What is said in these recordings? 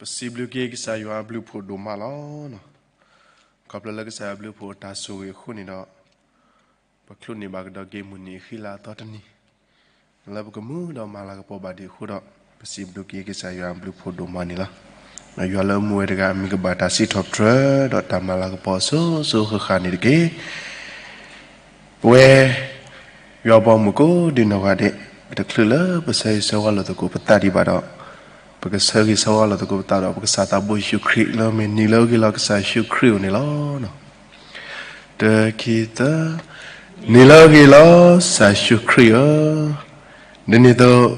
ပစံးဘျုးက့ၤကစၢ်ယွၤအဘျုးဖှိၣ်ဒိၣ်မးလီၤ. ခီဖျိလၢကစၢ်ယွၤအဘျုးဖှိၣ်အတၢ်ဆိၣ်ဂ့ၤအဃိန့ၣ်ဒီး, ပချုးန့ၢ်ဘၣ်ကဒီးက့ၤမုၢ်နံၤအဃံလၤအသီတနံၤ, လၢပကမူဒီးမၤလၤကပီၤဘၣ်ဒံးအဃိဒီး, ပစံးဘျုးက့ၤကစၢ်ယွၤအဘျုးဖှိၣ်ဒိၣ်မးန့ၣ်လီၤ. ယွၤလၢအမူဝဲတဂၤအမံၤကဘၣ်တၢ်စံးထီၣ်ပတြၢၤ ဒီးတၢ်မၤလၤကပီၤအစိၤစိၤဃၣ်ဃၣ်န့ၣ်တက့ၢ်. ပဝဲ ယွၤဘီမုၢ်ကိးဒံနီၢ်ဂၤဒဲး, ပတချုးလၢပဆၢဂ့ၤဆၢဝါလိာ်သကိးပသးဒံးဘၣ်ဒီး, ပကဆၢဂ့ၤဆၢဝါလိာ်သကိးပသးဒီး ပကစၢ်သးဘိယ့ၣ်ၡူးခရံာ်လၢမ့ၢ်နံၤလၢအဂ့ၤလီၤ ကစၢ်ယ့ၣ်ၡူးခရံာ်အအိၣ်န့ၣ်လီၤ. တခံသၢ, နံၤလၢအဂ့ၤလီၤ ကစၢ်ယ့ၣ်ၡူးခရံာ်ဧၢ, ဒ်န့ၣ်အသိး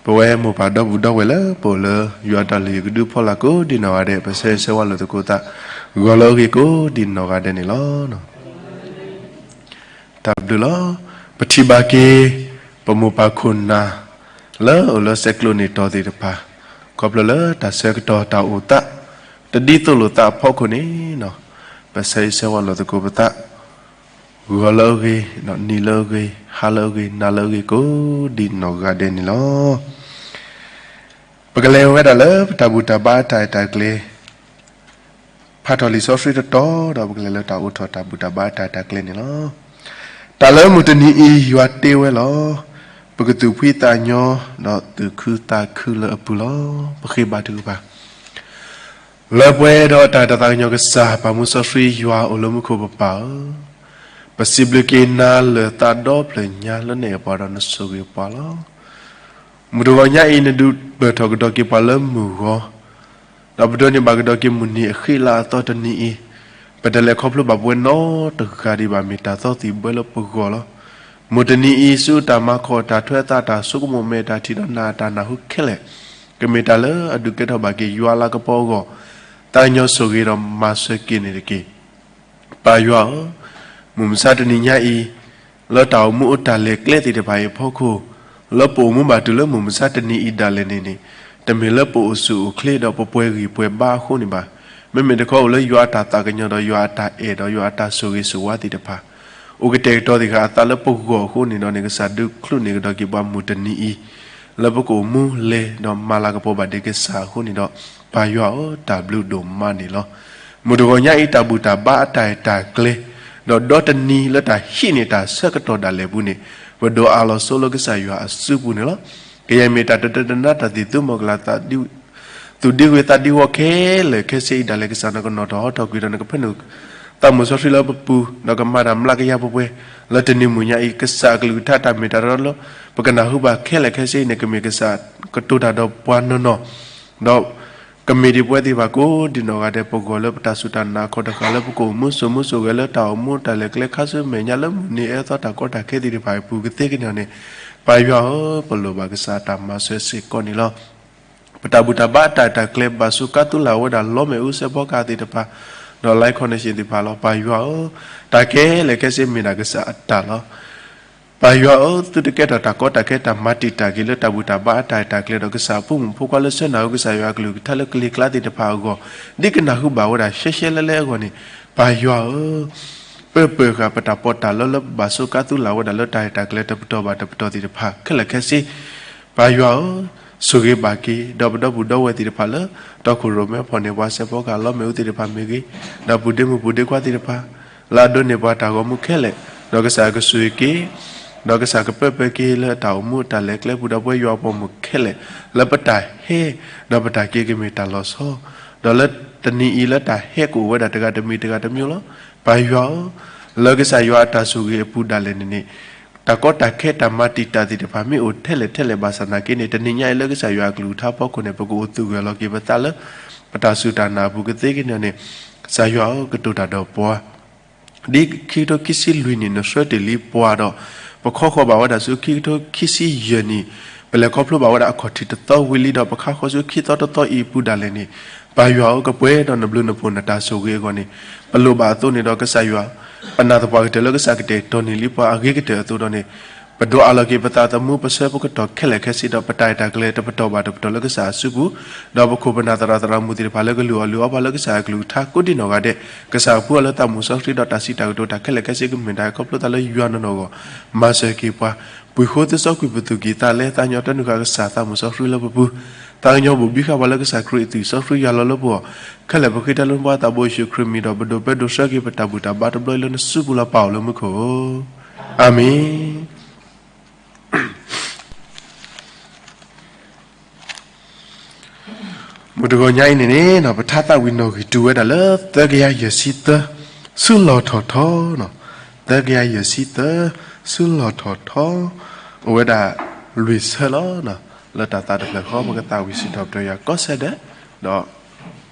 ပဝဲမိၢ်ပၢ်ဒီပုၢ်ဒီဝဲၢ်လၢပအိၣ်လၢ ယွၤတၢ်လုၢ်ဟံၣ်ကဒုအဖီလာ်ကိးဒံနီၢ်ဂၤဒဲး ပဆၢဂ့ၤဆၢဝါလိာ်သကိးသး ဂီၤလၢအဂ့ၤကိးဒံနီၢ်ဂၤဒဲးန့ၣ်လီၤ. တၢ်ဘျုးလီၤ. ပထံၣ်ဘၣ်က့ၤ ပမိၢ်ပၢ်ခိၣ်နၢ် လၢအအိၣ်လၢဆဲးကျိးန့ၢ်တီၤသ့ၣ်တဖၣ် ခီဖျိလၢတၢ်ဆၢကတီၢ်တၢ်အိၣ်သး တဒ်သိးလိာ်သးအဖီခိၣ်န့ၣ်, ပဆၢဂ့ၤဆၢဝါလိာ်သကိးပသး ဂီၤလၢအဂ့ၤ, နံၤလၢအဂ့ၤ, ဟါလၢအဂ့ၤ, နၤလၢအဂ့ၤကိးဒံနီၢ်ဂၤဒဲးန့ၣ်လီၤ. ပကလဲၤဝဲဒၣ်လၢပတၢ်ဘူၣ်တၢ်ဘါအတၢ်အဲၣ်တၢ်ကျဲ ဖးထီၣ်လံာ်စီဆှံတတီၤဒီး ပကလဲၤလၢတၢ်အိးထီၣ်တၢ်ဘူၣ်တၢ်ဘါအတၢ်အဲၣ်တၢ်ကျဲန့ၣ်လီၤ. တၢ်လၢမုၢ်တနံၤအံၤ ယွၤတ့ဝဲလီၤ. ပကသူၣ်ဖှံသးညီ ဒီးသူၣ်ခုသးခုလၢအပူၤလီၤ. ပဃ့ဘါထုကဖၣ်. လၢပှဲၤဒီးတၢ်အဲၣ်တၢ်သးကညီၤကစၢ် ပၢ်မူစီဆှံယွၤအိၣ်လၢမူခိၣ်ပပၢ်ဧၢ, ပစံးဘျုးက့ၤနၤလၢသးဒီဖျၢၣ်ညါလၢနအဲၣ်ပှၤဒီးနဆိၣ်ဂ့ၤပှၤလီၤ. မုၢ်တဂီၤညါအံၤ နဒုးပၢၢ်ထီၣ်ကဒီးက့ၤပှၤလၢမုၢ်ဂီၤ, ဒီးပဒိးန့ၢ်ဘၣ်ကဒီးက့ၤမုၢ်နံၤအဃံလၤအသီတနံၤအံၤ, ပတလဲၤခီဖျိဘၣ်ပဝဲနီတဂၤဒံးဘၣ် မ့ၢ်တၢ်သီသံၣ်ဘှဲလၢပဂီၢ်လီၤ. မုၢ်တနံၤအံၤ ဆူတၢ်မၤခီၣ်တၢ်ထွဲသး တၢ်ဆိကမိၣ်မဲာ်တၢ်ထံၣ်ဒီးနၢ်တၢ်နၢ်ဟူခဲလၢာ်, ကမ့ၢ်တၢ်လၢအဒုးကဲထီၣ်ဘၣ်က့ၤယွၤလၤကပီၤအဂီၢ်, သးကညီၤဆိၣ်ဂ့ၤဒီးမၤစၢၤက့ၤန့ၣ်တက့ၢ်. ပၢ်ယွၤဧၢ, မုၢ်မဆါတနံၤညါအံၤ, လၢတၢ်အိၣ်မူအိၣ်တၢ်လဲၤကျဲသ့ၣ်တဖၣ်အံၤအဖီခိၣ်, လၢပအိၣ်မူဘၣ်တုၤလၢမုၢ်မဆါတနံၤအံၤဒၣ်လဲာ်န့ၣ်န့ၣ်, တမ့ၢ်လၢပအိၣ်ဆူၣ်အိၣ်ချ့ဒီးပပှဲၤဂံၢ်ပှဲၤဘါအဃိန့ၣ်ဘၣ်. မ့မ့ၢ်တခီအိၣ်လၢယွၤအတၢ်သးကညီၤဒီးယွၤအတၢ်အဲၣ်ဒီးယွၤအတၢ်ဆိၣ်ဂ့ၤဆိၣ်ဝါသ့ၣ်တဖၣ် အိၣ်ကတဲာ်ကတီၤသ့ၣ်တဖၣ်အသးလၢပဂီၢ်အဃိန့ၣ်ဒီးန့ၣ် ကစၢ်ဒုးချုးန့ၢ်ကဒီးက့ၤပှၤမုၢ်တနံၤအံၤ, လၢပကအိၣ်မူလဲၤဒီးမၤလၤကပီၤဘၣ်ဒံးကစၢ်အဃိန့ၣ်ဒီး, ပၢ်ယွၤဧၢ, တၢ်ဘျုးဒိၣ်မးန့ၣ်လီၤ. မုၢ်တဂီၤညါအံၤ တၢ်ဘူၣ်တၢ်ဘါအတၢ်အဲၣ်တၢ်ကျဲ, ဒီးဒီတနံၤလၢတၢ်ဟံးန့ၢ်တၢ်ဆၢကတီၢ်ဒၣ်လဲာ်ပူၤန့ၣ်, ပဒိးအးလီၤဆိလၢကစၢ်ယွၤအစုပူၤန့ၣ်လီၤ. ကယဲၢ်မ့ၢ်တၢ်တတၢတနါတၢ်သံၣ်သူမီၤကလၤ သူၣ်ဒ့ဂ့ၤသးဒ့ဂီၤခဲလၢာ်ခဲဆ့အံၤဒၣ်လဲာ် ကစၢ်နကနီၣ်ထီၣ်ဟီထီၣ်ကွံာ်ဒီးနကဖၢနုာ် သးမုၢ်စီဆှံလၢပပူၤ, ဒီးကမၤတၢ်မျးကယၤပှဲၤပှဲၤ, လၢတနံၤမုၢ်ညါအံၤ ကစၢ်အကလုၢ်ကထါတၢ်မ့ၢ်တၢ်တီလၢ ပကနၢ်ဟူဘၣ်ခဲလၢာ်ခဲဆ့အံၤန့ၣ် ကမ့ၢ်ကစၢ်ကတိၤတၢ်ဒီးပှၤနီၢ်နီၢ်, ဒီး ကမ့ၢ်ဒံးပဝဲသ့ၣ်တဖၣ်ကိးဒံနီၢ်ဂၤဒဲး ပဂီၢ်လၢပတၢ်စူၢ်တၢ်နာ်အခီၣ်တဃာ်လၢပကအိၣ်မူစိၤမူစိၤဂဲၤလၢတၢ်အိၣ်မူတၢ်လဲၤကျဲခါဆူမဲာ်ညါလၢမုၢ်နံၤအၢသီတၢ်ကီတၢ်ခဲသ့ၣ်တဖၣ်အံၤအပူၤ ကသ့ကန့ၢ်န့ၣ်, ပၢ်ယွၤဧၢ, ပလိၣ်ဘၣ်ကစၢ်အတၢ်မၤစၢၤစ့ၢ်ကီးန့ၣ်လီၤ. ပတၢ်ဘူၣ်တၢ်ဘါအတၢ်အဲၣ်တၢ်ကျဲဘၣ်ဆူးကါသူလၢ်ဝဲဒၣ်လီမ့ၣ်အူစဲးဖီကဟၣ်သ့ၣ်တဖၣ်, ဒီး Life Connection သ့ၣ်တဖၣ်လီၤ. ပၢ်ယွၤဧၢ, တၢ်ခဲလၢာ်ခဲဆ့မ့ၢ်ဒၣ်ကစၢ်အတၢ်လီၤ. ပၢ်ယွၤဧၢ, သုတကဲထီၣ်တၢ်ကီတၢ်ခဲတၢ်မၤတံာ်တာ်က့ၤလၢတၢ်ဘူၣ်တၢ်ဘါအတၢ်အဲၣ်တၢ်ကျဲဒီး ကစၢ်အဖိမုၣ်ဖိခွါလၢဆှၢနၤဧၢ ကစၢ်ယွၤအကလုၢ်ကထါလၢကလံၤကျါသ့ၣ်တဖၣ်အဂီၢ်, ဒ်ကနၢ်ဟူဘၣ်ဝဲဒၣ်ရှဲရှဲလဲလဲအဂီၢ်န့ၣ်, ပၢ်ယွၤဧၢ, ပၢၢ်ပၢၢ်ဃာ်ပတၢ်ပီးတၢ်လီလၢပဘၣ်ဆိးကါသူလၢ်ဝဲဒၣ်လၢတၢ်အဲၣ်တၢ်ကျဲ တပတီၢ်ဘၣ်တပတီၢ်သ့ၣ်တဖၣ်ခဲလၢာ်ခဲဆ့, ပၢ်ယွၤဧၢ, ဆိၣ်ဂ့ၤဘၣ်က့ၤ ဒီးပဒီပုၢ်ဒီဝဲၢ်သ့ၣ်တဖၣ်လၢ တီခိၣ်ရိၣ်မဲဖီၣ်န့ၢ်ပှၤစဲးဖီကဟၣ်လီမ့ၣ်အူသ့ၣ်တဖၣ်မ့ၢ်ဂ့ၤ, ဒီးပုၢ်ဒ့မုၣ်ပုၢ်ဒ့ခွါသ့ၣ်တဖၣ် လၢအဒိးန့ၢ်ပှၤတၢ်ဂီၤမူခဲလၢာ်, ဒီးကစၢ်ကဆိၣ်ဂ့ၤက့ၤ, ဒီးကစၢ်ကပၢၢ်ပၢၢ်က့ၤလၢတၢ်အိၣ်မူအတၢ်လဲၤကျဲပူၤဒီးပဝဲယွၤအပိာ်မုၣ်ခဲလၢာ်, လၢပတၢ်ဟဲ, ဒီးပတၢ်က့ၤကမ့ၢ်တၢ်လီၤဆီ, ဒီးလၢတနံၤအံၤလၢတၢ်ဟဲကအိၣ်ဝဲဒၣ်တဂၤတမံၤတဂၤတမံၤလီၤ. ပၢ်ယွၤဧၢ, လၢကစၢ်ယွၤအတၢ်ဆိၣ်ဂ့ၤအပူၤဒၣ်လဲာ်န့ၣ်န့ၣ်, တၢ်ကီတၢ်ခဲတၢ်မၤတံာ်တာ်သ့ၣ်တဖၣ်မ့ၢ်အိၣ်ထဲလဲၣ်ထဲလဲၣ်ဘၣ်ဆၣ်နာ်က့န့ၣ် တနံၤညါအံၤလၢကစၢ်ယွၤအကလုၢ်ကထါဖီခိၣ်န့ၣ် ပကအိၣ်သူၣ်ဂၢၢ်လီၤက့ၤပသးလၢ ပတၢ်စူၢ်တၢ်နာ်အပူၤကသ့ကန့ၣ်န့ၣ်, ကစၢ်ယွၤဧၢ, ကတိၤတၢ်ဒီးပှၤ ဒ်ခံကထိခံဆံလွံၢ်နံၣ် နဆှၢတ့ၢ်လံပှၤဒီး ပခီဃီၤဘၣ်ဝဲဒၣ်ဆူခံကထိခံဆံယဲၢ်နံၣ်, ပလဲၤခီဖျိဘၣ်ဝဲဒၣ်အခီၣ်ထံးတသီဝံၤလံဒီး ပခါဃီၤဆူခံသီတသီအံၤအပူၤဒၣ်လဲာ်န့ၣ်, ပၢ်ယွၤဧၢ, ကပှဲၤဒီးနဘျုးနဖှိၣ်နတၢ်ဆိၣ်ဂ့ၤအဂီၢ်န့ၣ်, ပလိၣ်ဘၣ်အသိးန့ၣ်ဒီး ကစၢ်ယွၤ, ပနာ်သပှၢ်ကတၢၢ်လၢကစၢ်ကတဲာ်ကတီၤန့ၢ်လံပှၤအဂ့ၤကတၢၢ်အသိးဒီးန့ၣ်, ပဒိးအးလီၤက့ၤပသးသမူပဆၢပကတီၢ်ခဲလၢာ်ခဲဆ့ဒီး ပတၢ်အဲၣ်တၢ်ကျဲတပတီၢ်ဘၣ်တပတီၢ်လၢကစၢ်အစုပူၤ, ဒီးပခိၣ်ပနၢ်သရၣ်သရၣ်မုၣ်သ့ၣ်တဖၣ်လၢကလုၢ်အီၣ်လုၢ်အီပှၤလၢကစၢ်အကလုၢ်ကထါကိးဒံနီၢ်ဂၤဒဲး, ကစၢ်အဖှူအီၤလၢသးမုၢ်စီဆှံဒီးတၢ်စံးတၢ်ကတိၤတၢ်ခဲလၢာ်ခဲဆ့ကမ့ၢ်တၢ်ခီဖျိသးလၢယွၤနီၢ်နီၢ်အဂီၢ်, မၤစၢၤက့ၤပှၤ, ပှ့ၤဃိသ့စီကွံာ်ပသူၣ်ကံၢ်သးလဲ သးညီတၢ်နုာ်ဃာ်ကစၢ်သးမုၢ်စီဆှံလၢပပူၤ, သးကညီၤဘူးဘံဃာ်ပှၤလၢကစၢ်ခရံာ်အသွံၣ် စီဆှံယွၤလီၤလၢပဂီၢ်, ခဲလၢာ်ပဃ့တၢ်လၢနဖိသးဘိယ့ၣ်ၡူးခရံာ်မံၤဒီး ပဒိးပဲဒိးဆှၢက့ၤပတၢ်ဘူၣ်တၢ်ဘါတဘျီအံၤလၢနစုပူၤလီၤ ပၢ်အိၣ်လၢမူခိၣ်ဧၢ, အၤမ့ၣ်. မုၢ်တဂီၤညါအံၤန့ၣ်န့ၣ် ပထါသးဝံၣ်နီၣ်ဂံၢ်တုၤဝဲဒၣ်လၢ သၢကယၤယဲၢ်ဆံသၢ, ဆူလီၢ်ထီၣ်ထီ, သၢကယၤယဲၢ်ဆံသၢ, ဆူလီၢ်ထီၣ်ထီ, အိၣ်ဝဲဒၣ်လွံၢ်ဆၢလီၤ. လၢတၢ်သးတဖျၢၣ်ဃီ ပကသးဝံၣ်စံးထီၣ်ပတြၢၤယွၤကိးဆၢဒဲး, ဒီး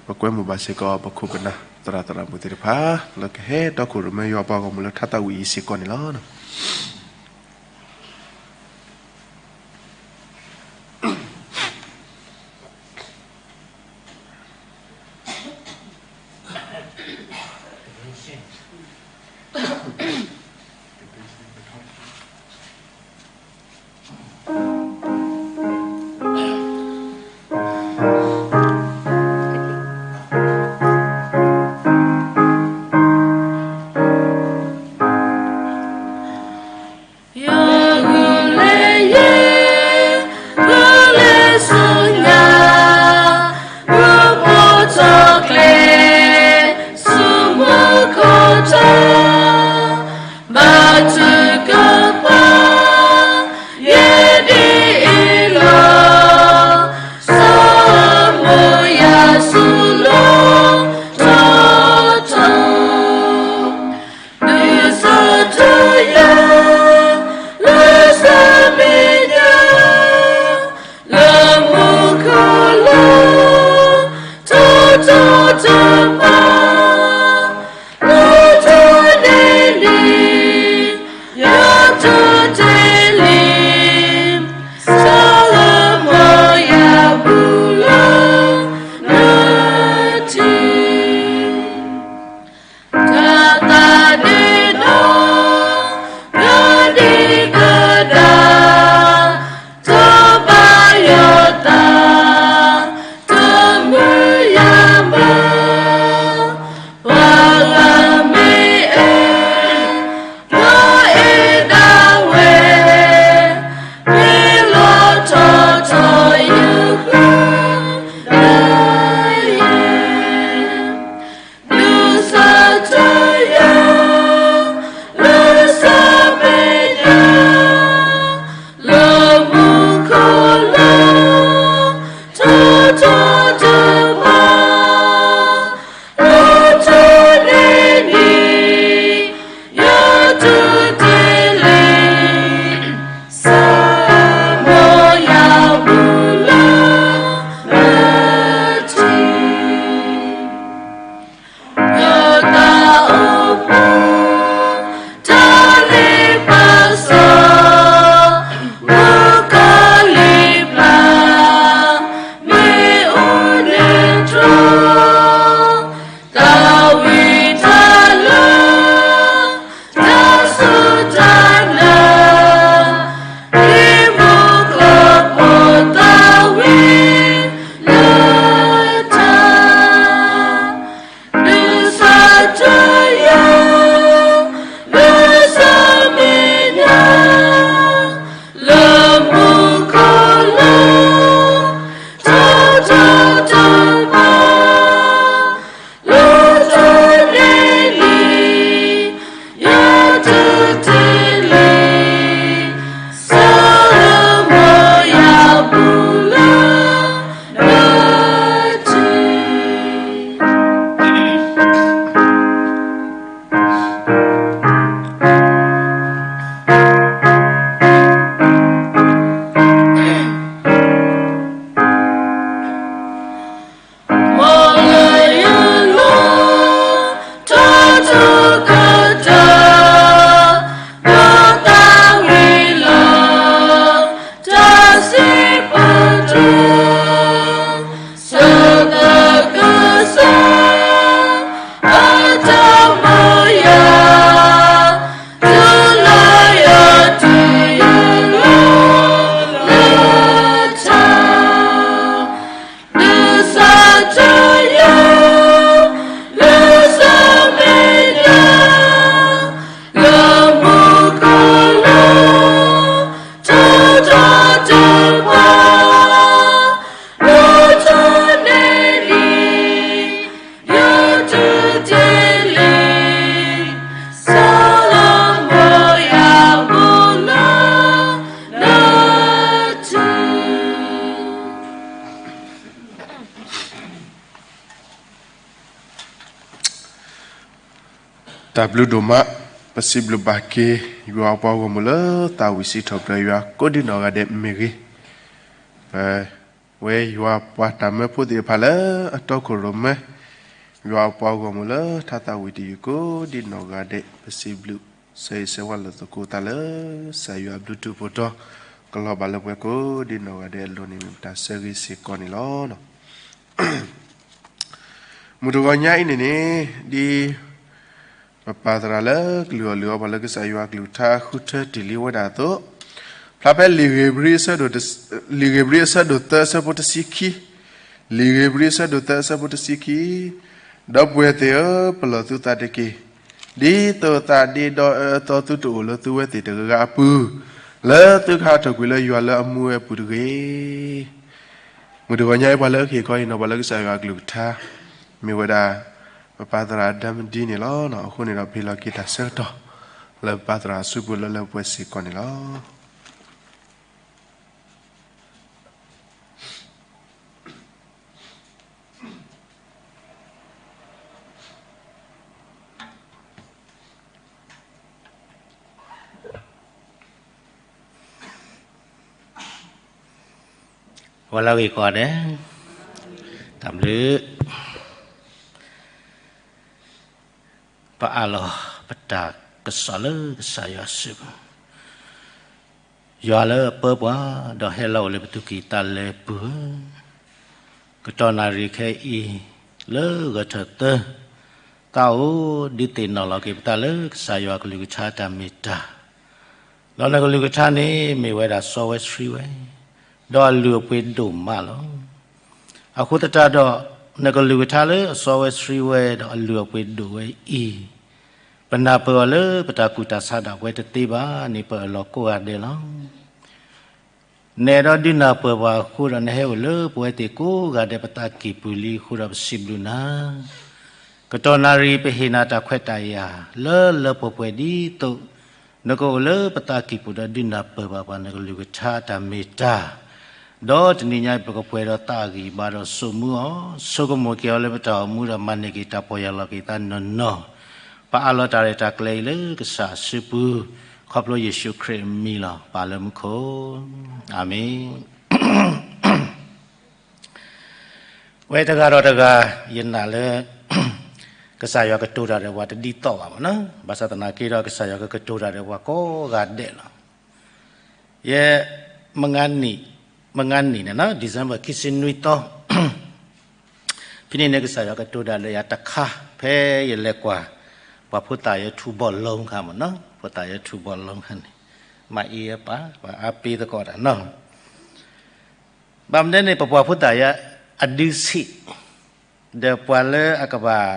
ပကွဲမုာ်ဘၣ်စ့ၢ်ကီး ပခိၣ်ပနၢ်သရၣ်သရၣ်မုၣ်သ့ၣ်တဖၣ် လၢကဟဲတီခိၣ်ရိၣ်မဲယွၤအပှၤဂီၢ်မုၢ်လၢထါသးဝံၣ်အံၤစ့ၢ်ကီးန့ၣ်လီၤ. တၢ်ဘျုးဒိၣ်မး, ပစံးဘျုးဘၣ်က့ၤ ယွၤအပှၤဂီၢ်မုၢ်လၢသးဝံၣ်စံးထီၣ်ပတြၢၤယွၤကိးဒံနီၢ်ဂၤဒဲးမ့ၢ်ဂ့ၤ, ပဝဲယွၤပှၤတၢ်မၢဖိသ့ၣ်တဖၣ်လၢအတီခိၣ်ရိၣ်မဲ, ယွၤအပှၤဂီၢ်မုၢ်လၢထါသးဝံၣ်တယုၢ်ကိးဒံနီၢ်ဂၤဒဲး ပစံးဘျုး ဆၢဂ့ၤဆၢဝါလိာ်သကိးသးလၢ ကစၢ်ယွၤအဘျုးထူးဖှိၣ်တီ ကလီၤဘၣ်လၢပှၤကိးဒံနီၢ်ဂၤဒဲးအလိၤန့ၣ် မ့ၢ်ပတၢ်ဆၢဂ့ၤစ့ၢ်ကီးန့ၣ်လီၤ. မုၢ်တဂီၤညါအံၤန့ၣ်န့ၣ် ဒ်ပပၢ်သရၣ်လၢကလုၢ်အီၣ်လုၢ်အီပှၤလၢကစၢ်ယွၤကလုၢ်ကထါဃုထၢတ့ၢ်လံဝဲဒၣ်အသိး, ဖျါဖဲလံာ်ဧ့ၤဘြံၤအဆၢဒိၣ်တဆံ, လံာ်ဧ့ၤဘြံၤအဆၢဒိၣ်သၢအဆၢဖိတဆံခံ, လံာ်ဧ့ၤဘြံၤအဆၢဒိၣ်သၢအဆၢဖိတဆံခံ, ဒီပုၢ်ဝဲၢ်သ့ၣ်ဧၢ, ပလီၢ်သုသးတက့ၢ်, ဒ်သိးသးဒ့ဒီအၢအၢသီသုတအိၣ်လၢသုဝဲသ့ၣ်တဂၤဂၤအပူၤ, လၢသုကဟးထီၣ်ကွံာ်လၢယွၤလၢအမူဝဲအပူၤတဂ့ၤ. မုၢ်တဂီၤညါအံၤ ပှၤလၢဟ့ၣ်ခီဟ့ၣ်နီၤပှၤလၢကစၢ်ယွၤအကလုၢ်ကထါ မ့ၢ်ဝဲဒၣ် ပပၢ်သရၣ်ဒၢမဒံန့ၣ်လီၤ. အဃိန့ၣ်ဒီး ပဟ့ၣ်လီၤက့ၤတၢ်ဆၢကတီၢ် လၢပပၢ်သရၣ်အစုပူၤလၢလၢပှဲၤပှဲၤစ့ၢ်ကီးန့ၣ်လီၤ. ဝဲလၢဂ့ၤကီးဒဲး, တၢ်ဘျုး, ပအးလီၤပတၢ်ကစီၣ်လၢကစၢ်ယွၤစုပူၤ, ယွၤလၢအပၢပှၤ ဒီးဟဲလီၤအိၣ်လၢပသူၣ်ကံၢ်သးလဲပူၤဧၢ, ကတီၢ်နၣ်ရံၣ်ခဲအံၤ လၢဂဲၤထၢၣ်သၢ သးအိၣ်ဒုးသ့ၣ်နီၣ်လီၤက့ၤပသးလၢကစၢ်ယွၤကလုၢ်ကထါတၢ်မ့ၢ်တၢ်, ဒီးနကလုၢ်ကထါန့ၣ်မ့ၢ်ဝဲဒၣ်စီဝဲဆှံဝဲ, ဒီးအလုၢ်အပှ့ၤဒိၣ်မးလီၤ. အဃိသတးဒီး နကလုၢ်ကထါလၢအစီဝဲဆှံဝဲဒီးအလုၢ်အပှ့ၤဒိၣ်ဝဲအံၤ, ပနၢ်ပၢၢ်အီၤလၢပတၢ်ကူၣ်တၢ်ဆးဒၣ်ဝဲတသ့ဘၣ်န့ၣ် ပအၢၣ်လီၤကိးဂၤဒဲးလီၤ. နအဲၣ်ဒိးဒုးနၢ်ပၢၢ်ပှၤအဃိဒီး နဟဲအိၣ်လၢပဝဲသ့ၣ်ကိးဂၤဒဲးပသးကံၢ်ပူၤလံအဃိဒီး ပစံးဘျုးနၤ. ကတီၢ်နၣ်ရံၣ်ပဟ့ၣ်နၤတၢ်ခွဲးတၢ်ယာ် လၢလၢပှဲၤပှဲၤဒ်သိး နကအိၣ်လၢပသးကံၢ်ပူၤဒီးဒုးနၢ်ပၢၢ်ဘၣ်ပှၤနကလုၢ်ကထါတၢ်မ့ၢ်တၢ်, ဒီးတနံၤညါအံၤ ပကပှဲၤဒီးသးအဂံၢ်အဘါဒီးစိာ်မူအီၤ, ဆိကမိၣ်က့ၤအီၤလၢပတၢ်အိၣ်မူဒီးမၤန့ၢ်က့ၤတၢ်ပီၢ်ယၢ်လီၤက့ၤသးနီၢ်နီၢ်, ပအးလီၤတၢ်ရဲၣ်တၢ်ကျဲၤအံၤလၢကစၢ်အစုပူၤ, ခီဖျိယ့ၣ်ၡူးခရံာ်အမံၤလီၤ. ပၢ်လၢမူခိၣ်, အၤမ့ၣ်. ဝဲတဂၤဒီးတဂၤ ယနာ်လၢ ကစၢ်ယွၤကတိၤတၢ်ဒီးပှၤတဒ်သိးဘၣ်မ့ၢ်နီၤ, ဘၣ်ဆၣ်သနာ်က့ဒီး ကစၢ်ယွၤကကတိၤတၢ်ဒီးပှၤကိးဂၤဒဲးလီၤ. ယဲ မုၢ်ဂၤနံၣ်, မုၢ်ဂၤနံၣ်န့ၣ်နီၤ December ခံဆံနွံသီ ဖဲန့ၣ်န့ၣ် ကစၢ်ယွၤကတိၤတၢ်ဒီးယၤတခါ ဖဲယလဲၤကွၢ် ပှၤဖိသၣ်ယဲထူဘီၣ်လိခါမ့ၢ်နီၤ, ဖိသၣ်ယဲထူဘီၣ်လိခါန့ၣ်, မၤအ့ၣ်ပၢ် ပှၤအါပ့သကိးတၢ်နီၤ. ဘၣ်မနုၤန့ၣ် ပပှၤဖိသၣ်ယဲအဒုဆံး ဒီးပှၤလၢအကဘၣ်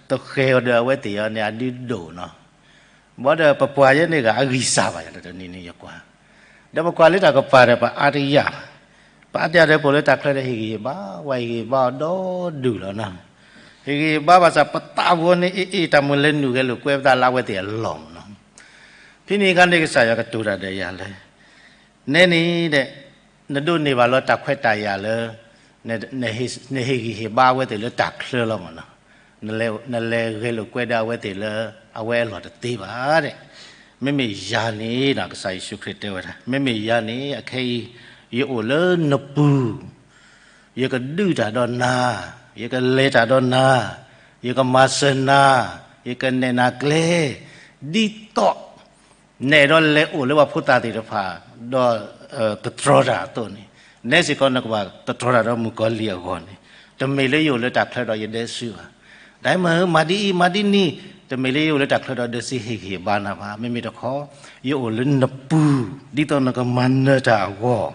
သဃဲၤအီၤဒီးအဝဲသ့ၣ်အံၤန့ၣ် အဒုဒိၣ်နီၤ. ဘၣ်ဒီးပပှၤယဲန့ၣ်ဂ့ၤ အဂံၢ်စၢ်ဘၣ်ယၤ တနံၤန့ၣ်ယကွၢ်, ဒီးပကွၢ်လၢတၢ်ကပၤဒီး ပအါတယၢ်ဘၣ်. ပအါတယၢ်ဒီး ပအိၣ်လၢတၢ်ချၢဒီး ဟ့ၣ်ဂံၢ်ဟ့ၣ်ဘါ, ပှၤဟ့ၣ်ဂံၢ်ဟ့ၣ်ဘါအီၤဒီဒူၣ်လီၤနီၤ. ဟ့ၣ်ဂံၢ်ဟ့ၣ်ဘါဘၣ်ဆၣ် ပသးပူၤန့ၣ် အ့ၣ်အ့ၣ် တၢ်မုၢ်လၢနုာ်ဂဲၤလိာ်ကွဲပသးလၢအဝဲသ့ၣ်အလီၢ်မ့ၢ်နီၤ. ဖဲန့ၣ်အခါန့ၣ် ကစၢ်ယွၤကတိၤတၢ်ဒီးယၤလၢ နဲန့ၣ်ဒီး နဒိးန့ၢ်ဘၣ်လီၤတၢ်ခွဲးတၢ်ယာ်လၢ နဟ့ၣ်ဂံၢ်ဟ့ၣ်ဘါအဝဲသ့ၣ်လၢတၢ်ချၢလီၤမ့ၢ်နီၤ. နလဲၤဂဲၤလိာ်ကွဲဒီးအဝဲသ့ၣ်လၢအဝဲအလီၢ်တသ့ဘၣ်ဒီး, မ့မ့ၢ်ယၤန့ၣ်ဒီး ကစၢ်ယ့ၣ်ၡူးခရံာ်တဲဝဲဒၣ် မ့မ့ၢ်ယၤန့ၣ် အခဲအံၤ ယအိၣ်လၢနပူၤ, ယကဒုးတၢ်ဒီးနၤ, ယကလဲၤတၢ်ဒီးနၤ, ယကမၤစၢၤနၤ, ယကနဲၣ်နၤကျဲ, ဒ်သိး နအဲၣ်ဒိးလဲၤအိၣ်လၢပှၤဖိသၣ်သ့ၣ်တဖၣ် ဒီးသတြီၤတၢ်အသိးန့ၣ်, နဲစ့ၢ်ကီး နကဘၣ်သတြီၤတၢ်ဒီးမုၣ်ကီၤလံၢ်အဂီၢ်န့ၣ်, တမ့ၢ်လၢယအိၣ်လၢတၢ်ချၢဒီးယဒဲစုဘၣ်. ဒ်မ့ၢ်မၤဒ်အံၤ မၤဒ်န့ၣ်, တမ့ၢ်လၢယအိၣ်လၢတၢ်ချၢဒီးဒဲစုဟ့ၣ်ဂံၢ်ဟ့ၣ်ဘါနၤဘၣ်. မ့မ့ၢ်တခီ ယအိၣ်လၢနပူၤ ဒ်သိးနကမၤနၢၤတၢ်အဂီၢ်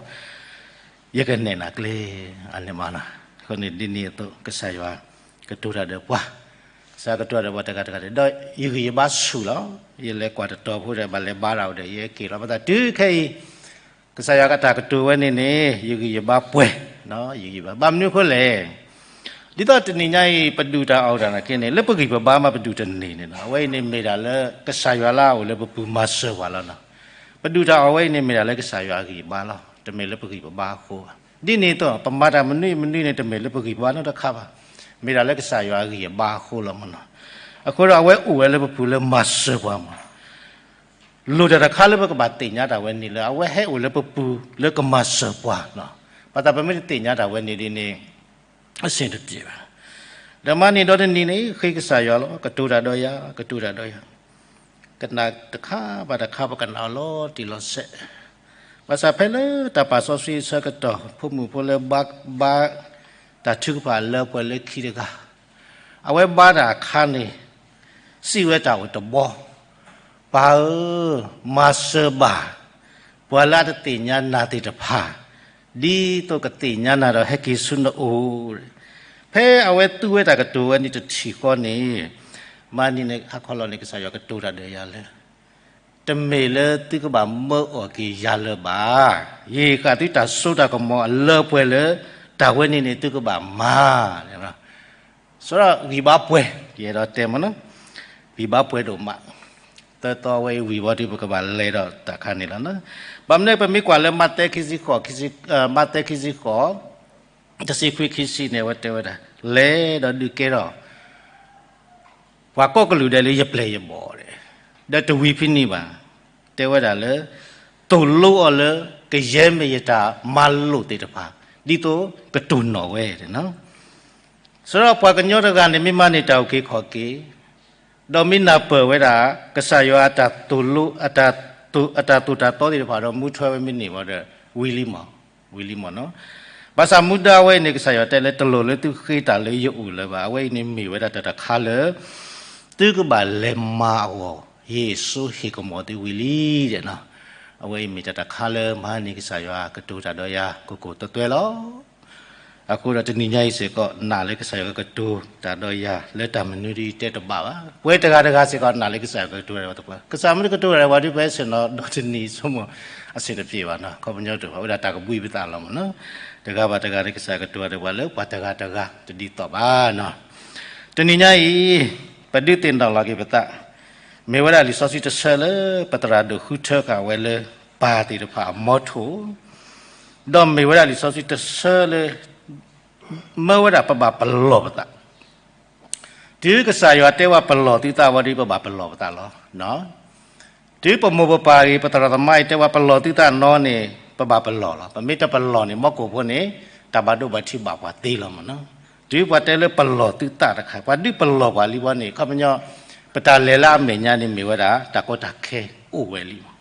ယကနဲၣ်နၤကျဲ, အန့ၣ်မးလီၤ. အဃိန့ၣ်ဒ်န့ၣ်အသိး ကစၢ်ယွၤကတိၤတၢ်ဒီးပှၤ, ကစၢ်ယွၤကတိၤတၢ်ဒီးပှၤတဂၤတဂၤဒီး ဒီးယဂံၢ်ယဘါဆူၣ်လီၤ. ယလဲၤကွၢ်တတီၤဖိဒီး ဘၣ်လဲၤဘါတၢ်အိၣ်ဒီး ယက့ၤလီၤ. ဘၣ်ဆၣ်တုၤခဲအံၤ ကစၢ်ယွၤကတၢ်ကတိၤဝဲန့ၣ်န့ၣ် ယဂံၢ်ယဘါပှဲၤ, ယဂံၢ်ယဘါ ဘၣ်မနုၤအဃိလဲၣ်. ဒ်သိးတနံၤညါအံၤ ပဒုၣ်တၢ်အီၣ်တၢ်နာ်က့န့ၣ် လၢပဂံၢ်ပဘါမးပဒုၣ်တန့ၢ်န့ၣ်လီၤ. အဝဲအံၤန့ၣ်မ့ၢ်ဒၣ်လၢကစၢ်ယွၤလၢအအိၣ်လၢပပူၤမၤစၢၤပှၤလီၤနီၤ. ပဒုၣ်တၢ်အီၣ်ဝဲအံၤန့ၣ် မ့ၢ်ဒၣ်လၢကစၢ်ယွၤအဂံၢ်အဘါလီၤ. တမ့ၢ်လၢပဂံၢ်ပဘါအဃိဘၣ်. ဒ်န့ၣ်အသိး ပမၤတၢ်မနုၤမနုၤန့ၣ် တမ့ၢ်လၢပဂံၢ်ပဘါနီတခါဘၣ်. မ့ၢ်ဒၣ်လၢကစၢ်ယွၤအဂံၢ်အဘါအဃိလီၤမ့ၢ်နီၤ. အဃိဒီးအဝဲအိၣ်ဝဲလၢပပူၤလၢမၤစၢၤပှၤမး. လိၣ်တၢ်တခါလၢပကဘၣ်သ့ၣ်ညါတၢ်ဝဲန့ၣ်လၢ အဝဲဟဲအိၣ်လၢပပူၤလၢကမၤစၢၤပှၤလီၤ. ဘၣ်ဆၣ်ပမ့ၢ်တသ့ၣ်ညါတၢ်ဝဲန့ၣ်ဒ်န့ၣ် အဆင်တပြေဘၣ်. ဒီးမၤန့ၢ်ဒီတနံၤန့ၣ် ဃ့ကစၢ်ယွၤလီၤ, ကတိၤတၢ်ဒီးယၤ, ကတိၤတၢ်ဒီးယၤ, ကနၣ်တခါဘၣ်တခါပကနၣ်အီၤလီၤတံၢ်လီၤဆဲး. ဘၣ်ဆၣ်ဖဲလၢတၢ်ပာ်စီဆှံအဆၢကတီၢ် ဖိမုၣ်ဖိလၢဘါ ဘါ တၢ်ထုကဖၣ်လၢပှဲၤလၢခံတဂၤ, အဝဲဘါတၢ်အခါန့ၣ် စံးဝဲတၢ်အိၣ်တဘီ, ပၢ်ဧၢ, မၤစၢၤဘၣ် ပှၤလၢအတသ့ၣ်ညါနၤသ့ၣ်တဖၣ်, ဒ်သိးကသ့ၣ်ညါနၤဒီးဟဲက့ၤဆူနအိၣ်. ဖဲအဝဲသူဝဲတၢ်ကတိၤဝဲန့ၣ်တထံၣ်ဃီန့ၣ်, မၤန့ၢ်န့ၣ် ဟါခီလီၤန့ၣ် ကစၢ်ယွၤကတိၤတၢ်ဒီးယၤလၢ တမ့ၢ်လၢသုကဘၣ်မၢအီၣ်က့ၤယၤလၢၤဘၣ်. ယဃၣ်သုတၢ်စိတၢ်ကမီၤအလၢပှဲၤလၢ တၢ်ဝဲန့ၣ်န့ၣ် သုကဘၣ်မၤ စရီဂံၢ်ဘါပှဲၤ, ယအဲၣ်ဒိးတဲမ့ၢ်နီၤ, ဂံၢ်ဘါပှဲၤဒိၣ်မး, သၢသီဝဲအံၤဝံၤဝံၤဒီး ပကဘၣ်လဲၤဒီးတၢ်ခါန့ၣ်လီၤ. ဘၣ်မနုၤပမ့ၢ်ကွၢ်လၢမးသဲခံဆံဃိး, မးသဲခံဆံဃိး, တဆံခွံခံဆံန့ၣ် အဝဲတဲဝဲဒၣ်, လဲၤဒီးဒုးကဲထီၣ် ပှၤကိးကလုာ်ဒဲးလၢယပျဲၢ်ယဘီၣ်, ဒီးတဝံၤဖဲန့ၣ်ဘၣ်, တဲဝဲဒၣ်လၢ သိၣ်လိအီၤလၢ ကယဲၢ်မ့ၢ်ယတၢ်မၤလိာ်သ့ၣ်တဖၣ် ဒ်သိးကတိၢ်နီၣ်ဝဲန့ၣ်လီၤ. စရီပှၤကညီတဂၤန့ၣ် မ့ၢ်မၤန့ၢ်တၢ်အုၣ်က့ၤခီၣ်က့ၤ, ဒီးမ့ၢ်နၢ်ပၢၢ်ဝဲဒၣ် ကစၢ်ယွၤအတၢ်သိၣ်လိ အတၢ်သိၣ်တၢ်သီသ့ၣ်တဖၣ်ဒီး မူထွဲဝဲမ့ၢ်န့ၢ်ဝဲဒီး ဝံၤလံမး, ဝံၤလံမးနီၤ. ဘၣ်ဆၣ်မူဒါဝဲအံၤန့ၣ် ကစၢ်ယွၤတဲလၢ တလိၣ်လၢသုဃ့တၢ်လၢယအိၣ်လၢၤဘၣ်. အဝဲအံၤန့ၣ်မ့ၢ်ဝဲဒၣ်တၢ်တခါလၢ သုကဘၣ်လဲၤမၤအဂီၢ် ယ့ၣ်စိဟ့ၣ်ကမီၤသုဝံၤလံဒီး အဝဲအံၤမ့ၢ်တၢ်တခါလၢ မဟါန့ၣ်ကစၢ်ယွၤကတိၤတၢ်ဒီးယၤ ကိၢ်ကိၢ်သွဲသွဲလီၤ. အဃိဒီးတနံၤညါအံၤစ့ၢ်ကီး နာ်လၢကစၢ်ယွၤကတိၤတၢ်ဒီးယၤ လၢတၢ်မနုၤဒ်အံၤတဲတဘၣ်ဘၣ်. ပဝဲတဂၤတဂၤစ့ၢ်ကီး နာ်လၢကစၢ်ယွၤကတိၤတၢ်ဒီးပှၤ, ကစၢ်မ့ၢ်တကတိၤတၢ်ဒီးပှၤဒီး ပဆ့ၣ်နီၤဒီတနံၤဆိကမိၣ် အဆင်တပြေဘၣ်နီၤ, ခီပညီတအိၣ်ဘၣ်, အိၣ်ဒၣ်တၢ်ကဘှံးပသးလီၤမးနီၤ. တဂၤဘၣ်တဂၤန့ၣ် ကစၢ်ယွၤကတိၤတၢ်ဒီးပှၤလၢပှၤတဂၤတဂၤတဒ်သိးဘၣ်နီၤ. တနံၤညါအံၤ ပဒုးသ့ၣ်နီၣ်လီၤက့ၤပသး မ့ၢ်ဝဲဒၣ်လံာ်စီဆှံတဆၢလၢ ပသရၣ်ဒိၣ်ဃုထၢဃာ်ဝဲလၢ ပၢ်သ့ၣ်တဖၣ်အမီထိၣ်, ဒီးမ့ၢ်ဝဲဒၣ်လံာ်စီဆှံတဆၢလၢ မၢဝဲဒၣ်ပဘၣ်ပလီၢ်ပသး, တုၤကစၢ်ယွၤတဲဝဲပလီၢ်သုသးဝဲဒီး ပဘၣ်ပလီၢ်ပသးလီၤ. တုၤပမိၢ်ပပၢ်ဂ့ၤ ပသရၣ်သမါအံၤတဲဝဲပလီၢ်သုသးနီၢ်န့ၣ် ပဘၣ်ပလီၢ်လီၤ. ပမ့ၢ်တပလီၢ်န့ၣ် မီၢ်ကိၣ်ဖိန့ၣ် တၢ်ဘၣ်ဒိဘၣ်ထံးဘၣ်ပှၤသ့လီၤမးနီၤ. တုၤပှၤတဲလၢပလီၢ်သုသးတခါ ပှၤဒုးပလီၢ်ပှၤလံဝဲန့ၣ် ခီပညီ ပတၢ်လဲၤလၢအမဲာ်ညါန့ၣ်မ့ၢ်ဝဲဒၣ် တၢ်ကီတၢ်ခဲအိၣ်ဝဲလံမး.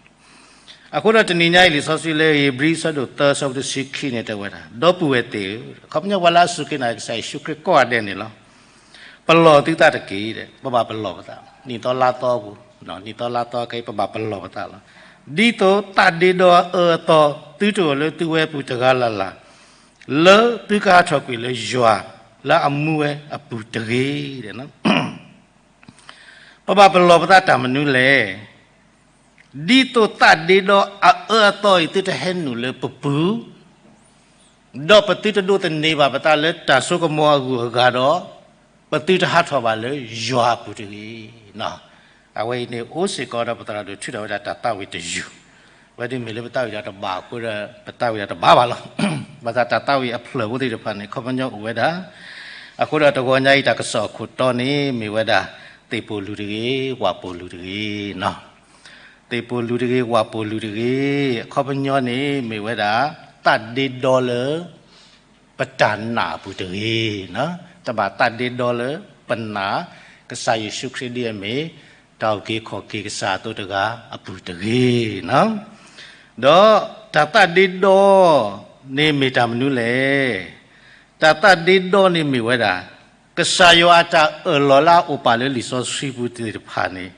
အဃိဒီးတနံၤညါအံၤ လံာ်စီဆှံလၢဧ့ၤဘြံၤ အဆၢဒိၣ်သၢ အဆၢဖိတဆံခံန့ၣ် တဲဝဲဒၣ်, ဒီပုၢ်ဝဲၢ်သ့ၣ်ဧၢ, ခီပညီပှၤလၢအစူၢ်က့ၤနာ်ကစၢ်ယ့ၣ်ၡူးခရံာ်ကိးဂၤဒဲးန့ၣ်လီၤ. ပလီၢ်သုသးတက့ၢ်, ပဘၣ်ပလီၢ်ပသး, နံၣ်သီလါသီပူၤ, နံၣ်သီလါသီခဲအံၤ ပဘၣ်ပလီၢ်ပသးလီၤ. ဒ်သိးသးဒ့ဒီအအၢအသီ သုတအိၣ်လၢသုဝဲပူၤတဂၤလၢ်လၢ်, လၢသုကဟးထီၣ်ကွံာ်လၢယွၤလၢအမူဝဲအပူၤတဂ့ၤ. ပဘၣ်ပလီၢ်ပသးတၢ်မနုၤလဲၣ်. ဒ်သိးသးဒ့ဒီအအၢအသီအံၤ သုတဟဲနုာ်လၢပပူၤ, ဒီးပသုတဒိးသန့ၤဘၣ်ပသးလၢတၢ်စိကမီၤအဂုၤအဂၤဒီး, ပသုတဟးထီၣ်ဘၣ်လၢယွၤအပူၤတဂ့ၤ. အဝဲအံၤန့ၣ် အိၣ်စ့ၢ်ကီးဒီးပသရၣ်ဒိၣ်ထုးထီၣ်ဝဲဒၣ်တၢ်သးဝံၣ်တယုၢ်, ဝဲဒၣ်မ့ၢ်လၢပသးဝံၣ်တၢ်တဘၣ်အဃိဒီး ပသးဝံၣ်တၢ်တဘၣ်ဘၣ်လီၤ. ဘၣ်ဆၣ်တၢ်သးဝံၣ်အဖျၢၣ်ဖိသ့ၣ်တဖၣ်န့ၣ် ခီပညီအိၣ်ဝဲဒၣ်, အဃိဒီးတဂီၤညါအံၤတၢ်ကစီၣ်အခိၣ်တီန့ၣ် မ့ၢ်ဝဲဒၣ် သ့ၣ်ပိၢ်လူၤတဂ့ၤ ဝၣ်ပိၢ်လူၤတဂ့ၤ သ့ၣ်ပိၢ်လူၤတဂ့ၤ ဝၣ်ပိၢ်လူၤတဂ့ၤ, အခီပညီန့ၣ် မ့ၢ်ဝဲဒၣ် သးဒ့ဒီလၢ ပတၢ်နာ်အပူၤတဂ့ၤ, တဘၣ်သးဒ့ဒီလၢ ပနာ် ကစၢ်ယ့ၣ်ၡူးခရံာ်ဒ်အမ့ၢ် တၢ်အုၣ်က့ၤခီၣ်က့ၤကစၢ်အသိးတဂၤအပူၤတဂ့ၤ. ဒီးတၢ်သးဒ့ဒီန့ၣ်မ့ၢ်တၢ်မနုၤလဲၣ်. တၢ်သးဒ့ဒီန့ၣ်မ့ၢ်ဝဲဒၣ် ကစၢ်ယွၤအတၢ်အၢၣ်လီၤလၢအအိၣ်ပာ်လၢလံာ်စီဆှံပူၤသ့ၣ်တဖၣ်န့ၣ်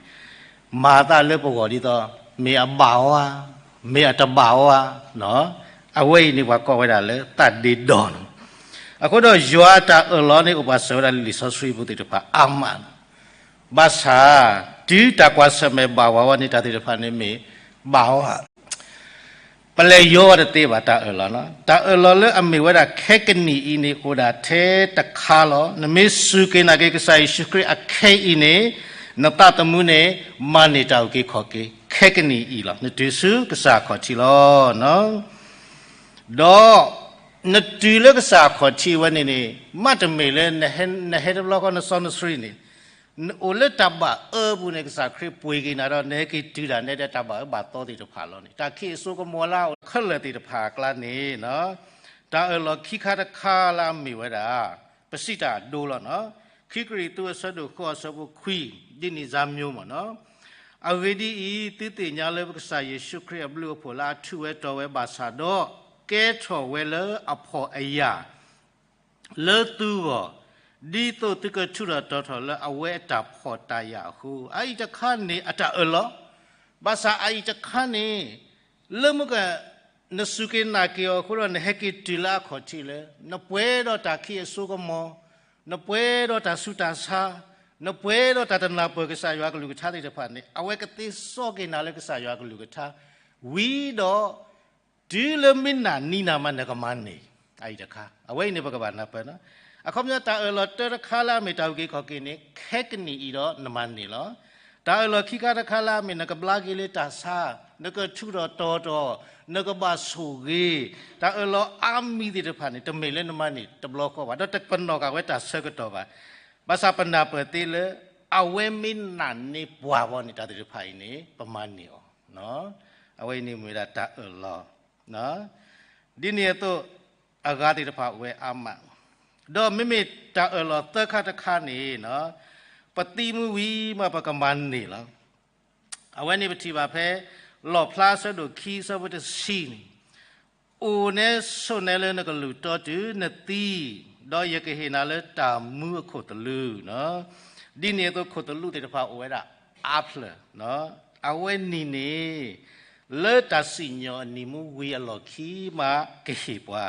မၤအသးလၢပဂီၢ်ဒ်သိး မ့ၢ်အဘၣ်အီၤဧါ, မ့ၢ်အတဘၣ်အီၤဧါ, အဝဲအံၤန့ၣ်ပှၤကိးဝဲဒၣ်လၢသးဒ့ဒီလီၤ. အဃိဒီးယွၤအတၢ်အၢၣ်လီၤန့ၣ် အိၣ်ပာ်စၢၤဝဲဒၣ်လၢလံာ်စီဆှံပူၤသ့ၣ်တဖၣ်အါမးလီၤ. ဘၣ်ဆၣ် တုၤတၢ်ကွၢ်ဆၢၣ်မဲာ်ဘၣ်ဝဲဝဲန့ၣ် တၢ်သ့ၣ်တဖၣ်န့ၣ်မ့ၢ်ဘၣ်အီၤဧါ ပလဲၤယီဝဲတသ့ဘၣ် တၢ်အၢၣ်လီၤလီၤ. တၢ်အၢၣ်လီၤလၢအမ့ၢ်ဝဲဒၣ်ခဲကနံၣ်အံၤန့ၣ် အိၣ်ဒၣ်ထဲတခါလီၤ. နမ့ၢ်စူၢ်က့ၤနာ်က့ၤကစၢ်ယ့ၣ်ၡူးခရံာ်အခဲအံၤန့ၣ် နသးသမူန့ၣ် မၤန့ၢ်တၢ်အုၣ်က့ၤခီၣ်က့ၤ ခဲကနံၣ်အံၤလီၤ. နတုၤဆူကစၢ်အခီၣ်ထံးလီၤ. ဒီးနတုၤလၢကစၢ်အခီၣ်ထံးဝဲန့ၣ်န့ၣ် မ့တမ့ၢ်လၢ နဟဲတဘျီဃီနစီနဆှံန့ၣ် အိၣ်လၢတၢ်ဘၣ်အၢပူၤန့ၣ် ကစၢ်ခရံာ်ပှ့ၤက့ၤနၤဒီး နဟဲက့ၤတုၤဒၣ်နဲဒဲးတၢ်ဘၣ်အၢဘၣ်သီသ့ၣ်တဖၣ်လီၤန့ၣ်, တၢ်ခံးအစိကမီၤလၢအအိၣ်ခဲလၢာ်သ့ၣ်တဖၣ်အကျါန့ၣ်, တၢ်အၢၣ်လီၤခံခါတခါလၢအမ့ၢ်ဝဲဒၣ် ပစံးတၢ်အဒိလီၤန့ၣ်, ခံကရံၣ်သူးအဆၢဒိၣ်ဃိးအဆၢဖိခွံ, ဒ်န့ၣ်စၢ်မျိမ့ၢ်န့ၣ်, အဂ့ၢ်ဒ်အံၤ, သုသ့ၣ်ညါလၢပကစၢ်ယ့ၣ်ၡူးခရံာ်အဘျုးအဖှိၣ်လၢအထူးဝဲတီၤဝဲဘၣ်ဆၣ်ဒီး, ကဲထီၣ်ဝဲလၢအဖှီၣ်အယာ် လၢသုဂီၢ်, ဒ်သိးသုကထုးထီၣ်တီၤထီၣ်လၢအဝဲအတၢ်ဖှီၣ်တၢ်ယာ်အဃိ, အအံၤတခါန့ၣ်အတၢ်အၢၣ်လီၤ, ဘၣ်ဆၣ်အအံၤတခါန့ၣ်, လၢမ့ၢ်က နစူၢ်က့ၤနာ်က့ၤအီၤအဃိဒီး နဟဲက့ၤတုၤလၢအခီၣ်ထံးလၢ နပှဲၤဒီးတၢ်ခံးအစိကမီၤ, နပှဲၤဒီးတၢ်ဆူးတၢ်ဆါ, နပှဲၤဒီးတၢ်တနၢ်ပၢၢ်ကစၢ်ယွၤကလုၢ်ကထါသ့ၣ်တဖၣ်န့ၣ်, အဝဲကသ့စီက့ၤနၤလၢကစၢ်ယွၤကလုၢ်ကထါ, ဝံၤဒီး တုၤလၢမ့ၢ်နၢ်နံၤနၢ်မး နကမၤန့ၢ်, အအံၤတခါ, အဝဲအံၤန့ၣ် ပကဘၣ်နၢ်ပၢၢ်န့ၣ်, အခီပညီတၢ်အၢၣ်လီၤတၢတခါလၢအမ့ၢ်တၢ်အုၣ်က့ၤခီၣ်က့ၤန့ၣ် ခဲကနံၣ်အံၤဒီးနမၤန့ၢ်လီၤ. တၢ်အၢၣ်လီၤခံခါတခါလၢအမ့ၢ်နကဘျါက့ၤလၢတၢ်ဆါ, နကထုးထီၣ်တီၤထီၣ်, နကဘၣ်ဆိၣ်ဂ့ၤ, တၢ်အၢၣ်လီၤအါမံၤသ့ၣ်တဖၣ်န့ၣ် တမ့ၢ်လၢနမၤန့ၢ်တဘျီဃီဘၣ်, ဒီးတပနီၣ်ဃာ်ဝဲတၢ်ဆၢကတီၢ်ဘၣ်. ဘၣ်ဆၣ်ပနၢ်ပၢၢ်သ့လၢ အဝဲမ့ၢ်နၢ်န့ၢ်ပှၤဘၣ်န့ၣ် တၢ်သ့ၣ်တဖၣ်အံၤန့ၣ် ပမၤန့ၢ်အီၤ. အဝဲအံၤန့ၣ်မ့ၢ်ဝဲဒၣ်တၢ်အၢၣ်လီၤ ဒ်န့ၣ်အသိး အဂၤသ့ၣ်တဖၣ်အိၣ်ဝဲအါမး, ဒီးမ့မ့ၢ်တၢ်အၢၣ်လီၤသၢခါတခါန့ၣ်, ပသံမူဝံၤမး ပကမၤန့ၢ်လီၤ. အဝဲန့ၣ်ပထံၣ်ဘၣ်ဖဲ လီၣ်ဖျါအဆၢဒိၣ်ခံအဆၢဖိတဆံန့ၣ်, အိၣ်နဲဆိးနဲလၢနကလုၢ်တီတုၤနသံ, ဒီးယကဟ့ၣ်နၤလၢတၢ်မူအခိၣ်သလုး, ဒ်န့ၣ်အသိးခိၣ်သလုးသ့ၣ်တဖၣ်အိၣ်ဝဲဒၣ်အါဖျၢၣ်, အဝဲန့ၣ်န့ၣ် လၢတၢ်စံၣ်ညီၣ်အနံၤမူဝံၤအလီၢ်ခံမးကဟ့ၣ်ပှၤ,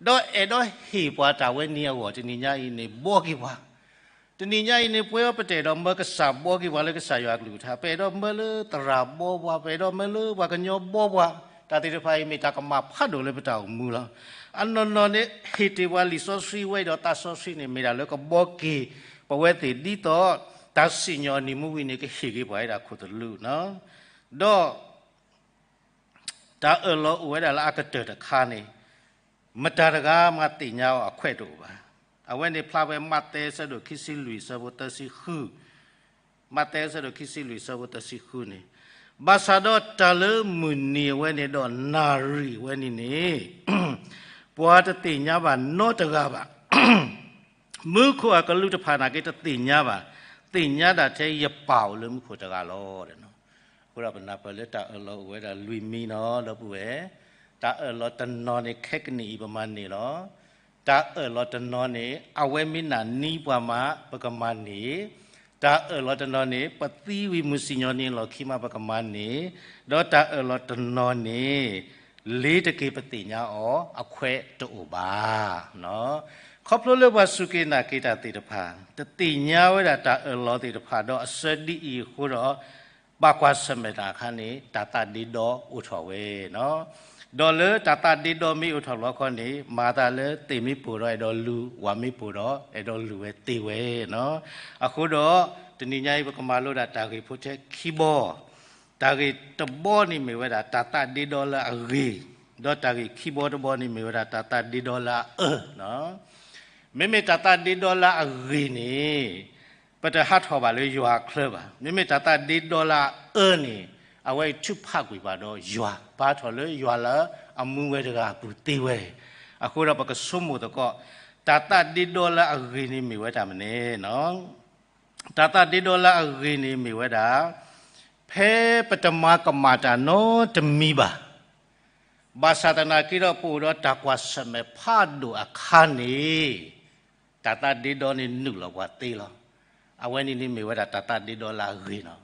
ဒီးအဲၣ်ဒိးဟ့ၣ်ပှၤတၢ်ဝဲန့ၣ်အဂီၢ် တနံၤညါအံၤန့ၣ် ဘှီက့ၤပှၤ, တနံၤညါအံၤန့ၣ် ပဝဲအံၤပတအဲၣ်ဒိးမၢကစၢ်ဘှီက့ၤပှၤလၢကစၢ်ယွၤအကလုၢ်ကထါ, ပအဲၣ်ဒိးမၢလၢသရၣ်ဘှီပှၤ, ပအဲၣ်ဒိးမၢလၢပှၤကညီဘှီပှၤ, တၢ်သ့ၣ်တဖၣ်အံၤမ့ၢ်တၢ်ကမၣ်ဖးဒိၣ်လၢပတၢ်အိၣ်မူလီၤ. အနီၢ်နီၢ်န့ၣ် ဟ့ၣ်တ့ၢ်ပှၤလံာ်စီဆှံဝဲဒီးသးစီဆှံန့ၣ် မ့ၢ်ဒၣ်လၢကဘှီက့ၤပဝဲသ့ၣ်ဒ်သိး တၢ်စံၣ်ညီၣ်အနံၤမူဝံၤန့ၣ် ကဟ့ၣ်က့ၤပှၤဝဲဒၣ်ခိၣ်သလုး, ဒီး တၢ်အၢၣ်လီၤအိၣ်ဝဲဒၣ်လၢအကတၢၢ်တခါန့ၣ်, မတၤတဂၤမးသ့ၣ်ညါအီၤအခွဲးတအိၣ်ဘၣ်. အဝဲန့ၣ်ဖျါဖဲမးသဲအဆၢဒိၣ်ခံဆံလွံၢ်အဆၢဖိသၢဆံဃု, မးသဲအဆၢဒိၣ်ခံဆံလွံၢ်အဆၢဖိသၢဆံဃုန့ၣ်, ဘၣ်ဆၣ်ဒီးတၢ်လၢမုၢ်နံၤအဝဲန့ၣ်ဒီးနၣ်ရံၣ်အဝဲန့ၣ်န့ၣ် ပှၤတသ့ၣ်ညါဘၣ်နီတဂၤဘၣ်. မူခိၣ်အကလူးတဖၣ်နာ်က့တသ့ၣ်ညါဘၣ်, သ့ၣ်ညါဒၣ်ထဲယပၢ်အိၣ်လၢမူခိၣ်တဂၤလီၤ. အဃိဒီးပနၢ်ပၢၢ်လၢတၢ်အၢၣ်လီၤအိၣ်ဝဲဒၣ်လွံၢ်မံၤနီၤ ဒီပုၢ်ဝဲၢ်, တၢ်အၢၣ်လီၤတနီၤန့ၣ် ခဲကနံၣ်အံၤပမၤန့ၢ်လီၤ. တၢ်အၢၣ်လီၤတနီၤန့ၣ် အဝဲမ့ၢ်နၢ်နံၤပှၤမး ပကမၤန့ၢ်, တၢ်အၢၣ်လီၤတနီၤန့ၣ် ပသံဝံၤမုၢ်စံၣ်ညီၣ်နံၤအလီၢ်ခံမး ပကမၤန့ၢ်, ဒီးတၢ်အၢၣ်လီၤတနီၤန့ၣ် လ့ၤတက့ၤပသ့ၣ်ညါအီၤ အခွဲးတအိၣ်ဘၣ်. ခီဖျိလၢပှၤစူၢ်က့ၤနာ်က့ၤတၢ်သ့ၣ်တဖၣ် တသ့ၣ်ညါဝဲဒၣ်တၢ်အၢၣ်လီၤသ့ၣ်တဖၣ်ဒီးအဆၢဒ်အံၤအဃိဒီး ဘၣ်ကွၢ်ဆၢၣ်မဲာ်တၢ်အခါန့ၣ် တၢ်သးဒ့ဒီအိၣ်ထီၣ်ဝဲ, ဒီးလၢတၢ်သးဒ့ဒီမ့ၢ်အိၣ်ထီၣ်လီၤခီန့ၣ် မၤသးလၢသ့ၣ်မ့ၢ်ပိာ်ဒီးအဲၣ်ဒိးလူၤ, ဝၤမ့ၢ်ပိာ်ဒီးအဲၣ်ဒိးလူၤဝဲသ့ဝဲ. အဃိဒီး တနံၤညါအံၤ ပကမၤလိဒၣ်တၢ်ဂ့ၢ်ဖိထဲခံဘီ, တၢ်ဂ့ၢ်တဘီန့ၣ်မ့ၢ်ဝဲဒၣ်တၢ်သးဒ့ဒီလၢအဂ့ၤ, ဒီးတၢ်ဂ့ၢ်ခံဘီတဘီန့ၣ်မ့ၢ်ဝဲဒၣ်တၢ်သးဒ့ဒီလၢအအၢ. မ့မ့ၢ်တၢ်သးဒ့ဒီလၢအဂ့ၤန့ၣ် ပတဟးထီၣ်ဘၣ်လၢယွၤအချၢဘၣ်. မ့မ့ၢ်တၢ်သးဒ့ဒီလၢအအၢန့ၣ် အဝဲအံၤထုးဖးကွံာ်ပှၤဒီးယွၤ, ပာ်ထီၣ်လၢယွၤလၢအမူဝဲတဂၤအပူၤသ့ဝဲ. အဃိဒီးပကဆိကမိၣ်သကိး, တၢ်သးဒ့ဒီလၢအဂ့ၤန့ၣ်မ့ၢ်ဝဲတၢ်မနုၤလဲၣ်. တၢ်သးဒ့ဒီလၢအဂ့ၤန့ၣ်မ့ၢ်ဝဲဒၣ်, ဖဲပတမၤကမၣ်တၢ်နီတမံၤဘၣ် ဘၣ်ဆၣ်သနာ်က့ဒီးပအိၣ်ဒီးတၢ်ကွၢ်ဆၢၣ်မဲာ်ဖးဒိၣ်အခါန့ၣ်, တၢ်သးဒ့ဒီန့ၣ်နုာ်လီၤပှၤသ့လီၤ. အဝဲန့ၣ်န့ၣ်မ့ၢ်ဝဲဒၣ်တၢ်သးဒ့ဒီလၢအဂ့ၤလီၤ.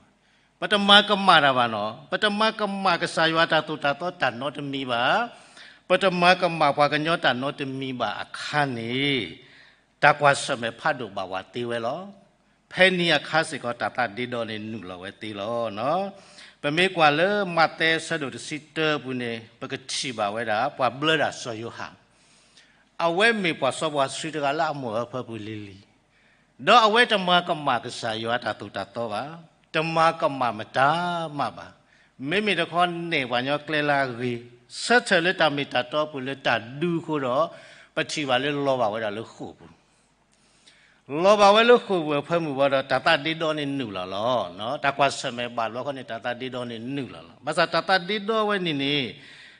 ပတမၤကမၣ်တၢ်ဘၣ်နီၤ, ပတမၤကမၣ်ကစၢ်ယွၤတၢ်သိၣ်တၢ်သီတၢ်နီတမံၤဘၣ်, ပတမၤကမၣ်ပှၤကညီတၢ်နီတမံၤဘၣ်အခါန့ၣ်, တၢ်ကွၢ်ဆၢၣ်မဲာ်ဖးဒိၣ်ဘၣ်ပှၤသ့ဝဲလီၤ. ဖဲန့ၣ်အခါစ့ၢ်ကီးတၢ်သးဒ့ဒီန့ၣ်နုာ်လီၤဝဲသ့လီၤ. ပမ့ၢ်ကွၢ်လၢမးသဲအဆၢဒိၣ်တဆံတၢအပူၤန့ၣ် ပကထံၣ်ဘၣ်ဝဲဒၣ် ပှၤဘျၢတၢ်စီၤယိၤဟၣ်, အဝဲမ့ၢ်ပှၤစီပှၤဆှံတဂၤလၢအမိၢ်အၢဖၢပူၤလံၤလံၤ, ဒီးအဝဲတမၤကမၣ်ကစၢ်ယွၤတၢ်သိၣ်တၢ်သီဘၣ်, တမၤကမၣ်မတၤမးဘၣ်. မ့မ့ၢ်တခီန့ၣ်ပှၤကညီကျဲလၢအဂ့ၤ, ဆၢထၢၣ်လၢတၢ်မ့ၢ်တၢ်တီအပူၤလၢတၢ်ဒုးအဃိဒီး, ပထံၣ်ဘၣ်လၢလီၤဘၣ်ဝဲဒၣ်လၢဃိာ်ပူၤ လီၤဘၣ်ဝဲလၢဃိာ်ပူၤအဖၢမုၢ်ဘၣ်ဒီး တၢ်သးဒ့ဒီန့ၣ်နုာ်လီၤလီၤ. တၢ်ကွၢ်ဆၢၣ်မဲာ်ဘၣ်ဘျီဃီန့ၣ် တၢ်သးဒ့ဒီန့ၣ်နုာ်လီၤလီၤ. ဘၣ်ဆၣ်တၢ်သးဒ့ဒီဝဲန့ၣ်န့ၣ်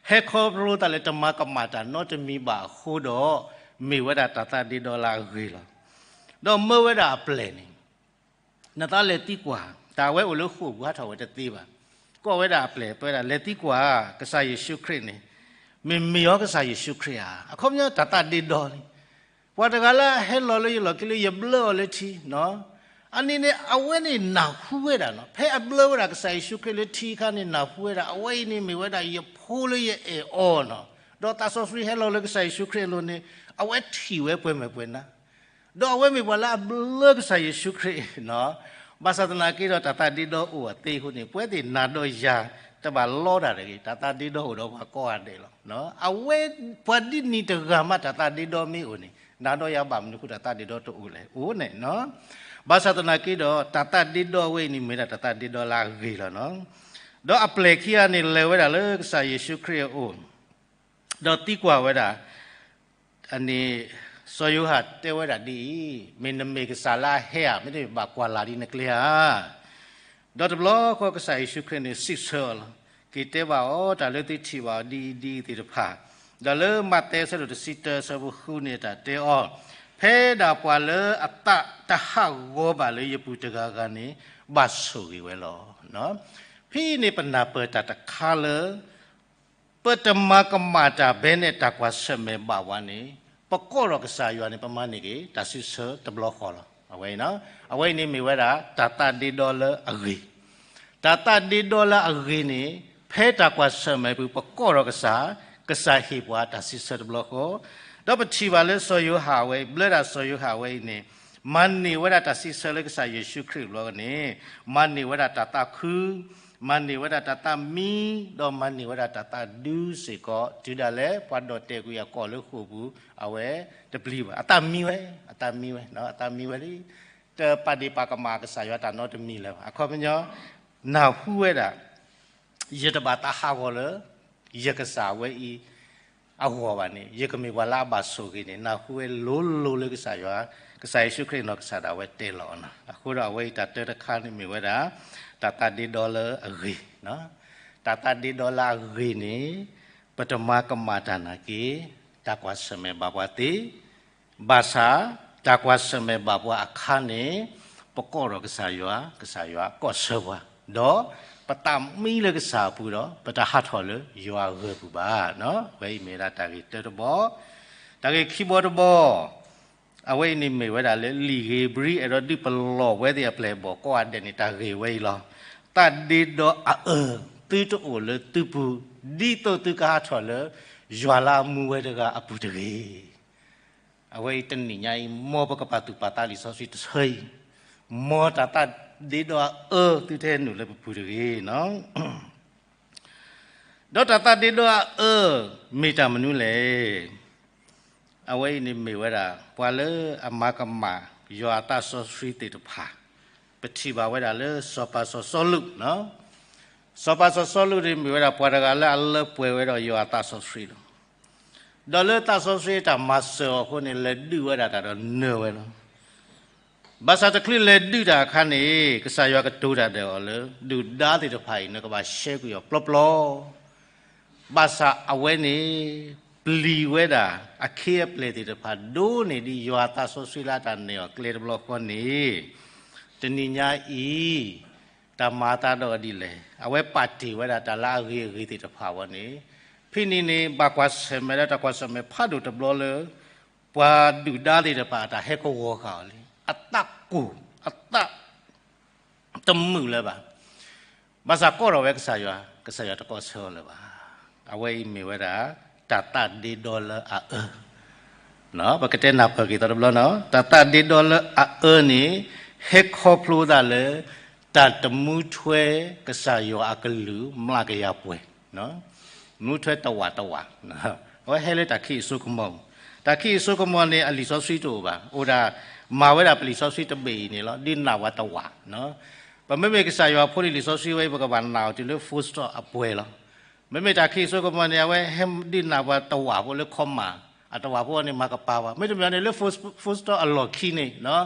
ဟဲခီဖျိသးလၢတမၤကမၣ်တၢ်နီတမံၤဘၣ်အဃိဒီး မ့ၢ်ဝဲဒၣ်တၢ်သးဒ့ဒီလၢအဂ့ၤလီၤ. ဒီးမၢဝဲဒၣ်အပျဲၢ်န့ၣ် နသးလဲၤသံကွၢ်, တၢ်ဝဲအိၣ်လၢဃိာ်ပူၤဟးထီၣ်ဝဲတသ့ဘၣ်. ကိးဝဲဒၣ်အပျဲၢ် ပဝဲဒၣ်လဲၤသံကွၢ် ကစၢ်ယ့ၣ်ၡူးခရံာ်န့ၣ် မ့ၢ်မ့ၢ်အီၤကစၢ်ယ့ၣ်ၡူးခရံာ်ဧါ. အခီပညီတၢ်သးဒ့ဒီလံ. ပှၤတဂၤလၢအဟဲလီၤလၢယလီၢ်ခံလၢယဘျၢအီၤလၢထံနီၤ, အန့ၣ်န့ၣ် အဝဲန့ၣ်နၢ်ဟူဝဲဒၣ်နီၤ, ဖဲအဘျၢဝဲဒၣ်ကစၢ်ယ့ၣ်ၡူးခရံာ်လၢထံအခါန့ၣ် နၢ်ဟူဝဲဒၣ် အဝဲအံၤန့ၣ်မ့ၢ်ဝဲဒၣ်ယဖိလၢယအဲၣ်အီၤနီၤ, ဒီးသးစီဆှံဟဲလီၤလၢကစၢ်ယ့ၣ်ၡူးခရံာ်အလိၤန့ၣ် အဝဲထံၣ်ဝဲပှဲၤမဲာ်ပှဲၤနါ ဒီးအဝဲမ့ၢ်ပှၤလၢအဘျၢကစၢ်ယ့ၣ်ၡူးခရံာ်နီၤ, ဘၣ်ဆၣ်သနာ်က့ဒီးတၢ်သးဒ့ဒီအိၣ်အသ့အဃိန့ၣ် ပဝဲသ့ၣ်နၤဒီးယၤ တဘၣ်လီတၢ်တဂ့ၤ, တၢ်သးဒ့ဒီအိၣ်ဒီးပှၤကိးဂၤဒဲးလီၤ. အဝဲ ပှၤဒ်န့ၣ်တဂၤမးတၢ်သးဒ့ဒီမ့ၢ်အိၣ်န့ၣ် နၤဒီးယၤဘၣ်မနုၤဃိတၢ်သးဒ့ဒီတအိၣ်လဲၣ် အိၣ်န့ၣ်နီၤ. ဘၣ်ဆၣ်သနာ်က့ဒီး တၢ်သးဒ့ဒီဝဲအံၤန့ၣ်မ့ၢ်ဒၣ်တၢ်သးဒ့ဒီလၢအဂ့ၤလီၤနီၤ. ဒီးအပျဲၢ်ခံဂၤန့ၣ် လဲၤဝဲဒၣ်လၢကစၢ်ယ့ၣ်ၡူးခရံာ်အအိၣ် ဒီးသံကွၢ်ဝဲဒၣ်, အန့ၣ် စီၤယိၤဟၣ်တဲဝဲဒၣ်ဒ်အံၤ, မ့ၢ်နမ့ၢ်ကစၢ်လၢအဟဲဧါ, မ့တမ့ၢ်ဘၣ်ကွၢ်လၢ်ဒ်နကျဲဧါ. ဒီးတဘျီဃီကစၢ်ယ့ၣ်ၡူးခရံာ်န့ၣ် စံးဆၢအီၤလီၤ. က့ၤတဲဘၣ်အီၤ တၢ်လၢသုထံၣ်ဘၣ်အီၤဒ်အံၤဒ်အံၤသ့ၣ်တဖၣ်, ဒီးလၢမးသဲအဆၢဒိၣ်တဆံတၢအဆၢဖိဃုန့ၣ် တၢ်တဲအီၤ, ဖဲဒၣ်ပှၤလၢအသးတဟးဂီၤဘၣ်လၢယပူၤတဂၤဂၤန့ၣ် ဘၣ်ဆိၣ်ဂ့ၤဝဲလီၤ. ဖဲအံၤန့ၣ်ပနၢ်ပၢၢ်တၢ်တခါလၢ ပတမၤကမၣ်တၢ်ဖဲန့ၣ် တၢ်ကွၢ်ဆၢၣ်မဲာ်ဘၣ်ပှၤန့ၣ် ပကိးဒီးကစၢ်ယွၤန့ၣ် ပမၤန့ၢ်က့ၤ တၢ်စံးဆၢတဘျီဃီလီၤ. အဝဲအံၤ, အဝဲအံၤန့ၣ်မ့ၢ်ဝဲဒၣ် တၢ်သးဒ့ဒီလၢအဂ့ၤ, တၢ်သးဒ့ဒီလၢအဂ့ၤန့ၣ် ဖဲတၢ်ကွၢ်ဆၢၣ်မဲာ်ပူၤ ပကိးဒီးကစၢ်, ကစၢ်ဟ့ၣ်ပှၤတၢ်စံးဆၢတဘျီဃီ, ဒီးပထံၣ်ဘၣ်လၢစီၤယိၤဟၣ်ဝဲအံၤ, ဘျၢဒၣ်စီၤယိၤဟၣ်ဝဲအံၤန့ၣ် မၤန့ၢ်ဝဲဒၣ်တၢ်စံးဆၢလၢကစၢ်ယ့ၣ်ၡူးခရံာ်အဘျီန့ၣ်, မၤန့ၢ်ဝဲဒၣ်တၢ်သးခု မၤန့ၢ်ဝဲဒၣ်တၢ်သးမံ, ဒီးမၤန့ၢ်ဝဲဒၣ်တၢ်သးဒူစ့ၢ်ကီး, တုၤဒၣ်လဲာ်ပှၤဒီၣ်တဲာ်ကွံာ်အကီၢ်လၢဃိာ်ပူၤ, အဝဲတပျံၤဘၣ်, အသးမံဝဲ, အသးမံဝဲ, အသးမံဝဲလံ, တပာ်ဒ့ၣ်ပာ်ကမၣ်ကစၢ်ယွၤတၢ်နီတမံၤလၢၤဘၣ်. အခီပညီ နၢ်ဟူဝဲဒၣ် ယတဘၣ်သးဟးဂီၤလၢ ယကစၢ်ဝဲအံၤ အဂီၢ်ဘၣ်န့ၣ်, ယကမ့ၢ်ပှၤလၢအဘၣ်ဆိၣ်ဂ့ၤန့ၣ် နၢ်ဟူဝဲလိၤလိၤလၢကစၢ်ယွၤ, ကစၢ်ယ့ၣ်ၡူးခရံာ်နီၢ်ကစၢ်ဒၣ်ဝဲတဲလီၤအီၤနီၤ. အဃိဒီးအဝဲအံၤတၢ်တၢတခါန့ၣ်မ့ၢ်ဝဲဒၣ် တၢ်သးဒ့ဒီလၢအဂ့ၤ, တၢ်သးဒ့ဒီလၢအဂ့ၤန့ၣ် ပတမၤကမၣ်တၢ်နာ်က့, တၢ်ကွၢ်ဆၢၣ်မဲာ်ဘၣ်ပှၤသ့ ဘၣ်ဆၣ် တၢ်ကွၢ်ဆၢၣ်မဲာ်ဘၣ်ပှၤအခါန့ၣ် ပကိးဒီးကစၢ်ယွၤ, ကစၢ်ယွၤကိးဆၢပှၤ, ဒီးပသးမံလၢကစၢ်အပူၤဒီး ပတဟးထီၣ်လၢယွၤအဂၢၢ်ပူၤဘၣ်. အဝဲအံၤမ့ၢ်ဝဲဒၣ်တၢ်ဂ့ၢ်တၢတဘီ, တၢ်ဂ့ၢ်ခံဘီတဘီ, အဝဲအံၤန့ၣ်မ့ၢ်ဝဲဒၣ်လၢလံာ်ဧ့ၤဘြံၤအဲၣ်ဒိးဒုးပလီၢ်ဝဲသ့ၣ်အပျဲၢ်အဘီၣ်ကိးဂၤဒဲးန့ၣ် တၢ်ဂ့ၢ်ဝဲအံၤလီၤ. သးဒ့ဒီအအၢ သုတအိၣ်လၢသုပူၤ, ဒ်သိးသုကဟးထီၣ်လၢ ယွၤလၢအမူဝဲတဂၤအပူၤတဂ့ၤ. အဝဲအံၤတနံၤညါအံၤ မ်ပကပာ်သူၣ်ပာ်သးလံာ်စီဆှံတဆၢအံၤ, မ်တၢ်သးဒ့ဒီအအၢသုတဟဲနုာ်လၢပပူၤတဂ့ၤနီၤ. ဒီးတၢ်သးဒ့ဒီအအၢ မ့ၢ်တၢ်မနုၤလဲၣ်. အဝဲအံၤန့ၣ်မ့ၢ်ဝဲဒၣ် ပှၤလၢအမၤကမၣ်ယွၤအသးစီဆှံသ့ၣ်တဖၣ်, ပထံၣ်ဘၣ်ဝဲဒၣ်လၢစီၤပၤစီၤစီလူး, စီၤပၤစီၤစီလူးန့ၣ်မ့ၢ်ဝဲဒၣ်ပှၤတဂၤလၢအလၢပှဲၤဝဲဒီးယွၤအသးစီဆှံလီၤ. ဒီးလၢသးစီဆှံအတၢ်မၤစၢၤအီၤအဃိန့ၣ် လဲၤဒုးဝဲဒၣ်တၢ်ဒီးနၢၤဝဲလီၤ. ဘၣ်ဆၣ်တချုးလဲၤဒုးတၢ်အခါန့ၣ် ကစၢ်ယွၤကတိၤတၢ်ဒီးအီၤလၢ ဒုၣ်ဒါသ့ၣ်တဖၣ်အံၤ နကဘၣ်ရှဲကွံာ်အီၤပျီပျီ, ဘၣ်ဆၣ်အဝဲန့ၣ် ပျံၤဝဲဒၣ်အခ့အပျဲၢ်သ့ၣ်တဖၣ် ဒိးန့ၢ်ဒ်ယွၤအသးစီဆှံလၢအတၢ်နဲၣ်အီၤကျဲတဘျီဃီန့ၣ်, တနံၤညါအံၤ တၢ်မၤအသးဒီးအီၤဒ်လဲၣ်. အဝဲပာ်တ့ၢ်ဝဲဒၣ်တၢ်လၢအဂ့ၤအဂ့ၤသ့ၣ်တဖၣ်ဝဲန့ၣ်, ဖဲန့ၣ်န့ၣ် ဘၣ်ကွၢ်ဆၢၣ်မဲာ်လၢတၢ်ကွၢ်ဆၢၣ်မဲာ်ဖးဒိၣ်တဘျီလၢ ပှၤဒုၣ်ဒါသ့ၣ်တဖၣ်အတၢ်ဟဲကဝီၤဃာ်အီၤလံ. အသးကိၢ်, အသး တမုာ်လၢၤဘၣ်. ဘၣ်ဆၣ်ကိးထီၣ်ဝဲကစၢ်ယွၤ, ကစၢ်ယွၤတကိးဆၢအီၤလၢၤဘၣ်. အဝဲအံၤမ့ၢ်ဝဲဒၣ် တၢ်သးဒ့ဒီလၢအအၢ, ပကတဲနၢ်ပၢၢ်က့ၤသီတဘျီနီၤ, တၢ်သးဒ့ဒီလၢအအၢန့ၣ် ဟဲခီဖျိသးလၢ တၢ်တမူထွဲကစၢ်ယွၤအကလုၢ်မျးကယၤပှဲၤ မူထွဲတဝာ်တဝာ်, အဝဲဟဲလၢတၢ်ခံးအစိကမီၤ, တၢ်ခံးအစိကမီၤန့ၣ် အလံာ်စီဆှံတအိၣ်ဘၣ်, အိၣ်ဒၣ်မၤဝဲဒၣ်ပလံာ်စီဆှံတဘ့ၣ်အံၤန့ၣ်လီၤ, ဒ်နၢ်ဝၤတဝာ်. ပမ့မ့ၢ်ကစၢ်ယွၤဖိန့ၣ်လံာ်စီဆှံဝဲအံၤ ပကဘၣ်နာ်အီၤတုၤလၢ full stop အပှဲၤလီၤ. မ့မ့ၢ်တၢ်ခံးအစိကမီၤန့ၣ် အဝဲဟဲဒ်နၢ်ဝၤတဝာ်ဖိလၢ comma အတဝးဖိန့ၣ်မၤကပၤဘၣ်. မ့တမ့ၢ်န့ၣ် လၢ full stop အလီၢ်ခံန့ၣ်,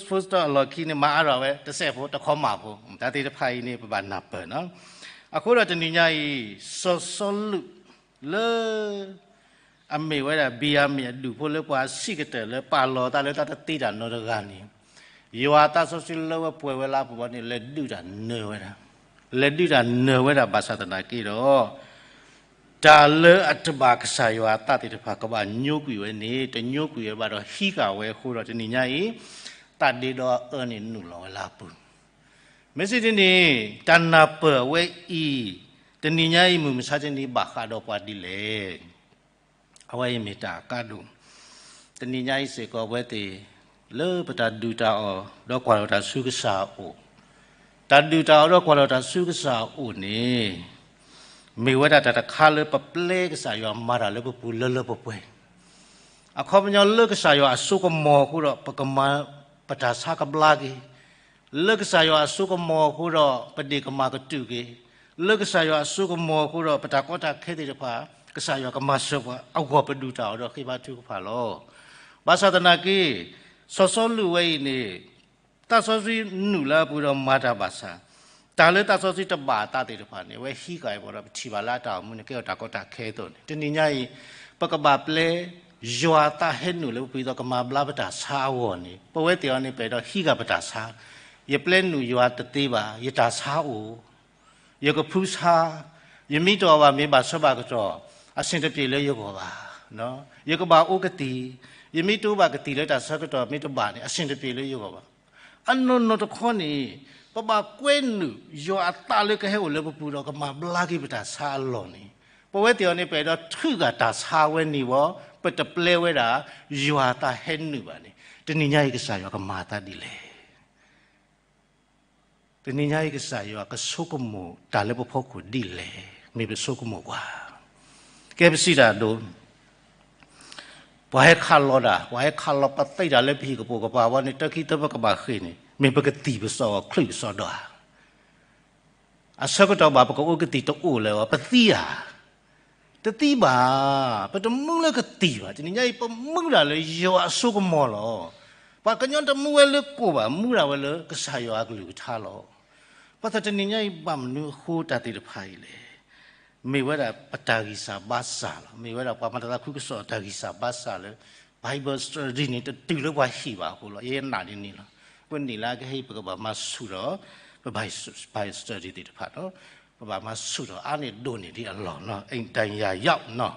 full stop အလီၢ်ခံန့ၣ် မၤအါထီၣ်ဝဲ တစဲးဖိ တခီမၢ်ဖိ, တၢ်သ့ၣ်တဖၣ်အံၤန့ၣ် ပဘၣ်နၢ်ပၢၢ်နီၤ. အဃိဒီးတနံၤညါအံၤ စီၤစီလူးလၢ အမ့ၢ်ဝဲဒၣ် ဘံယၤမံၣ်အဒူၣ်ဖိလၢပှၤစံးကတၢၢ်လၢ ပာ်လီၤအသးလၢတၢ်တသ့တၢ်နီတဂၤန့ၣ်, ယွၤအသးစီဆှံလၢဝဲပှဲၤဝဲလၢအပူၤဘီန့ၣ် လဲၤဒုးတၢ်နၢၤဝဲဒၣ်, လဲၤဒုးတၢ်နၢၤဝဲဒၣ်ဘၣ်ဆၣ်သနာ်က့ဒီး တၢ်လၢအတဘၣ်ကစၢ်ယွၤအသးသ့ၣ်တဖၣ် ကဘၣ်ညိကွံာ်ဝဲန့ၣ် တညိကွံာ်ဝဲဘၣ်ဒီးဟံးဃာ်ဝဲအဃိဒီး တနံၤညါအံၤ တၢ်ဒ့ဒီအအၢန့ၣ်နုာ်လီၤဝဲလၢအပူၤ. မ့ၢ်စံးဒ်န့ၣ် တၢ်နၢ်ပၢၢ်အဝဲအံၤ တနံၤညါအံၤ မုၢ်မဆါတနံၤဘၣ်ဃးဒီးပှၤဒ်လဲၣ်. အဝဲအံၤမ့ၢ်တၢ်အကါဒိၣ်, တနံၤညါအံၤစ့ၢ်ကီးအဝဲသ့ၣ် လၢပတၢ်ဒုၣ်တၢ်အီၣ်ဒီးကွၢ်ထီၣ်တၢ်ဆူကစၢ်အအိၣ်, တၢ်ဒုၣ်တၢ်အီၣ်ဒီးကွၢ်ထီၣ်တၢ်ဆူကစၢ်အအိၣ်န့ၣ် မ့ၢ်ဝဲဒၣ်တၢ်တခါလၢပပျဲကစၢ်ယွၤမၤတၢ်လၢပပူၤလၢလၢပှဲၤပှဲၤ, အခီပညီလၢကစၢ်ယွၤအစိကမီၤအဃိဒီး ပကမၤ ပတၢ်ဆါကဘျါက့ၤ, လၢကစၢ်ယွၤအစိကမီၤအဃိဒီး ပဒ့ၣ်ကမၤကတုာ်က့ၤ, လၢကစၢ်ယွၤအစိကမီၤအဃိဒီး ပတၢ်ကီတၢ်ခဲသ့ၣ်တဖၣ် ကစၢ်ယွၤကမၤစၢၤပှၤအဂီၢ် ပဒုၣ်တၢ်အီၣ်ဒီးဃ့ဘါထုကဖၣ်လီၤ. ဘၣ်ဆၣ်သနာ်က့ စီၤစီလူးဝဲအံၤန့ၣ် သးစီဆှံနုာ်လၢအပူၤဒီးမၤတၢ်ဘၣ်ဆၣ်, တၢ်လၢသးစီဆှံတဘၣ်အသးသ့ၣ်တဖၣ်န့ၣ် အဝဲဟံးဃာ်အီၤဒီး ပထံၣ်ဘၣ်လၢအတၢ်အိၣ်မူန့ၣ် ကဲထီၣ်တၢ်ကီတၢ်ခဲအသိးန့ၣ် တနံၤညါအံၤ ပကဘၣ်ပျဲ ယွၤအသးဟဲနုာ်လၢပပူၤဒ်သိး ကမၤဘျါပတၢ်ဆါအဂီၢ်န့ၣ် ပဝဲသ့ၣ်အံၤန့ၣ် ပအဲၣ်ဒိးဟံးဃာ်ပတၢ်ဆါ, ယပျဲနုာ်ယွၤတသ့ဘၣ်, ယတၢ်ဆါအိၣ် ယကဖုဆါ, ယမ့ၢ်တအီၣ်ဘၣ်မ့ၤဘၣ်ဆၢဘၣ်ကတီၢ် အဆင်တပြေလၢယဂီၢ်ဘၣ်, ယကဘၣ်အိၣ်ကသံၣ်, ယမ့ၢ်တအိၣ်ဘၣ်ကသံၣ်လၢတၢ်ဆၢကတီၢ်မ့ၢ်တဘၣ်န့ၣ် အဆင်တပြေလၢယဂီၢ်ဘၣ်. အနီၢ်နီၢ်တခီန့ၣ် ပဘၣ်ကွဲနုာ်ယွၤအသးလၢကဟဲအိၣ်လၢပပူၤဒီး ကမၤဘျါက့ၤပတၢ်ဆါအလီၢ်န့ၣ် ပဝဲသ့ၣ်အံၤန့ၣ် ပအဲၣ်ဒိးထုးဃာ်တၢ်ဆါဝဲန့ၣ်ဝံၤ ပတပျဲဝဲဒၣ် ယွၤအသးဟဲနုာ်ဘၣ်န့ၣ် တနံၤညါအံၤကစၢ်ယွၤကမၤအသးဒ်လဲၣ်. တနံၤညါအံၤကစၢ်ယွၤကဆိကမိၣ်တၢ်လၢပဖီခိၣ်ဒ်လဲၣ်, မ့ၢ်ပဆိကမိၣ်ကွၢ်. ကဲပစံးတၢ်ဒိ, ပှၤဟဲခးလီၤတၢ်, ပှၤဟဲခးလီၤပသံးတၢ်လၢပဟံၣ်ကပိာ်ကပၤဝဲန့ၣ် တၢ်ခံသၢပကဘၣ်ဃ့ၢ်န့ၣ် မ့ၢ်ပကသံၣ်ပစီၤအီၤ ချုးပစီၤဒီးဧါ. အဆၢကတီၢ်ဘၣ် ပကအိၣ်ကသံၣ်တအိၣ်လၢၤဘၣ်, ပသံဧါ. တသံဘၣ်. ပတမူလၢကသံၣ်ဘၣ်. တနံၤညါအံၤ ပမူဒၣ်လၢယွၤအစိကမီၤလီၤ. ပှၤကညီတမူဝဲလၢကိၣ်ဘၣ်, မူဒၣ်ဝဲလၢကစၢ်ယွၤအကလုၢ်ကထါလီၤ. ဘၣ်ဆၣ်တနံၤညါအံၤ ဘၣ်မနုၤအဃိတၢ်သ့ၣ်တဖၣ်အံၤလဲၣ်. မ့ၢ်ဝဲဒၣ်ပတၢ်ဂံၢ်စၢ်ဘါစၢ်လီၤ. မ့ၢ်ဝဲဒၣ်ပှၤမၤတၢ်သးခုကစီၣ်အတၢ်ဂံၢ်စၢ်ဘါစၢ်လၢ Bible study န့ၣ် တတုၤလၢပှၤဟံၣ်ဘၣ်အဃိလီၤ. ယဲနၢ်ဒ်န့ၣ်လီၤ. အဃိန့ၣ်လၢအကဟဲအံၤ ပကဘၣ်မၤဆူၣ်ဒီး ပ Bible study သ့ၣ်တဖၣ်ဒီး ပဘၣ်မၤဆူၣ်ထီၣ်အါန့ၢ်ဒိၣ်န့ၢ်ဒံးအလီၢ်နီၤ, အိမ်တိုင်ရာရောက်နီၤ,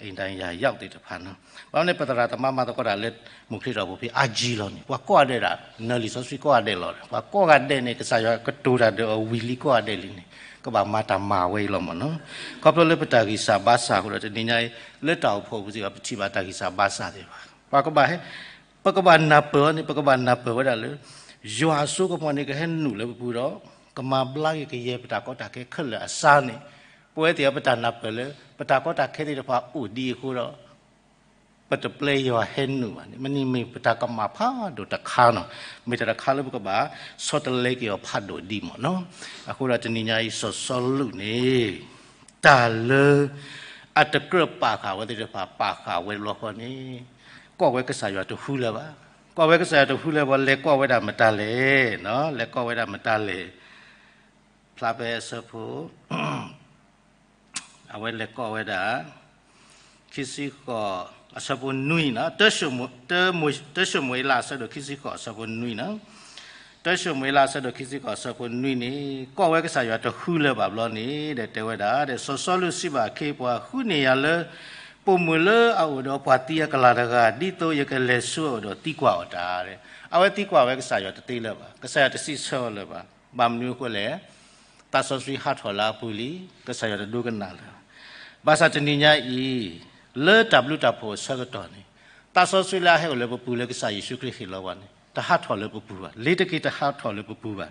အိမ်တိုင်ရာရောက်သ့ၣ်တဖၣ်နီၤ. ဘၣ်မနုၤ ပသရၣ်သမါမၤသကိးတၢ်လၢ မူးခရံာ်တီၣ်ဖိဖဲ အါကံလီၤန့ၣ် ပှၤကိးဂၤဒဲးဒၣ် နၢၤလံာ်စီဆှံကိးဂၤဒဲးလီၤ. ပှၤကိးဂၤဒဲးန့ၣ် ကစၢ်ယွၤကတိၤတၢ်ဒီးအီၤဝံၤလံကိးဂၤဒဲးလံန့ၣ် ကဘၣ်မၤတၢ်မၤဝဲအံၤလီၤမ့ၢ်နီၤ. ခီဖျိလၢပတၢ်ဂံၢ်စၢ်ဘါစၢ်အဃိဒီး တနံၤညါအံၤ လၢတၢ်အိၣ်ဖှိၣ်ပူၤစ့ၢ်ကီး ပထံၣ်ဘၣ်တၢ်ဂံၢ်စၢ်ဘါစၢ်သ့ၣ်တဖၣ် ပှၤကဘၣ်ဟဲ ပကဘၣ်နၢ်ပၢၢ်အီၤန့ၣ် ပကဘၣ်နၢ်ပၢၢ်ဝဲဒၣ်လၢ ယွၤအစိကမီၤန့ၣ် ကဟဲနုာ်လၢပပူၤဒီး ကမၤဘျါက့ၤကယဲၢ်ပတၢ်ကီတၢ်ခဲခဲလၢာ်အစါန့ၣ် ပဝဲသ့ၣ်အံၤ ပတၢ်နၢ်ပၢၢ်လၢ ပတၢ်ကီတၢ်ခဲသ့ၣ်တဖၣ်အိၣ်ဒံးအဃိဒီး ပတပျဲယွၤဟဲနုာ်ဘၣ်န့ၣ် မ့ၢ်န့ၣ်မ့ၢ်ပတၢ်ကမၣ်ဖးဒိၣ်တခါနီၤ. မ့ၢ်တၢ်တခါလၢပကဘၣ်ဆီတလဲက့ၤအီၤဖးဒိၣ်ဒံးမ့ၢ်နီၤ. အဃိဒီးတနံၤညါအံၤ စီၤစီလူးန့ၣ် တၢ်လၢအတကြၢးပာ်ဃာ်ဝဲသ့ၣ်တဖၣ် ပာ်ဃာ်ဝဲတဘျီဃီန့ၣ် ကိးဝဲကစၢ်ယွၤတဟူလၢၤဘၣ်. ကိးဝဲကစၢ်ယွၤတဟူလၢၤဘၣ် လဲၤကိးဝဲဒၣ်မတၤလဲၣ်, လဲၤကိးဝဲဒၣ်မတၤလဲၣ်. ဖျါဖဲအဆၢဖိ အဝဲလဲၤကိးဝဲဒၣ် ခံဆံဃိး အဆၢဖိနွံနီၤ, တၢ ၡမူၤအ့လး အဆၢဒိၣ်ခံဆံဃိး အဆၢဖိနွံနီၤ. တၢ ၡမူၤအ့လး အဆၢဒိၣ်ခံဆံဃိး အဆၢဖိနွံန့ၣ် ကိးဝဲကစၢ်ယွၤတဃူလၢၤဘၣ်ဘျီန့ၣ် ဒီးတဲဝဲဒၣ် စီၤစီလူးစံးဘၣ်အခ့အပှၤ, ဃုန့ၢ်ယၤလၢ ပိာ်မုၣ်လၢအအိၣ်ဒီးပှၤသံအကလၤတဂၤ ဒ်သိးယကလဲၤဆူအအိၣ်ဒီးသံကွၢ်အီၤတၢ်. အဝဲသံကွၢ်ဝဲကစၢ်ယွၤတသ့လၢၤဘၣ်, ကစၢ်ယွၤတစံးဆၢအီၤလၢၤဘၣ်. ဘၣ်မနုၤအဃိလဲၣ်, သးစီဆှံဟးထီၣ်လၢအပူၤလံ, ကစၢ်ယွၤတဒိကနၣ်လၢၤ. ဘၣ်ဆၣ်တနံၤညါအံၤ လၢတၢ်ဘျုးတၢ်ဖှိၣ်အဆၢကတီၢ်န့ၣ် သးစီဆှံလၢအဟဲအိၣ်လၢပပူၤလၢကစၢ်ယ့ၣ်ၡူးခရံာ်ဟ့ၣ်လီၤပှၤန့ၣ် တဟးထီၣ်လၢပပူၤဘၣ်, လ့ၤတက့ၤတဟးထီၣ်လၢပပူၤဘၣ်.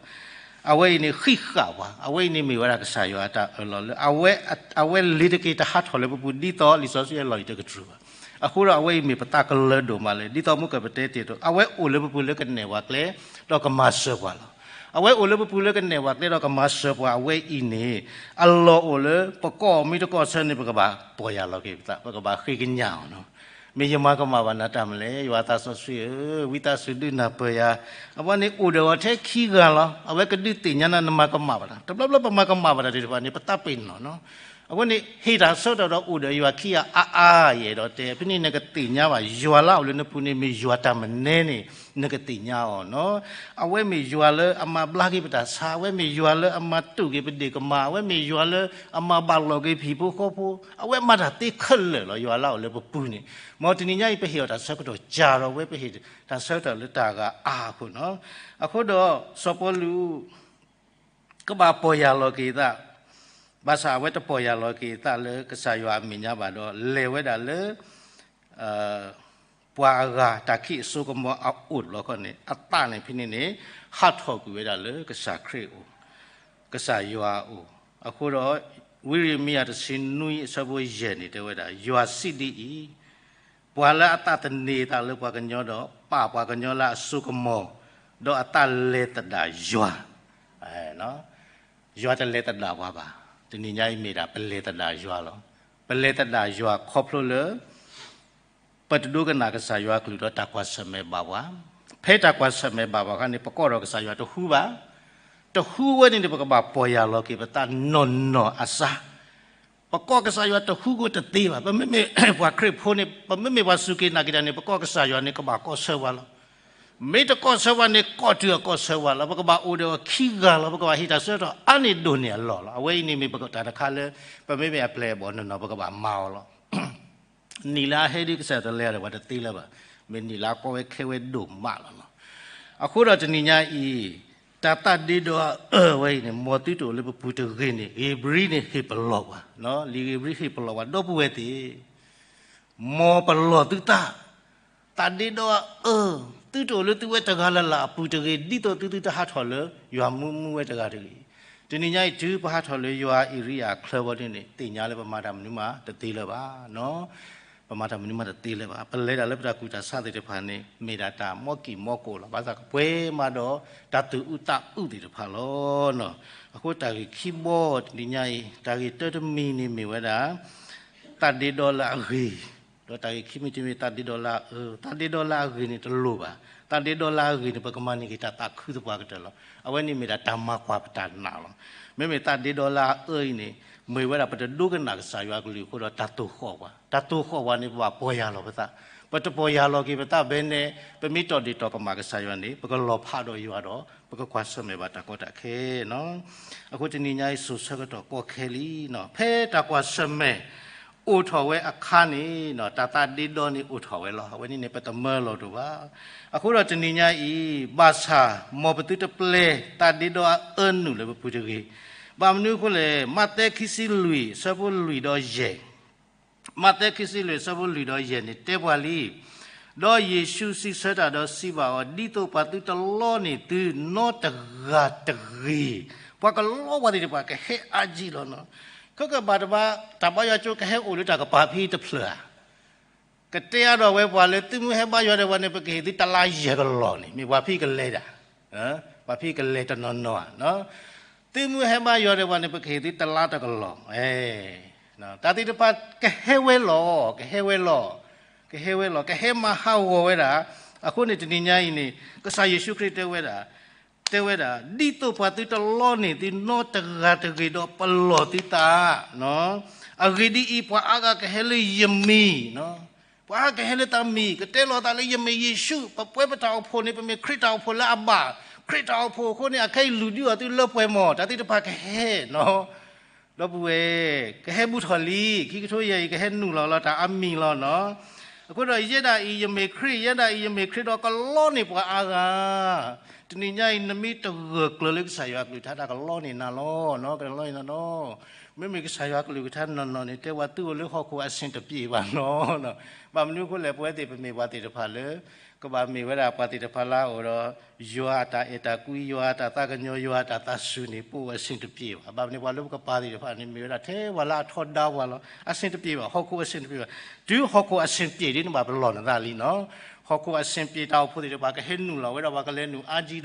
အဝဲအံၤန့ၣ်ဃံးဃာ်ပှၤ, အဝဲအံၤန့ၣ်မ့ၢ်ဝဲဒၣ်ကစၢ်ယွၤအတၢ်အၢၣ်လီၤလၢ အဝဲလ့ၤတက့ၤတဟးထီၣ်လၢပပူၤ ဒ်သိးလံာ်စီဆှံအလီၢ်အံၤတကတြူၢ်ဘၣ်. အဃိဒီးအဝဲအံၤမ့ၢ်ပသးကလၢၤဒိၣ်မးလၢ ဒ်သိးမုၢ်ကပတဲတ့ၢ်အသိး အဝဲအိၣ်လၢပပူၤလၢကနဲၣ်ပှၤကျဲ ဒီးကမၤစၢၤပှၤလီၤ. အဝဲအိၣ်လၢပပူၤလၢကနဲၣ်ပှၤကျဲဒီးကမၤစၢၤပှၤအဝဲအံၤန့ၣ်, အလီၢ်အိၣ်လၢပကိးမ့ၢ်တကိးဆၢန့ၣ် ပကဘၣ်ပီၢ်ယၢ်လီၤက့ၤပသး, ပကဘၣ်ဃ့ကညးအီၤနီၤ. မ့ၢ်ယမၤကမၣ်ဘၣ်နၤတၢ်မနုၤလဲၣ်, ယွၤသးစီဆှံဧၢ, ဝံသးစူၤဒုးနၢ်ပၢၢ်ယၤ. အဝဲန့ၣ်အိၣ်ဒီးအီၤထဲခံဂၤလီၤ. အဝဲကဒုးသ့ၣ်ညါနၤ နမၤကမၣ်ဘၣ်တၢ်, တဘျီဘျီပမၤကမၣ်ဘၣ်တၢ်သ့ၣ်တဖၣ်န့ၣ် ပသးပ့ၤနီၣ်နီၤ. အဃိန့ၣ် ဟ့ၣ်တၢ်ဆၢကတီၢ်ဒီးအိၣ်ဒီးယွၤခံဂၤအါအါ, ယအဲၣ်ဒိးတဲ ဖဲန့ၣ်နကသ့ၣ်ညါဘၣ် ယွၤလၢအအိၣ်လၢနပူၤန့ၣ် မ့ၢ်ယွၤတၢ်မနုၤန့ၣ် နကသ့ၣ်ညါအီၤနီၤ. အဝဲမ့ၢ်ယွၤလၢအမၤဘျါက့ၤပတၢ်ဆါ, အဝဲမ့ၢ်ယွၤလၢအမၤတူၢ်က့ၤပဒ့ၣ်ကမၢ်, အဝဲမ့ၢ်ယွၤလၢအမၤဘၣ်လီၤက့ၤပဟံၣ်ဖိဃီဖိ, အဝဲမၤတၢ်သ့ခဲလၢာ်လီၤ. ယွၤလၢအအိၣ်လၢပပူၤန့ၣ်, မ်တနံၤညါအံၤ ပဟ့ၣ်အီၤတၢ်ဆၢကတီၢ်ကၢ်ဒီးဝဲ ပဟ့ၣ်တၢ်ဆၢကတီၢ်လၢတၢ်ဂၤအါအဃိနီၤ. အဃိဒီးစီၤပီလူး ကဘၣ်ပီၢ်ယၢ်လီၤက့ၤသး, ဘၣ်ဆၣ်အဝဲတပီၢ်ယၢ်လီၤက့ၤသးလၢကစၢ်ယွၤအမဲာ်ညါဘၣ်ဒီး လဲၤဝဲဒၣ်လၢ ပှၤအဂၤတၢ်ခံးအစိကမီၤအအိၣ်တဘျီဃီန့ၣ် အသးန့ၣ်ဖဲန့ၣ်န့ၣ် ဟးထီၣ်ကွံာ်ဝဲဒၣ်လၢကစၢ်ခရံာ်အအိၣ်, ကစၢ်ယွၤအအိၣ်. အဃိဒီး ဝံယံးရမံယၤတဆံနွံအဆၢဖိယဲၢ်န့ၣ် တဲဝဲဒၣ်, ယွၤစံးဒ်အံၤ, ပှၤလၢအသးသန့ၤသးလၢပှၤကညီဒီး ပာ်ပှၤကညီလၢအစိကမီၤ, ဒီးအသးလဲၤသဒၣ်ယွၤ. ယွၤတလဲၤသဒၣ်ပှၤဘၣ်. တနံၤညါအံၤမ့ၢ်ဒၣ် ပလဲၤသဒၣ်ယွၤလီၤ. ပလဲၤသဒၣ်ယွၤခီဖျိလၢ ပတဒိကနၣ်ကစၢ်ယွၤကလုၢ်ဒီးတၢ်ကွၢ်ဆၢၣ်မဲာ်ဘၣ်ပှၤ, ဖဲတၢ်ကွၢ်ဆၢၣ်မဲာ်ဘၣ်ပှၤအခါန့ၣ် ပကိးဒီးကစၢ်ယွၤတဟူဘၣ်. တဟူဝဲန့ၣ်န့ၣ် ပကဘၣ်ပီၢ်ယၢ်လီၤက့ၤပသးနီၢ်နီၢ်အစါ. ပကိးကစၢ်ယွၤတဟူဃိတသ့ဘၣ်. ပမ့မ့ၢ်ပှၤခရံာ်ဖိန့ၣ် ပမ့မ့ၢ်ပှၤစူၢ်က့ၤနာ်က့ၤတၢ်န့ၣ် ပကိးကစၢ်ယွၤန့ၣ် ကဘၣ်ကိးဆၢပှၤလီၤ. မ့ၢ်တကိးဆၢပှၤန့ၣ် ကိးတုၤအကိးဆၢပှၤလီၤ. ပကဘၣ်အိၣ်ဒီးအီၤခံဂၤလီၤ. ပကဘၣ်ဟ့ၣ်တၢ်ဆၢကတီၢ်အါန့ၢ်ဒိၣ်န့ၢ်အလီၢ်လီၤ. အဝဲအံၤန့ၣ်မ့ၢ်ပတၢ်တခါလၢ ပမ့မ့ၢ်အပျဲၢ်အဘီၣ်နီၢ်နီၢ် ပကဘၣ်မၤအီၤလီၤ. နံၣ်လၢအဟဲဒ်ကစၢ်ယွၤတလဲၤအီၤဒီး ပှၤတသ့လၢၤဘၣ်. မ့ၢ်နံၣ်လၢအကီဝဲခဲဝဲဒိၣ်မးလီၤနီၤ. အဃိဒီးတနံၤညါအံၤ တၢ်သးဒ့ဒီအအၢဝဲအံၤန့ၣ် မ်သုတအိၣ်လၢပပူၤတဂ့ၤန့ၣ် ဧ့ၤဘြံၤန့ၣ်ဟ့ၣ်ပလီၢ်ပှၤ, လံာ်ဧ့ၤဘြံၤဟ့ၣ်ပလီၢ်ပှၤ ဒီပုၢ်ဝဲၢ်သ့ၣ်, မ်ပလီၢ်သုသး, သးဒ့ဒီအအၢ, သုတအိၣ်လၢသုဝဲတဂၤလၢ်လၢ်အပူၤတဂ့ၤ, ဒ်သိးသုသုတဟးထီၣ်လၢယွၤမူမူဝဲတဂၤတဂ့ၤ. တနံၤညါအံၤ တုၤပဟးထီၣ်လၢယွၤအ့ရံယၤအချၢဝဲဒၣ်န့ၣ် သ့ၣ်ညါလၢပမၤတၢ်မနုၤမးတသ့လၢၤဘၣ်. ပမၤတၢ်မနုၤမးတသ့လၢၤဘၣ်. ပလဲၤတၢ်လၢပတၢ်ကူၣ်တၢ်ဆးသ့ၣ်တဖၣ်န့ၣ် မ့ၢ်ဒၣ်တၢ်မီၢ်ကံၢ်မီၢ်ကိၣ်လီၤ. ဘၣ်ဆၣ်ကပှဲၤမးဒီးတၢ်သူၣ်အုးသးအုးသ့ၣ်တဖၣ်လီၤ. အဃိတၢ်ဂ့ၢ်ခံဘီတနံၤညါအံၤ တၢ်ဂ့ၢ်တၢတမံၤန့ၣ်မ့ၢ်ဝဲဒၣ် သးဒ့ဒီလၢအဂ့ၤ, ဒီးတၢ်ဂ့ၢ်ခံမံၤတမံၤ သးဒ့ဒီလၢအအၢ, သးဒ့ဒီလၢအဂ့ၤန့ၣ်တလိၣ်ဘၣ်. သးဒ့ဒီလၢအဂ့ၤန့ၣ် ပကမၤန့ၢ်က့ၤတၢ်သးခုသပှၢ်ကတၢၢ်လီၤ. အဝဲန့ၣ်မ့ၢ်ဒၣ်တၢ်မၤကွၢ်ပတၢ်နာ်လီၤ. မ့မ့ၢ်သးဒ့ဒီလၢအအၢအံၤန့ၣ် မ့ၢ်ဝဲဒၣ်ပတဒိကနၣ်ကစၢ်ယွၤကလုၢ်အဃိဒီးတၢ်သိၣ်ဃီၣ်ပှၤ, တၢ်သိၣ်ဃီၣ်ပှၤန့ၣ် ပဘၣ်ပီၢ်ယၢ်လီၤပသး. ပတပီၢ်ယၢ်လီၤက့ၤပသးဘၣ်န့ၣ် ပမ့ၢ်တီၢ်ဒ့ၣ်တီၢ်ကမၣ်ကစၢ်ယွၤန့ၣ် ပကလီၤဖးဒီးယွၤဒီး ပကကွၢ်ဆၢၣ်မဲာ်ဘၣ်တၢ်ကီတၢ်ခဲနီၤ. အဃိတနံၤညါအံၤ စိၤဆၢကတီၢ်ကီခဲလံနီၤ, ဖဲတၢ်ကွၢ်ဆၢၣ်မဲာ်အိၣ်ထီၣ်ဝဲအခါန့ၣ်နီၤ, တၢ်သးဒ့ဒီန့ၣ်အိၣ်ထီၣ်ဝဲလီၤ. အဝဲန့ၣ်န့ၣ် ပတမၢလီၤဒိၣ်ဘၣ်. အဃိဒီးတနံၤညါအံၤ ဘၣ်ဆၣ်မ်ပသုတပျဲသးဒ့ဒီအအၢနုာ်လၢပပူၤတဂ့ၤ. ဘၣ်မနုၤအဃိလဲၣ်, မးသဲခံဆံလွံၢ် ဆၢဖိလွံၢ်ဒီးယဲၢ် မးသဲခံဆံလွံၢ် ဆၢဖိလွံၢ်ဒီးယဲၢ်န့ၣ် တဲပှၤလံ, ဒီးယ့ၣ်ၡူးစံးဆၢတၢ်ဒီးစံးဘၣ်အီၤ, ဒ်သိးပှၤသုတလီန့ၢ်သုနီတဂၤတဂ့ၤ. ပှၤကလီပှၤသ့ၣ်တဖၣ်ကဟဲအါကံလီၤနီၤ. ခဲကဘၣ်တဘၣ် တၢ်ဘါယွၤကၠိကဟဲအိၣ်လၢတၢ်ကပၤဖဲတဖျၢၣ်ဧါ. ကတဲအါဒီးဝဲပှၤလၢ သုမ့ၢ်ဟဲဘါယွၤဒီးပှၤန့ၣ် ပကဟ့ၣ်သုတလါယဲၢ်ကလီၢ်န့ၣ် မ့ၢ်ပှၤဖဲကလဲၤဒၣ်, ပှၤဖဲကလဲၤတနီၤနီၤဧါ. သုမ့ၢ်ဟဲဘါယွၤဒီးပှၤန့ၣ် ပကဟ့ၣ်သုတလါတကလီၢ်. တၢ်သ့ၣ်တဖၣ်ကဟဲဝဲလီၤ, ကဟဲဝဲလီၤ, ကဟဲဝဲလီၤ, ကဟဲမၤဟးဂီၤဝဲဒၣ်. အဃိန့ၣ်တနံၤညါအံၤန့ၣ် ကစၢ်ယ့ၣ်ၡူးခရံာ်တဲဝဲဒၣ်, တဲဝဲဒၣ်, ဒ်သိးပှၤသုတလီန့ၢ်သုနီတဂၤတဂ့ၤဒီးပလီၢ်သုသး. အဂ့ၢ်ဒ်အံၤ, ပှၤအါဂၤကဟဲလၢယမံၤ, ပှၤအါဂၤကဟဲလၢတၢ်မံၤ, ကတဲလီၤသးလၢယမ့ၢ်ယ့ၣ်ၡူး, ပပှဲပတၢ်အိၣ်ဖှိၣ်န့ၣ် ပမ့ၢ်ခရံာ်တၢ်အိၣ်ဖှိၣ်လၢအဘၣ်, ခရံာ်တၢ်အိၣ်ဖှိၣ်အဃိန့ၣ် အခဲအံၤလူၤဒုးအီၤသုလၢပှဲၤမီၢ်, တၢ်သ့ၣ်တဖၣ်ကဟဲနီၤ. ဒီပုၢ်ဝဲၢ်, ကဟဲဘူးထီၣ်လံ, ခံကထိယဲၢ်အံၤ ကဟဲနုာ်လီၤလီၤတၢ်အါမံၤလီၤနီၤ. အဃိဒီးယဲဒၣ်အံၤယမ့ၢ်ခရံာ်, ယဲဒၣ်အံၤယမ့ၢ်ခရံာ်ဒီးကလီန့ၢ်ပှၤအါဂၤ. တနံၤညါအံၤ နမ့ၢ်တဂၢၢ်ကျၢၤလၢကစၢ်ယွၤကလုၢ်ကထါ တၢ်ကလီန့ၢ်နၤလီၤ, ကလီန့ၢ်နၤလီၤ. မ့မ့ၢ်ကစၢ်ယွၤကလုၢ်ကထါနီၢ်နီၢ်န့ၣ် တဲဝဲသုအိၣ်လၢဟီၣ်ခိၣ်အဆ့ၣ်တပျ့ၤဘၣ်နီၤ. ဘၣ်မနုၤအဃိလဲၣ်, ပဝဲသ့ၣ် ပမ့ၢ်ပှၤသ့ၣ်တဖၣ်လၢ ကဘၣ်မ့ၢ်ဝဲဒၣ်ပှၤသ့ၣ်တဖၣ်လၢအအိၣ်ဒီး ယွၤအတၢ်အဲၣ်တၢ်ကွံ, ယွၤအတၢ်သးကညီၤ, ယွၤအတၢ်သးစူၤန့ၣ် ပအိၣ်အဆင်တပြေဘၣ်. ဘၣ်မနုၤပှၤလၢပကပၤသ့ၣ်တဖၣ်န့ၣ် မ့ၢ်ဝဲဒၣ်ထဲပှၤလၢအထီဒါပှၤလီၤ. အဆင်တပြေဘၣ်, ဟီၣ်ခိၣ်အဆင်တပြေဘၣ်. တုၤဟီၣ်ခိၣ်အဆင်ပြေဒ်န့ၣ် ဘၣ်ပလီၢ်နသးလံနီၤ. ဟီၣ်ခိၣ်အဆင်ပြေတၢ်အိၣ်ဖှိၣ်သ့ၣ်တဖၣ် ကဟဲနုာ်လီၤဝဲဒၣ်ပှၤကလဲၤနုာ်အါကံဒီး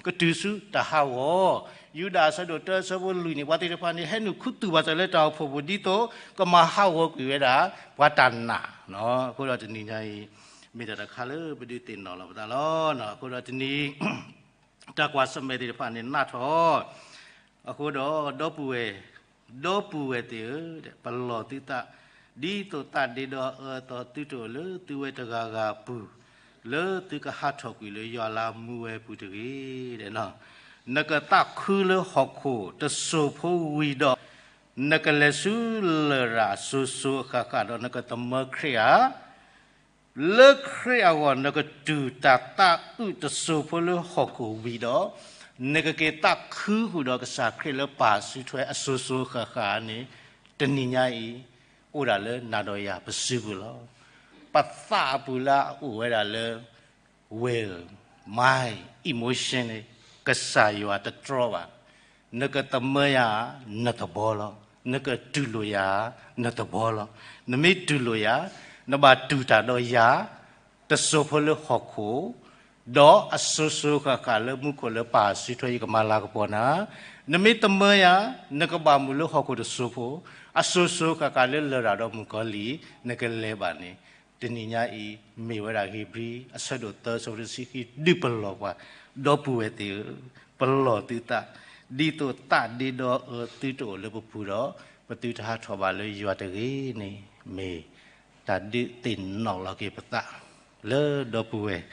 ကတုၤဆူတၢ်ဟးဂီၤ ယူဒၤအဆၢဒိၣ်တၢအဆၢဖိလွံၢ်န့ၣ် ပှၤသ့ၣ်တဖၣ်န့ၣ် ဟဲနုာ်ခူသူၣ်ဘၣ်စၢၤလၢတၢ်အိၣ်ဖှိၣ်ပူၤ ဒ်သိးကမၤဟးဂီၤကွံာ်ဝဲဒၣ် ပှၤတၢ်နာ်နီၤ. အဃိဒီးတနံၤညါအံၤ မ့ၢ်တၢ်တခါလၢပဒုးသ့ၣ်နီၣ်လီၤပသးလီၤ. အဃိဒီးတနံၤ တၢ်ကွၢ်ဆၢၣ်မဲာ်သ့ၣ်တဖၣ်န့ၣ် နးထီၣ် အဃိဒီး ဒီပုၢ်ဝဲၢ်, ဒီပုၢ်ဝဲၢ်သ့ၣ်ဧၢ, ပလီၢ်သုသး, ဒ်သိးသးဒ့ဒီအၢအသိးသုတအိၣ်လၢသုဝဲတဂၤဂၤအပူၤ, လၢသုကဟးထီၣ်ကွံာ်လၢယွၤလၢမူဝဲပူၤတဂ့ၤ. နကသးခုလၢဟီၣ်ခိၣ်တစိၢ်ဖိဝံၤဒီး, နကလဲၤဆူလရာ်စိၤစိၤအဃၣ်ဃၣ်ဒီး နကသမၢခရံာ်ဧါ လၢခရံာ်အဂီၢ် နကတူၢ်တၢ်သးအုးတစိၢ်ဖိလၢဟီၣ်ခိၣ်ဝံၤဒီး, နကက့ၤသးခုဃုာ်ဒီးကစၢ်ခရံာ်လၢပၢ်စုထွဲအစိၤစိၤဃၣ်ဃၣ်န့ၣ်, တနံၤညါအံၤ အိၣ်ဒၣ်လၢနၤဒီးယၤပစုပူၤလီၤ. ပသးအပူၤလၢအအိၣ်ဝဲဒၣ်လၢ will, mind, emotion န့ၣ် ကစၢ်ယွၤတတြီဘၣ်. နကသမၢယၤ နသဘောလီၤ. နကတူၢ်လိာ်ယၤ နသဘောလီၤ. နမ့ၢ်တူၢ်လိာ်ယၤ နဘၣ်တူၢ်တၢ်ဒီးယၤ တစိၢ်ဖိလၢဟီၣ်ခိၣ်, ဒီးအစိၤစိၤဃၣ်ဃၣ်လၢမူခိၣ်လၢပၢ်စုထွဲယကမၤလၤကပီၤနၤ. နမ့ၢ်သမၢယၤ နကဘၣ်မုာ်လၢဟီၣ်ခိၣ်တစိၢ်ဖိ, အစိၤစိၤဃၣ်ဃၣ်လၢလရာ်ဒီးမုၣ်ကီၤလံၢ် နကလဲၤဘၣ်န့ၣ်, တနံၤညါအံၤ မ့ၢ်ဝဲဒၣ်ဧ့ၤဘြံၤအဆၢဒိၣ်သၢအဆၢဖိတဆံခံ ဒုးပလီၢ်ပှၤ, ဒီပုၢ်ဝဲၢ်သ့ၣ်ဧၢ, ပလီၢ်သုသး, ဒ်သိးသးဒ့ဒီအၢသုတအိၣ်လၢပပူၤဒီး, ပသုတဟးထီၣ်ဘၣ်လၢယွၤတဂ့ၤန့ၣ်, မ့ၢ်တၢ်ဒုးသ့ၣ်နီၣ်လီၤက့ၤပသး လၢဒီပုၢ်ဝဲၢ်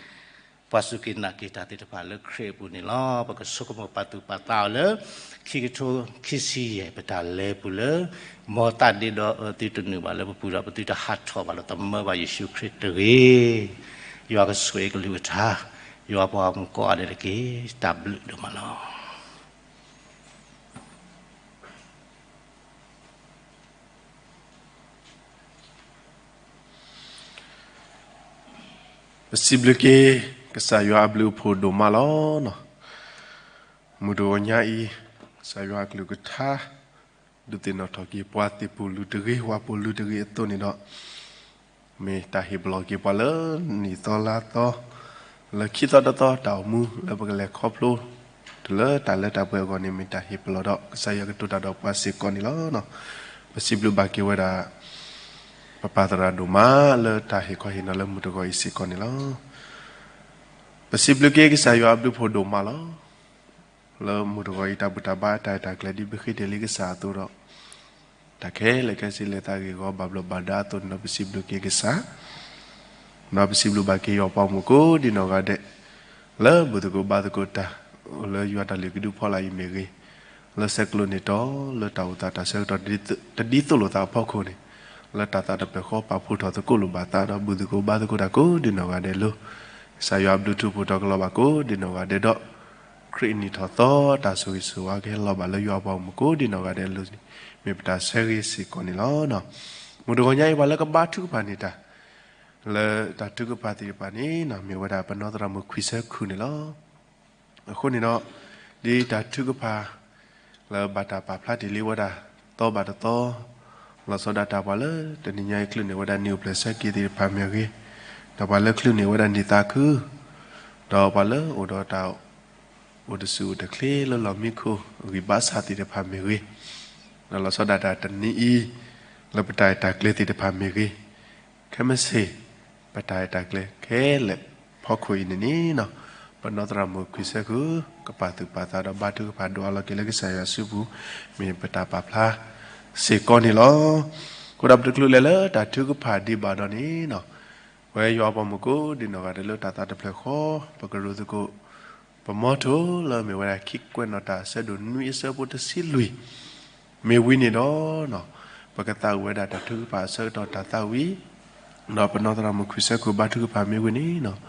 ပှၤစူၢ်က့ၤနာ်က့ၤတၢ်သ့ၣ်တဖၣ်လၢခရံာ်အပူၤန့ၣ်လီၤ. ပကဆိကမိၣ်ပာ်သူၣ်ပာ်သးအီၤလၢ ခံကထိခံဆံယဲၢ် ပတၢ်လဲၤပူၤလၢ မ်သးဒ့ဒီအၢသုတနုာ်ဘၣ်လၢပပူၤဒီး ပသုတဟးထီၣ်ဘၣ်ဒီးသမၢဘၣ်ယ့ၣ်ၡူးခရံာ်တဂ့ၤ. ယွၤကဆိၣ်ဂ့ၤကလုၢ်ကထါ, ယွၤပှၤမူကိးဂၤဒဲးတက့ၢ်. တၢ်ဘျုးဒိၣ်မးလီၤ. ပစံးဘျုးက့ၤ ကစၢ်ယွၤအဘျုးအဖှိၣ်ဒိၣ်မးလီၤ. မုၢ်တဂီၤညါအံၤ ကစၢ်ယွၤအကလုၢ်ကထါ ဒုးသ့ၣ်နီၣ်ထီၣ်က့ၤ ပှၤသ့ၣ်ပူၤလုၢ်တဂ့ၤ ဝၤပူၤလုၢ်တဂ့ၤအသိးန့ၣ်ဒီး, မ့ၢ်တၢ်ဟ့ၣ်ပလီၢ်က့ၤပှၤလၢနံၣ်သီလါသီ, လၢခံသီတသီတၢ်အိၣ်မူ လၢပကလဲၤခီဖျိ တုၤလၢတၢ်လၢတၢ်ပှဲၤအဂီၢ်န့ၣ် မ့ၢ်တၢ်ဟ့ၣ်ပလီၢ်ဒီး ကစၢ်ယွၤကတိၤတၢ်ဒီးပှၤစ့ၢ်ကီးန့ၣ်လီၤ. ပစံးဘျုးဘၣ်က့ၤဝဲဒၣ် ပပၢ်သရၣ်ဒိၣ်မး လၢတၢ်ဟ့ၣ်ခီဟ့ၣ်နီၤလၢမုၢ်တဂီၤအံၤစ့ၢ်ကီးန့ၣ်လီၤ. ပစံးဘျုးက့ၤကစၢ်ယွၤအဘျုးအဖှိၣ်ဒိၣ်မးလီၤ. လၢမုၢ်တဂီၤအံၤ တၢ်ဘူၣ်တၢ်ဘါတၢ်ရဲၣ်တၢ်ကျဲၤ ဒ်ပဃ့တ့ၢ်လံကစၢ်အသိးဒီး, တၢ်ခဲလၢာ်ခဲဆ့လဲၤသးဂ့ၢ်ဂီၤ ဘၣ်ဘျီးဘၣ်ဒါအသိးန့ၣ်ဒီး ပစံးဘျုးက့ၤကစၢ်, ဒီးပစံးဘျုးဘၣ်က့ၤယွၤပှၤမုၣ်ကိးဒံနီၢ်ဂၤဒဲး, လၢဘူၣ်သကိးဘါသကိးတၢ်, အိၣ်လၢယွၤတၢ်လုၢ်ကဒုဖီလာ်အံၤမ့ၢ်ဂ့ၤ, လၢဆဲးကျိးန့ၢ်တီလၢတၢ်အိၣ်သးတၢ်ဆၢကတီၢ်တဒ်သိးလိာ်သးအဖီခိၣ်န့ၣ်, လၢတၢ်သးတဖျၢၣ်ဃီပာ်ဖှိၣ်ထီၣ်သကိးလိာ်ဘၣ်သးဒီး ဘူၣ်သကိးဘါသကိးတၢ်ကိးဒံနီၢ်ဂၤဒဲးလီၤ. ကစၢ်ယွၤအဘျုးထူးဖှိၣ်ထီၣ်ကလီၤဘၣ်ကိးဒံနီၢ်ဂၤဒဲးဒီး, ခရံာ်အနံၣ်ထီၣ်သီ တၢ်ဆိၣ်ဂ့ၤဆိၣ်ဝါကဟဲလီၤဘၣ်လၢယွၤပှၤမုၣ်ကိးဒံနီၢ်ဂၤဒဲးလီၤန့ၣ် မ့ၢ်ပတၢ်ဆၢဂ့ၤစ့ၢ်ကီးန့ၣ်လီၤ. မုၢ်တဂီၤညါအံၤ ပှၤလၢကဘါထုကဖၣ်န့ၢ်တၢ် လၢတၢ်ထုကဖၣ်သ့ၣ်တဖၣ်န့ၣ် မ့ၢ်ဝဲဒၣ်ပနီၢ်သရၣ်မုၣ်ခွံဆၢခိၣ်န့ၣ်လီၤ. အဃိန့ၣ်ဒီး, ဒ်တၢ်ထုကဖၣ် လၢဘၣ်တၢ်ပာ်ဖျါတ့ၢ်လံဝဲဒၣ် သီဘၣ်တသီ, လီၤဆီဒၣ်တၢ်ပှၤလၢတနံၤညါအံၤ ချုးန့ၢ်ဝဲဒၣ်နံၣ်အိၣ်ဖျဲၣ်ဆၢက့ၤသ့ၣ်တဖၣ်မ့ၢ်ဂ့ၤ, ဒီးပှၤလၢချုးန့ၢ်ဝဲဒၣ်နံၣ်သးခု, ဒီးပှၤလၢအိၣ်ဒီးတၢ်အိၣ်တဆူၣ်အိၣ်တချ့လၢလီၢ်မံခိၣ် ဂံၢ်ဘါဆၣ်သ့ၣ်တဖၣ်မ့ၢ်ဂ့ၤ, ဒီးလီၤဆီဒၣ်တၢ်တနံၤအံၤ လၢပတၢ်ရဲၣ်တၢ်ကျဲၤသ့ၣ်တဖၣ်မ့ၢ်ဂ့ၤ, ခဲမုၢ်ဆ့ၣ် ပတၢ်ရဲၣ်တၢ်ကျဲၤခဲလၢာ်ဖီခိၣ်အံၤန့ၣ်န့ၣ်, ပနီၢ်သရၣ်မုၣ်ခွံဆၢခိၣ် ကပာ်သူၣ်ပာ်သးဒီးဘါထုကဖၣ်ဒိးအါလီၤက့ၤလၢကစၢ်ယွၤစုပူၤ မ့ၢ်ပတၢ်ပာ်ဖျါစ့ၢ်ကီးန့ၣ်လီၤ. အဃိဒီးပတချုးလဲၤလၢတၢ်ထုကဖၣ်ဒံးဘၣ်ဒီးန့ၣ်, ပဝဲယွၤပှၤမုၣ်ကိးဒံနီၢ်ဂၤဒဲးလၢတၢ်သးတဖျၢၣ်ဃီ ပကရူၢ်သကိး ပမီထိၣ်လၢမ့ၢ်ဝဲဒၣ်ခံကွဲးနီၣ်တၢ်အဆၢဒိၣ်နွံအဆၢဖိတဆံလွံၢ် မ့ၢ်ဝံၤန့ၣ်ဒီး, ပကသးဝံၣ်ဝဲဒၣ်တၢ်ထုကဖၣ်အဆၢကတီၢ်တၢ်သးဝံၣ်, ဒီးပနီၢ်သရၣ်မုၣ်ခွံဆၢခိၣ်ဘါထုကဖၣ်မ့ၢ်ဝံၤန့ၣ်,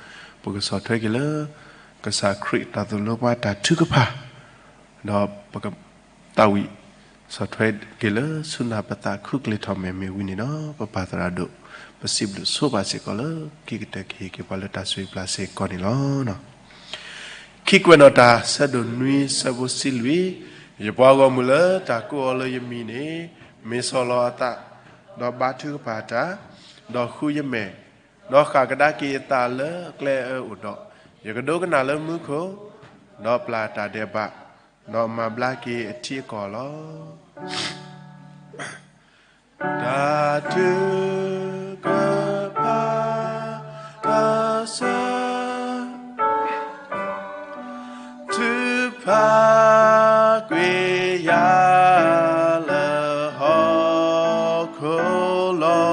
ပကဆီၣ်ထွဲက့ၤလၢ ကစၢ်ခရံာ်တၢ်သိၣ်လိပှၤတၢ်ထုကဖၣ်, ဒီးပကသးဝံၣ် ဆီၣ်ထွဲက့ၤလၢဆူနၢ်ပသးခုကျ့ထီၣ်မဲာ်မ့ၢ်ဝံၤန့ၣ်ဒီး ပပၢ်သရၣ်ဒိၣ် ပစံးဘျုးဆိပာ်စ့ၢ်ကီးလၢ ခံကတၢၢ်ကဟ့ၣ်က့ၤပှၤလၢတၢ်ဆိၣ်ဂ့ၤပျၢ်စ့ၢ်ကီးန့ၣ်လီၤ. ခံကွဲးနီၣ်တၢ် ဆၢဒိၣ်နွံ ဆၢဖိတဆံလွံၢ်, ယပှၤဂီၢ်မုၢ်လၢတၢ်ကိးအီၤလၢယမံၤန့ၣ် မ့ၢ်ဆီၣ်လီၤအသး, ဒီးဘါထုကဖၣ်တၢ်, ဒီးဃုယမဲာ်, ဒီးဃၣ်ကဒါက့ၤအသးလၢအကျဲအၢအအိၣ်ဒီး, ယကဒိကနၣ်လၢမူခိၣ်, ဒီးပျၢ်တၢ်ဒဲးဘး, ဒီးမၤဘျါက့ၤအထံအကီၢ်လီၤ. တၢ်ထုကဖၣ်အဆၢ, ထုကဖၣ်ကွံာ်ယၤလၢဟီၣ်ခိၣ်လီ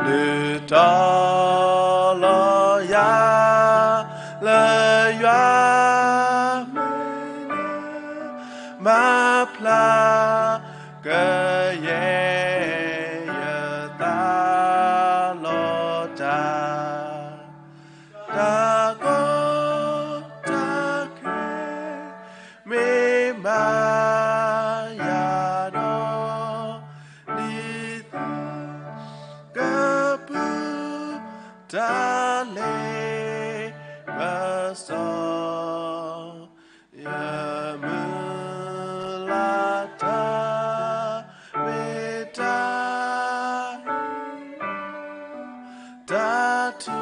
ၤ. လုၢ်တီၤလီၤယၤ လၢယွၤမ့ၢ်နၤ, မၤဖျါကယဲၢ်ယသး လီၤတၢ်, တၢ်ကီတၢ်ခဲ မ့ၢ်မၤယၤဒီး ဒ်သိးကပုၢ်တၢ်လဲၤ ပစီ ယမုၢ်လၢ်တၢ် မ့ၢ်တၢ် တၢ်ထု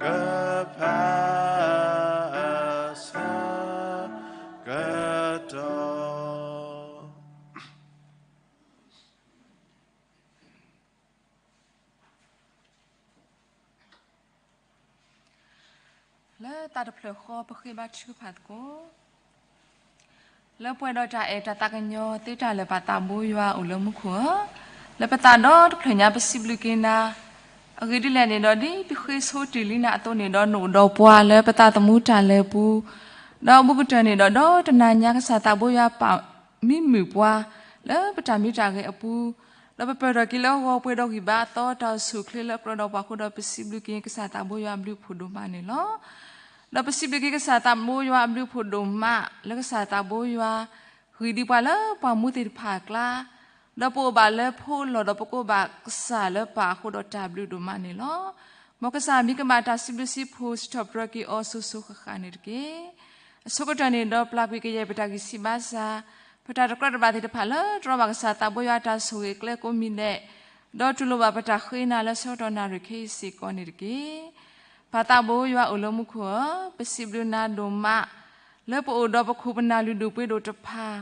ကဖၣ်အဆၢကတီၢ်. လၢတၢ်တဖျၢၣ်ဃီပဃ့ဘါထုကဖၣ်သကိး လၢပှဲၤဒီးတၢ်အဲၣ်တၢ်သးကညီၤသ့တၢ်လၢာ် ပၢ်သးဘိယွၤအိၣ်လၢမူခိၣ်ဧၢ, လၢပသးဒီတဖျၢၣ်ညါပစံးဘျုးက့ၤနၤ, အဂ့ၢ်ဒ်လဲၣ်န့ၣ်ဒီး ဒ်ပဃ့ဆိတ့ၢ်လံနၤအသိးန့ၣ်ဒီး နအိၣ်ဒီးပှၤလၢပသးသမူတၢ်လဲၤပူၤ, ဒီးအဘူးကတၢၢ်န့ၣ်ဒီး ဒီးတနၤညါကစၢ်သးဘိယွၤပာ်မံမုာ်ပှၤ လၢပတၢ်မံတၢ်ဂဲၤအပူၤ, ဒီးပပၢၢ်ထီၣ်က့ၤလၢဂီၤပှဲၤဒီးဂံၢ်ဘါအသီ တၢ်အိၣ်ဆူၣ်အိၣ်ချ့လၢအကြၢးဒီးပှၤအဃိဒီး ပစံးဘျုးက့ၤကစၢ်သးဘိယွၤအဘျုးအဖှိၣ်ဒိၣ်မးန့ၣ်လီၤ. ဒီးပစံးဘျုးက့ၤကစၢ်သးဘိယွၤအဘျုးအဖှိၣ်ဒိၣ်မး လၢကစၢ်သးဘိယွၤ ဂံၢ်ဒံးပှၤလၢပှၤမူသ့ၣ်တဖၣ်အကျါ, ဒီးပအိၣ်ဘၣ်လၢဖိလီၢ် ဒီးပကအိၣ်ဘၣ်ကစၢ်လၢပၢ်အဃိဒီး တၢ်ဘျုးဒိၣ်မးန့ၣ်လီၤ. မ်ကစၢ်မံၤကမၣ်တၢ်စံးဘျုးစံးဖှိၣ် စံးထီၣ်ပတြၢၤက့ၤအီၤစိၤစိၤဃၣ်ဃၣ်န့ၣ်တက့ၢ်. အဆိကတၢၢ်န့ၣ်ဒီး ပျၢ်ကွံာ်ကယဲၢ်ပတၢ်ဂံၢ်ဆံးဘါစၢ်, ပတၢ်တကြၢးတဘၣ်သ့ၣ်တဖၣ်လၢ တြီဘၣ်ကစၢ်သးဘိယွၤအတၢ်ဆိၣ်ဂ့ၤအကျဲကိးမံၤဒဲး, ဒီးတူၢ်လိာ်ဘၣ်ပတၢ်ဃ့နၤလၢဆၢကတီၢ်နၣ်ရံၣ်ခဲအံၤစ့ၢ်ကီးန့ၣ်တက့ၢ်. ပၢ်သးဘိယွၤအိၣ်လၢမူခိၣ်ဧၢ, ပစံးဘျုးနၤဒိၣ်မး လၢပအိၣ်ဒီးပခိၣ်ပနၢ်လုၢ်ဒိၣ်ပှ့ၤဒိၣ်တဖၣ်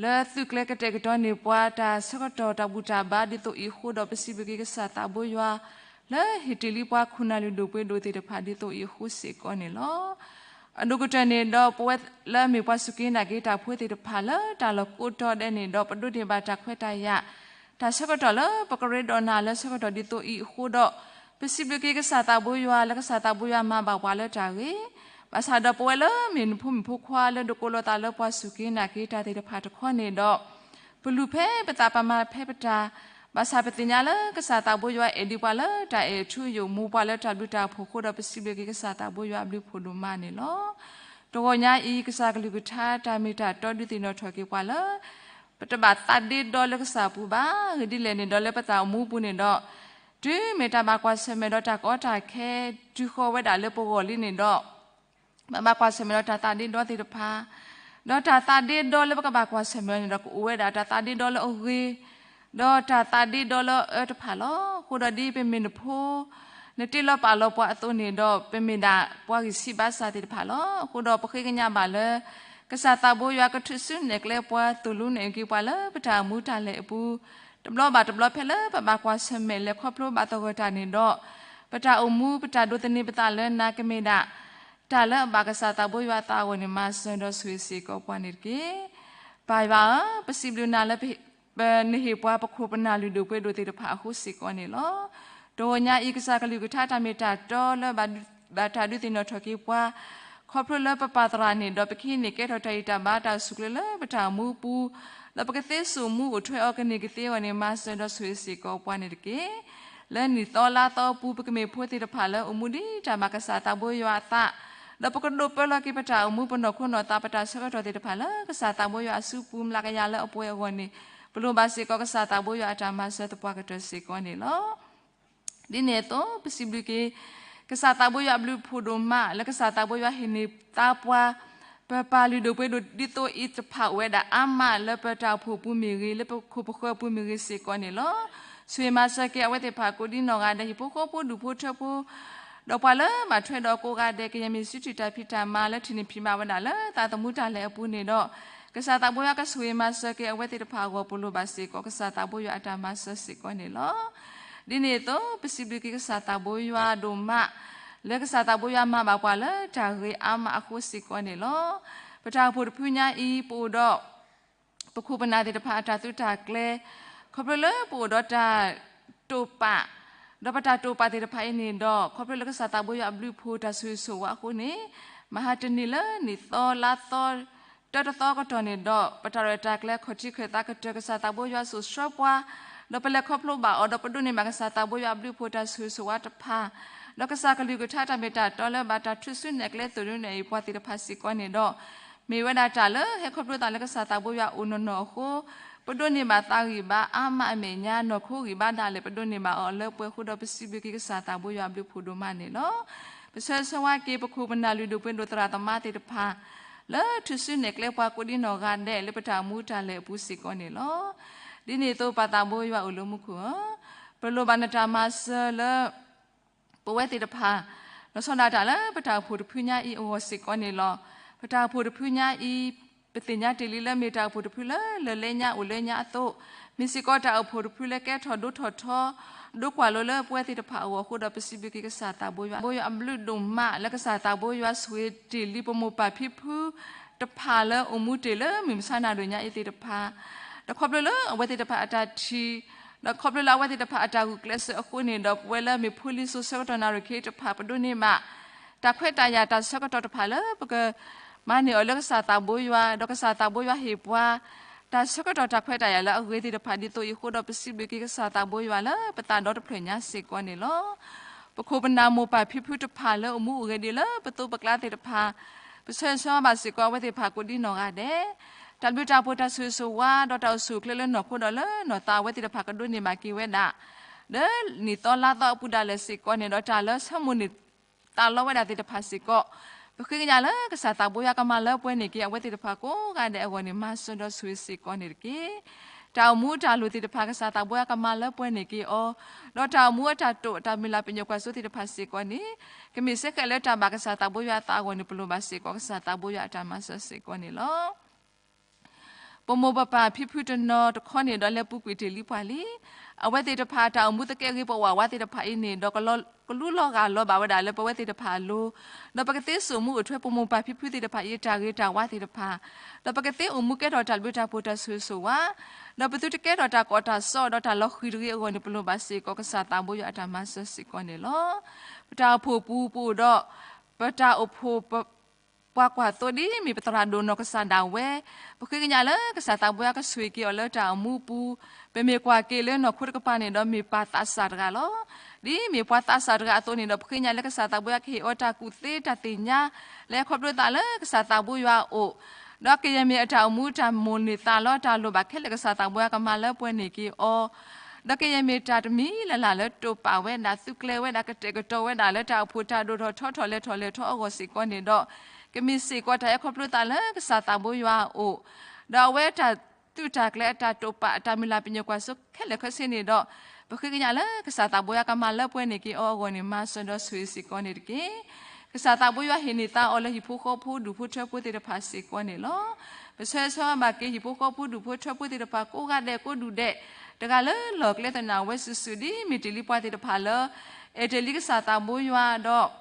လၢသုးကျဲၤကတဲာ်ကတီၤန့ၢ်ပှၤတၢ်ဆၢကတီၢ်တၢ်ဘူၣ်တၢ်ဘါဒ်သိးအံၤအဃိဒီး ပစံးဘျုးက့ၤကစၢ်သးဘိယွၤ လၢဟ့ၣ်တ့ၢ်လံပှၤခိၣ်နၢ်လုၢ်ဒိၣ်ပှ့ၤဒိၣ်သ့ၣ်တဖၣ်ဒ်သိးအံၤအဃိစ့ၢ်ကီးန့ၣ်လီၤ. အဒိၣ်ကတၢၢ်န့ၣ်ဒီး ပဝဲလၢအမ့ၢ်ပှၤစူၢ်က့ၤနာ်က့ၤတၢ်ဖိသ့ၣ်တဖၣ်လၢတၢ်လီၢ်ကိးတီၤဒဲးန့ၣ်ဒီး ပဒိးန့ၢ်ဘၣ်တၢ်ခွဲးတၢ်ယာ် တၢ်ဆၢကတီၢ်လၢပကရ့ဒီးနၤလၢဆၢကတီၢ်ဒ်သိးအံၤအဃိဒီး ပစံးဘျုးက့ၤကစၢ်သးဘိယွၤ လၢကစၢ်သးဘိယွၤမၤဘၣ်ပှၤလၢတၢ်ဂ့ၤ, ဘၣ်ဆၣ်ဒီးပဝဲလၢမ့ၢ်နဖိမုၣ်ဖိခွါလၢဒိးကိးလီၤသးလၢပှၤစူၢ်က့ၤနာ်က့ၤတၢ်သ့ၣ်တဖၣ်တခီန့ၣ်ဒီး ပလူၤဖဲပသးပမၤဖဲပတၢ်, ဘၣ်ဆၣ်ပသ့ၣ်ညါလၢကစၢ်သးဘိယွၤအဲၣ်ဒံးပှၤလၢတၢ်အဲၣ်ထူယိာ် မူပှၤလၢတၢ်ဘျုးတၢ်ဖှိၣ်အဃိဒီး ပစံးဘျုးက့ၤကစၢ်သးဘိယွၤအဘျုးဖှိၣ်ဒိၣ်မးန့ၣ်လီၤ. တဂီၤညါအံၤ ကစၢ်ကလုၢ်ကထါတၢ်မ့ၢ်တၢ်တီဒုးသ့ၣ်နီၣ်ထီၣ်က့ၤပှၤလၢ ပတဘၣ်သးဒ့ဒီလၢကစၢ်ပူၤဘၣ်. အဂ့ၢ်ဒ်လဲၣ်န့ၣ်ဒီး လၢပသးအိၣ်မူပူၤန့ၣ်ဒီး တုၤမ့ၢ်တၢ်ဘၣ်ကွၢ်ဆၢၣ်မဲာ်ဒီးတၢ်ကီတၢ်ခဲ တုၤဃီၤဝဲဒၣ်လၢပဂီၢ်လံန့ၣ်ဒီး ပဘၣ်ကွၢ်ဆၢၣ်မဲာ်ဒီးတၢ်သးဒ့ဒီသ့ၣ်တဖၣ်, ဒီးတၢ်သးဒ့ဒီလၢပကဘၣ်ကွၢ်ဆၢၣ်မဲာ်န့ၣ်ဒီး ကအိၣ်ဝဲဒၣ်တၢ်သးဒ့ဒီလၢအဂ့ၤ, ဒီးတၢ်သးဒ့ဒီလၢအအၢတဖၣ်လီၤ. အဃိဒီးဒ်ပမ့ၢ်နဖိ နတ့လီၤပာ်လီၤပှၤအသိးန့ၣ်ဒီး ပမ့ၢ်ဒၣ်ပှၤဂံၢ်ဆံးဘါစၢ်သ့ၣ်တဖၣ်လီၤ. အဃိဒီးပဃ့ကညးဘၣ်လၢ ကစၢ်သးဘိယွၤကထုးစုနဲၣ်ကျဲပှၤ သိၣ်လူနဲၣ်က့ၤပှၤလၢပတၢ်အိၣ်မူတၢ်လဲၤအပူၤ, တဘျီဘၣ်တဘျီဖဲလၢပဘၣ်ကွၢ်ဆၢၣ်မဲာ်လဲၤခီဖျိဘၣ်သဂၢၢ်တၢ်န့ၣ်ဒီး ပတၢ်အိၣ်မူပတၢ်ဒိးသန့ၤပသးလၢနၤကမ့ၢ်ဒၣ် တၢ်လၢအဘၣ်ကစၢ်သးဘိယွၤအသးအဂီၢ်န့ၣ် မၤစၢၤဒီးဆိၣ်ဂ့ၤစ့ၢ်ကီးပှၤန့ၣ်တက့ၢ်. ပၢ်ယွၤဧၢ, ပစံးဘျုးနၤလၢ ပနဟ့ၣ်ပှၤပခိၣ်ပနၢ်လုၢ်ဒိၣ်ပှ့ၤဒိၣ်သ့ၣ်တဖၣ်အဃိစ့ၢ်ကီးန့ၣ်လီၤ. တဂီၤညါအံၤ ကစၢ်ကလုၢ်ကထါတၢ်မ့ၢ်တၢ်တီလၢဘၣ်တၢ်ဒုးသ့ၣ်နီၣ်ထီၣ်က့ၤပှၤ ခီဖျိလၢပပၢ်သရၣ်န့ၣ်ဒီး ပကဟံးန့ၢ်ကဲထီၣ်တၢ်ဂံၢ်တၢ်ဘါ တၢ်အိၣ်ဆူၣ်အိၣ်ချ့လၢပတၢ်အိၣ်မူအပူၤ, ဒီးပကသ့စိာ်မူအိၣ်ထွဲအီၤကန့ၢ်ကသ့အဂီၢ်န့ၣ် မၤစၢၤဒီးဆိၣ်ဂ့ၤစ့ၢ်ကီးပှၤန့ၣ်တက့ၢ်. လၢနံၣ်သီလါသီအပူၤ ပကမ့ၢ်ဖိသ့ၣ်တဖၣ်လၢအိၣ်မူဒ်တၢ်ဘၣ်ကစၢ်သးဘိယွၤအသး, ဒီးပကဒိးပၢလီၤက့ၤပတၢ်အိၣ်မူ ပနီၢ်ခိနီၢ်သး ပတၢ်ဆၢကတီၢ်သ့ၣ်တဖၣ်လၢကစၢ်သးဘိယွၤအစုပူၤ မျးကယၤလၢအပှဲၤအဂီၢ်န့ၣ် ပလိၣ်ဘၣ်စ့ၢ်ကီးကစၢ်သးဘိယွၤအတၢ်မၤစၢၤသပှၢ်ကတၢၢ်စ့ၢ်ကီးန့ၣ်လီၤ. ဒ်န့ၣ်အသိး ပစံးဘျုးက့ၤ ကစၢ်သးဘိယွၤအဘျုးအဖှိၣ်ဒိၣ်မး လၢကစၢ်သးဘိယွၤဟ့ၣ်န့ၢ်သါပှၤ ပပၢ်လုၢ်ဒိၣ်ပှ့ၤဒိၣ်ဒ်သိးအံၤတဖၣ်အိၣ်ဝဲဒၣ်အါမး လၢပတၢ်အိၣ်ဖှိၣ်ပူၤမ့ၢ်ဂ့ၤ, လၢပခိၣ်ပဃၢၤပူၤမ့ၢ်ဂ့ၤစ့ၢ်ကီးန့ၣ်လီၤ. ဆိၣ်ဂ့ၤမၤစၢၤက့ၤအဝဲသ့ၣ်တဖၣ်ကိးဒ်နီၢ်ဂၤဒဲး ဟံၣ်ဖိဃီဖိဒူၣ်ဖိထၢဖိ ဒီးပှၤလၢဘၣ်ထွဲဒီးအကိးဂၤဒဲး ကယဲၢ်မ့ၢ်စုထံၣ်တၢ်ဖံးတၢ်မၤလၢထံၣ်န့ၢ်ဖံးမၤဝဲဒၣ်လၢသးသမူတၢ်လဲၤအပူၤန့ၣ်ဒီး ကစၢ်သးဘိယွၤကဆိၣ်ဂ့ၤမၤစၢၤက့ၤအဝဲသ့ၣ်တဖၣ်အဂီၢ် ပလိၣ်ဘၣ်စ့ၢ်ကီးကစၢ်သးဘိယွၤအတၢ်မၤစၢၤစ့ၢ်ကီးန့ၣ်လီၤ. ဒ်န့ၣ်အသိး ပစံးဘျုးက့ၤကစၢ်သးဘိယွၤဒိၣ်မး လၢကစၢ်သးဘိယွၤမၤဘၣ်ပှၤလၢတၢ်ဂ့ၤအါမးအဃိစ့ၢ်ကီးန့ၣ်လီၤ. ပတၢ်အိၣ်ဖှိၣ်တဖုညါအံၤ ပအိၣ်ဒီး ပခိၣ်ပနၢ်သ့ၣ်တဖၣ်အတၢ်သုးတၢ်ကျဲၤ ခီဖျိလၢပအိၣ်ဒီးတၢ်တိာ်ပာ် ဒီးပတၢ်တိာ်ပာ်သ့ၣ်တဖၣ်အံၤန့ၣ်ဒီး ခီဖျိလၢကစၢ်သးဘိယွၤအဘျုးအဖှိၣ်တၢ်ဆိၣ်ဂ့ၤဆိၣ်ဝါအဃိန့ၣ် မဟါတနံၤလၢနံၣ်သီလါသီ တၢတသီကတီၢ်န့ၣ်ဒီး ပတၢ်ရဲၣ်တၢ်ကျဲၤခီၣ်ထံးခၢၣ်သးကတၢၢ် ကစၢ်သးဘိယွၤစိာ်ဆှၢပှၤ ဒီးပလဲၤခီဖျိဘၣ်အီၤ ဒီးပဒိးန့ၢ်ဘၣ်ကစၢ်သးဘိယွၤအဘျုးအဖှိၣ်တၢ်ဆိၣ်ဂ့ၤဆိၣ်ဝါတဖၣ် ဒီးကစၢ်ကလုၢ်ကထါတၢ်မ့ၢ်တၢ်တီလၢဘၣ်တၢ်ထုးစုနဲၣ်ကျဲသိၣ်ဒုနဲၣ်အံၤပှၤသ့ၣ်တဖၣ်စ့ၢ်ကီးန့ၣ်ဒီး မ့ၢ်ဝဲဒၣ်တၢ်လၢဟဲခီဖျိသးလၢကစၢ်သးဘိယွၤအိၣ်နီၢ်နီၢ်အဃိ ပဒိးန့ၢ်ဘၣ်သးဂံၢ်ဘါအါမးအမဲာ်ညါ နီၢ်ခိဂံၢ်ဘါဒၣ်လဲာ် ပဒိးန့ၢ်ဘၣ်အီၤလၢပှဲၤအဃိဒီး ပစံးဘျုးက့ၤကစၢ်သးဘိယွၤအဘျုးအဖှိၣ်ဒိၣ်မးန့ၣ်လီၤ. ပဆၢဂ့ၤဆၢဝါက့ၤ ပခိၣ်ပနၢ်လုၢ်ဒိၣ်ပှ့ၤဒိၣ်သရၣ်သမါသ့ၣ်တဖၣ် လၢထုးစုနဲၣ်ကျဲပှၤကိးဒ်နီၢ်ဂၤဒဲး လၢပတၢ်အိၣ်မူတၢ်လဲၤအပူၤစ့ၢ်ကီးန့ၣ်လီၤ. ဒ်န့ၣ်အသိး ပၢ်သးဘိယွၤအိၣ်လၢမူခိၣ်ဧၢ, ပလိၣ်ဘၣ်နတၢ်မၤစၢၤလၢ ပဝဲသ့ၣ်တဖၣ် လီၤဆီဒၣ်တၢ်လၢပတၢ်အိၣ်ဖှိၣ်တဖုညါအံၤအဂီၢ်စ့ၢ်ကီးန့ၣ်လီၤ. ပတၢ်အိၣ်ဖှိၣ်တဖုညါအံၤ ပသ့ၣ်ညါတ့ၢ်လံလၢမ့ၢ်တၢ်အိၣ်ဖှိၣ်တဖုလၢလၢညါအိၣ်လၢညါအသိး, မ့ၢ်စ့ၢ်ကီးတၢ်အိၣ်ဖှိၣ်တဖုလၢကဲထီၣ်ဒိထီၣ်ထီ ဒိကွၢ်လိလၢပဝဲသ့ၣ်တဖၣ်အဂီၢ်အဃိဒီး ပစံးဘျုးက့ၤကစၢ်သးဘိယွၤ, ဘိယွၤအဘျုးဒိၣ်မးလၢကစၢ်သးဘိယွၤဆိၣ်ဂ့ၤတ့ၢ်လံပမိၢ်ပၢ်ဖံဖုတဖၣ်လၢအိၣ်မူတ့ၢ်လၢမုၢ်မဆါနၤဒိၣ်ညါအံၤသ့ၣ်တဖၣ်, ဒီးခီဖျိလၢအဝဲသ့ၣ်တဖၣ်အတၢ်ထံၣ် ဒီးခီဖျိလၢအဝဲသ့ၣ်တဖၣ်အတၢ်ဂုာ်ကျဲးစၢးအဃိန့ၣ်ဒီး ပဝဲလၢမ့ၢ်ဖိလံၤစိၤဆၢကတီၢ်နၣ်ရံၣ်ခံတဖၣ် ပဒိးန့ၢ်ဘၣ် တၢ်ခွဲးတၢ်ယာ်တၢ်ဆၢကတီၢ်တဖၣ်လၢပက မၤန့ၢ်အီၤလၢကစၢ်သးဘိယွၤ, ဒီးကစၢ်သးဘိယွၤဟ့ၣ်ပှၤ တၢ်ဆၢကတီၢ်တၢ်ခွဲးတၢ်ယာ်လၢအဂ့ၤသ့ၣ်တဖၣ်ဒ်သိးအံၤအဃိဒီး ပစံးဘျုးက့ၤကစၢ်သးဘိယွၤလၢပသးဒီတဖျၢၣ်ညါစ့ၢ်ကီးန့ၣ်လီၤ. ပခိၣ်ပနၢ်မိၢ်ပၢ်ဖံဖုတဖၣ်လၢအိၣ်မူအိၣ်ဂဲၤဒ်လၢပသိးပကျါသ့ၣ်တဖၣ်, ပဆၢဂ့ၤဆၢဝါဘၣ်စ့ၢ်ကီးအဝဲသ့ၣ်တဖၣ်ကိးဒ်နီၢ်ဂၤဒဲး, တၢ်ဘျုးတၢ်ဖှိၣ်တၢ်ဆိၣ်ဂ့ၤဆိၣ်ဝါ ဒီးတၢ်အိၣ်ဆူၣ်အိၣ်ချ့လၢနီၢ်ခိဒီးလၢနီၢ်သးအဝဲသ့ၣ်တဖၣ်ကဒိးန့ၢ်ဘၣ်က့ၤဝဲဒၣ် လၢနံၣ်သီလါသီအပူၤဒၣ်လဲာ်စ့ၢ်ကီးန့ၣ်ဒီး တၢ်လၢဆၢမုၢ်န့ၢ်သးလီဝဲဒၣ်သ့ၣ်တဖၣ်စ့ၢ်ကီး, ပဃ့ကညးလၢကစၢ်သးဘိယွၤကမၤလၢပှဲၤန့ၢ်က့ၤအဝဲသ့ၣ်တဖၣ်ကိးဂၤဒဲးအဂီၢ်န့ၣ် မၤစၢၤဒီးဆိၣ်ဂ့ၤစ့ၢ်ကီးန့ၣ်တက့ၢ်. တၢ်အိၣ်မူတၢ်လိၣ်သ့ၣ်တဖၣ် ကစၢ်သးဘိယွၤကမၤလၢပှဲၤန့ၢ်က့ၤအီၤ, ဒီးတၢ်အိၣ်မူအတၢ်တိာ်တၢ်မုၢ်လၢ်ပညိၣ်ကွၢ်စိသ့ၣ်တဖၣ်စ့ၢ်ကီးန့ၣ် ကမ့ၢ်စ့ၢ်ကီးလၢတၢ်ဘၣ်ကစၢ်သးဘိယွၤအသးအဂီၢ်န့ၣ် ပလိၣ်ဘၣ်စ့ၢ်ကီးကစၢ်သးဘိယွၤအတၢ်မၤစၢၤစ့ၢ်ကီးန့ၣ်လီၤ. ပမိၢ်ပပၢ်ဖံဖုတနီၤတခီန့ၣ်ဒီး လဲၤပူၤကွံာ်တ့ၢ်လံပှၤလံ. အဝဲသ့ၣ်တဖၣ်အတၢ်အိၣ်မူသကဲးဂ့ၤပဝးဝါသ့ၣ်တဖၣ်အံၤန့ၣ်ဒီး ကလီၤကလူလီၤဂာ်လီၤဘၣ်ဝဲဒၣ်လၢပဝဲသ့ၣ်တဖၣ်အလိၤ, ဒီးပကသ့စိာ်မူအိၣ်ထွဲပမိၢ်ပၢ်ဖံဖုသ့ၣ်တဖၣ်အံၤအတၢ်ဂ့ၤတၢ်ဝါသ့ၣ်တဖၣ်, ဒီးပကသ့အိၣ်မူကဲထီၣ်တၢ်ဘျုးတၢ်ဖှိၣ်တၢ်ဆိၣ်ဂ့ၤဆိၣ်ဝါ, ဒီးပသုတကဲထီၣ်တၢ်ကီတၢ်စီဒီးတၢ်လီၤဃံၤတဂ့ၤအဂီၢ်န့ၣ် ပလိၣ်ဘၣ်စ့ၢ်ကီးကစၢ်သးဘိယွၤအတၢ်မၤစၢၤစ့ၢ်ကီးန့ၣ်လီၤ. ပတၢ်အိၣ်ဖှိၣ်အပူၤ ပအိၣ်ဒီး ပတၢ်အိၣ်ဖှိၣ် ပှၤကွၢ်သိဒ်မ့ၢ်ပသရၣ်ဒိၣ်နီၢ်ကစၢ်ဒၣ်ဝဲ, ပဃ့ကညးလၢကစၢ်သးဘိယွၤကဆိၣ်ဂ့ၤက့ၤအီၤလၢတၢ်အိၣ်မူအပူၤ, ပမ့ၢ်ကွၢ်က့ၤလၢနီၢ်ခိတကပၤန့ၣ်ဒီး မ့ၢ်ပှၤသးစၢ်တဂၤလီၤ. ဒ်မ့ၢ်ပှၤသးစၢ်တဂၤအသိးန့ၣ်ဒီး ပဃ့ကညးလၢကစၢ်သးဘိယွၤကဟ့ၣ်အီၤတၢ်ကူၣ်သ့တၢ်သ့ၣ်ညါ လၢဟဲခီဖျိသးလၢကစၢ်သးဘိယွၤအအိၣ်, ဒီးကယဲၢ်မ့ၢ်အတၢ်အိၣ်မူတၢ်မိၣ်န့ၢ်သးလီတၢ်လိၣ်ဘၣ်ခဲလၢာ် ကစၢ်သးဘိယွၤကမၤလၢပှဲၤန့ၢ်က့ၤအီၤ ဒီးကယဲၢ်မ့ၢ်တၢ်တမံၤလၢ်လၢ်လၢတိာ်ပာ်ဝဲဒၣ် သုးကျဲၤဝဲဒၣ် ကတဲာ်ကတီၤဝဲဒၣ်လၢတၢ်အိၣ်ဖှိၣ်တၢ်ဒိၣ်ထီၣ်ထီထီၣ်လဲၤထီၣ်လဲၤထီအဂီၢ်စ့ၢ်ကီးန့ၣ်ဒီး, ကမ့ၢ်စ့ၢ်ကီးတၢ်ဟဲခီဖျိသးလၢကစၢ်သးဘိယွၤအအိၣ်, ဒီးအဝဲတၢ်သုးတၢ်ကျဲၤအတၢ်တိာ်ပာ်အတၢ်မုၢ်လၢ်ပညိၣ်ကွၢ်စိခဲလၢာ်ခဲဆ့န့ၣ်ဒီး, ပဃ့ကညးလၢကစၢ်သးဘိယွၤကမၤလၢပှဲၤန့ၢ်က့ၤအီၤအဂီၢ်န့ၣ် မၤစၢၤဒီးဆိၣ်ဂ့ၤစ့ၢ်ကီးန့ၣ်တက့ၢ်. ကစၢ်သးဘိယွၤဟ့ၣ်န့ၢ်သါအီၤလၢဟံၣ်ဖိဃီဖိဒူၣ်ဖိထၢဖိသ့ၣ်တဖၣ်စ့ၢ်ကီးန့ၣ်လီၤ. ပဆၢဂ့ၤဆၢဝါဘၣ်က့ၤဟံၣ်ဖိဃီဖိဒူၣ်ဖိထၢဖိသ့ၣ်တဖၣ်ကိးဂၤဒဲးကိးဒူၣ်ဒဲး, တဂၤလၢလီၢ်ကျဲသနာ်ဝဲစုာ်စုာ်ဒ်မ့ၢ်တ့ၢ်လံပှၤသ့ၣ်တဖၣ်လၢ အဲၣ်တ့ၢ်လံကစၢ်သးဘိယွၤဒီး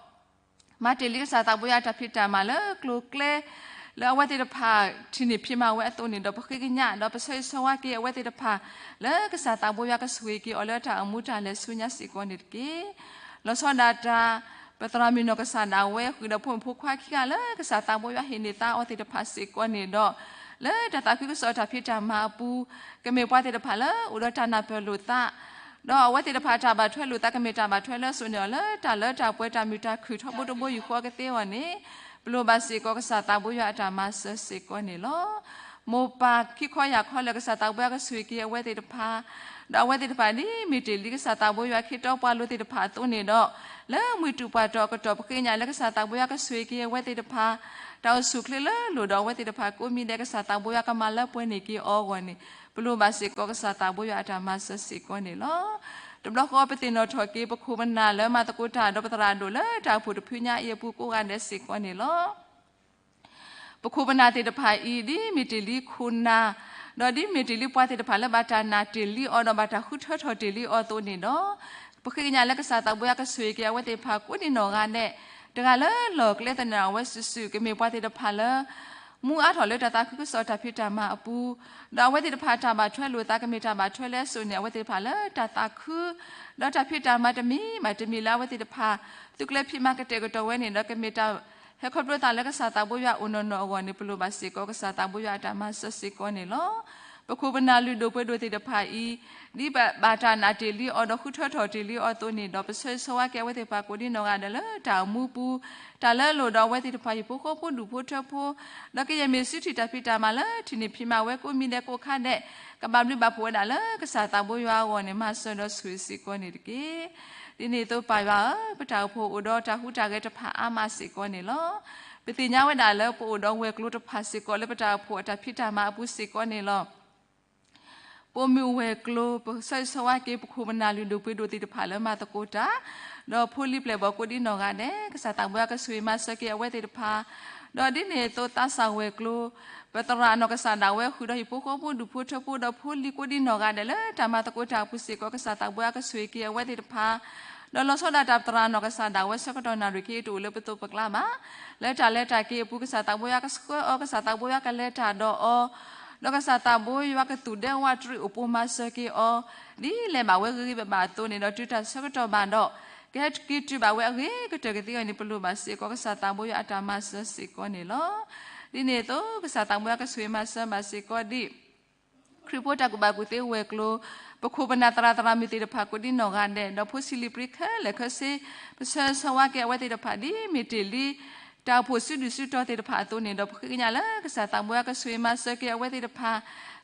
မၤတ့ၢ်လံကစၢ်သးဘိယွၤအတၢ်ဖံးတၢ်မၤလၢကျိၤကျဲ လၢအဝဲသ့ၣ်တဖၣ်ထံၣ်န့ၢ်ဖံးမၤဝဲအသိးန့ၣ်ဒီး ပဃ့ကညး ဒီးပဆၢဂ့ၤဆၢဝါက့ၤအဝဲသ့ၣ်တဖၣ် လၢကစၢ်သးဘိယွၤကဆိၣ်ဂ့ၤက့ၤအီၤလၢတၢ်အိၣ်မူတၢ်လဲၤဆူညါစ့ၢ်ကီးန့ၣ်တက့ၢ်. လီၤဆီဒၣ်တၢ် ပသရၣ်မုၣ်နီၢ်ကစၢ်ဒၣ်ဝဲ ဃုာ်ဒီးဖိမုၣ်ဖိခွါခံဂၤလၢကစၢ်သးဘိယွၤဟ့ၣ်န့ၢ်သါအီၤသ့ၣ်တဖၣ်စ့ၢ်ကီးန့ၣ်ဒီး, လၢတၢ်သးခုကစီၣ်တၢ်ဖံးတၢ်မၤအပူၤ, ကမ့ၢ်ပှၤသ့ၣ်တဖၣ်လၢအိၣ်ဒီးတၢ်နၢ်ပၢၢ်လိာ်သး ဒီးအဝဲသ့ၣ်တဖၣ်တၢ်ဘၣ်ထွဲလိာ်သး ကမ့ၢ်တၢ်ဘၣ်ထွဲလၢစိာ်န့ၢ်အီၤလၢတၢ်လၢတၢ်ပှဲၤတၢ်မုာ်တၢ်ခုၣ်ထီဘိတဘိယူၢ်ဃီအကသ့အဂီၢ်န့ၣ်, ပလိၣ်ဘၣ်စ့ၢ်ကီးကစၢ်သးဘိယွၤအတၢ်မၤစၢၤစ့ၢ်ကီးန့ၣ်လီၤ. မိၢ်ပၢ်ခံခီယၢ်ခီလၢာ် ကစၢ်သးဘိယွၤကဆိၣ်ဂ့ၤက့ၤအဝဲသ့ၣ်တဖၣ်, ဒီးအဝဲသ့ၣ်တဖၣ်ဒ်မ့ၢ်တ့ၢ်လံကစၢ်သးဘိယွၤခ့တီပှၤလိၤသ့ၣ်တဖၣ်အသိးန့ၣ်ဒီး, လၢမုၢ်တူာ်ပှၢ်တီၤအကတီၢ် ပဃ့ကညးလၢကစၢ်သးဘိယွၤကဆိၣ်ဂ့ၤက့ၤအဝဲသ့ၣ်တဖၣ်, တၢ်အိၣ်ဆူၣ်အိၣ်ချ့လၢလိၢ်ဒီးအဝဲသ့ၣ်တဖၣ်ကိးမံၤဒဲး ကစၢ်သးဘိယွၤကမၤလၢပှဲၤန့ၢ်က့ၤအီၤအဂီၢ်န့ၣ်, ပလိၣ်ဘၣ်စ့ၢ်ကီးကစၢ်သးဘိယွၤအတၢ်မၤစၢၤစ့ၢ်ကီးန့ၣ်လီၤ. တဘျီဃီပသ့ၣ်နီၣ်ထီၣ်က့ၤ ပခိၣ်ပနၢ်လၢမၤသကိးတၢ်ဒီးပသရၣ်ဒိၣ်လၢတၢ်အိၣ်ဖှိၣ်တဖုညါအံၤအပူၤကိးဂၤဒဲးစ့ၢ်ကီးန့ၣ်လီၤ. ပခိၣ်ပနၢ်သ့ၣ်တဖၣ်အံၤ ဒ်မ့ၢ်တ့ၢ်လံခိၣ်နၢ်, ဒီးဒ်မ့ၢ်တ့ၢ်လံပှၤသ့ၣ်တဖၣ်လၢဘၣ်တၢ်နာ်တ့ၢ်လံအီၤဒီးဘၣ်တၢ်ဃုထၢထီၣ်တ့ၢ်လံအီၤအသိးန့ၣ်ဒီး, ပဃ့ကညးလၢကစၢ်သးဘိယွၤကဆိၣ်ဂ့ၤက့ၤအဝဲသ့ၣ်တဖၣ်ကိးဒံနီၢ်ဂၤဒဲး, တဂၤလၢလီၢ်ကျဲသနာ်အဝဲစုာ်စုာ် ကမ့ၢ်ပှၤသ့ၣ်တဖၣ်လၢ မူအါထီၣ်လၢတၢ်သးခုကစီၣ်တၢ်ဖံးတၢ်မၤအပူၤ, ဒီးအဝဲသ့ၣ်တဖၣ်တၢ်ဘၣ်ထွဲလိာ်သးကမ့ၢ်တၢ်ဘၣ်ထွဲလၢအစိၣ်န့ၣ် အဝဲသ့ၣ်တဖၣ်လၢတၢ်သးခု ဒီးတၢ်ဖံးတၢ်မၤတမံၤဘၣ်တမံၤလၢအဝဲသ့ၣ်တဖၣ် သုးကျဲၤဖံးမၤကတဲာ်ကတီၤဝဲန့ၣ်ဒီး ကမ့ၢ်တၢ်ဟဲခီဖျိသးလၢကစၢ်သးဘိယွၤအိၣ်နီၢ်နီၢ်အဂီၢ်န့ၣ် ပလိၣ်ဘၣ်စ့ၢ်ကီးကစၢ်သးဘိယွၤအတၢ်မၤစၢၤစ့ၢ်ကီးန့ၣ်လီၤ. ပခိၣ်ပနၢ်လုၢ်ဒိၣ်ပှ့ၤဒိၣ်သ့ၣ်တဖၣ်အံၤ ဒ်ဘၣ်တၢ်နာ်တ့ၢ်လံအီၤဒီးဃုထၢထီၣ်တ့ၢ်လံအီၤအသိးန့ၣ်ဒီး ပဆၢဂ့ၤဆၢဝါက့ၤအဝဲသ့ၣ်တဖၣ်ကိးဒံနီၢ်ဂၤဒဲးလၢတၢ်အိၣ်မူပူၤ, တၢ်လၢအလိၣ်ဒီးအဝဲသ့ၣ်တဖၣ်ဟံၣ်ဖိဃီဖိဒူၣ်ဖိထၢဖိ, ဒီးကယဲၢ်မ့ၢ်စုထံၣ်တၢ်ဖံးတၢ်မၤလၢထံၣ်န့ၢ်ဖံးမၤဝဲကိးမံၤဒဲးကိးခါဒဲး, ကဘၣ်ဘျုးဘၣ်ဖှိၣ်ဝဲဒၣ်လၢကစၢ်သးဘိယွၤအဂီၢ်န့ၣ် မၤစၢၤဒီးဆိၣ်ဂ့ၤစ့ၢ်ကီးန့ၣ်တက့ၢ်. ဒ်န့ၣ်အသိးပၢ်ယွၤဧၢ, ပတၢ်အိၣ်ဖှိၣ်အိၣ်ဒီးတၢ်ဟူးတၢ်ဂဲၤတဖၣ်အါမးစ့ၢ်ကီးန့ၣ်လီၤ. ပသ့ၣ်ညါဝဲဒၣ်လၢပအိၣ်ဒီးဝဲၤကျိၤတဖၣ်စ့ၢ်ကီးလၢပတၢ်အိၣ်ဖှိၣ်အတၢ်ဖံးတၢ်မၤအပူၤစ့ၢ်ကီးန့ၣ်လီၤ. ပအိၣ်မုာ်ဝဲၤကျိၤ ပဆၢဂ့ၤဆၢဝါက့ၤ ပခိၣ်ပနၢ်လုၢ်ဒိၣ်ပှ့ၤဒိၣ်သ့ၣ်တဖၣ်လၢမၤသကိးတၢ်, ဒီးဖိလံၤပျဲၢ်ဘီၣ်ကိးဒံနီၢ်ဂၤဒဲး ကစၢ်သးဘိယွၤကဆိၣ်ဂ့ၤမၤစၢၤက့ၤအဝဲသ့ၣ်တဖၣ်, ဒီးဒ်န့ၣ်အသိးသးစၢ်ဝဲၤကျိၤ ပသရၣ်နီၢ်ကစၢ်ဒၣ်ဝဲဃုာ်ဒီးဟံၣ်ဖိဃီဖိဒူၣ်ဖိထၢဖိဒီးဖိလံၤကိးဒံနီၢ်ဂၤဒဲးလၢတၢ်မၤသကိးတၢ်အပူၤစ့ၢ်ကီး ကစၢ်သးဘိယွၤကဆိၣ်ဂ့ၤက့ၤအဝဲသ့ၣ်တဖၣ်, ဒီးလီၤဆီဒၣ်တၢ်ပသရၣ်နီၢ်ကစၢ်ဒၣ်ဝဲဆၢကတီၢ်နၣ်ရံၣ်က့ၤတအိၣ်လၢပသိးပကျါဘၣ်, လၢတၢ်လဲၤတၢ်က့ၤအပူၤ ကစၢ်သးဘိယွၤကဆှၢအီၤ, ကစၢ်သးဘိယွၤကလဲၤတၢ်ဒီးအီၤ, ဒီးကစၢ်သးဘိယွၤကသူၣ်ဒဲဝးတရံးအိၣ်ပိာ်မၤစၢၤက့ၤအီၤ, ဒ်လဲၣ်ဘၣ်ဝဲဂ့ၤဂ့ၤဘၣ်ဘၣ်အသိးန့ၣ်ဒီး တုၤတၢ်ဆၢကတီၢ်ဘၣ်ဒီး ကဟဲက့ၤတုၤဘၣ်ဝဲအဂ့ၤကတၢၢ်ကသ့အီၤန့ၣ် ပလိၣ်ဘၣ်စ့ၢ်ကီးကစၢ်သးဘိယွၤအတၢ်မၤစၢၤစ့ၢ်ကီးန့ၣ်လီၤ. ဒ်န့ၣ်အသိး ကစၢ်သးဘိယွၤကဆိၣ်ဂ့ၤမၤစၢၤဘၣ်စ့ၢ်ကီးဒ် ခရံာ်ဖိတၢ်ကူၣ်ဘၣ်ကူၣ်သ့ဝဲၤကျိၤ, ပခိၣ်ပနၢ်သရၣ်သရၣ်မုၣ်သ့ၣ်တဖၣ်ကိးဒံနီၢ်ဂၤဒဲး, ဒီးဖိဆံးလံာ်ပြံခဲလၢာ်ခဲဆ့, ပဆၢဂ့ၤဆၢဝါက့ၤအဝဲသ့ၣ်တဖၣ်ဒ်မ့ၢ်တ့ၢ်လံ တၢ်အိၣ်ဖှိၣ်စုဒုၣ်စုတီၤသ့ၣ်တဖၣ်အသိးန့ၣ်ဒီး ပဃ့ကညးလၢကစၢ်သးဘိယွၤကဆိၣ်ဂ့ၤမၤစၢၤက့ၤအဝဲသ့ၣ်တဖၣ်,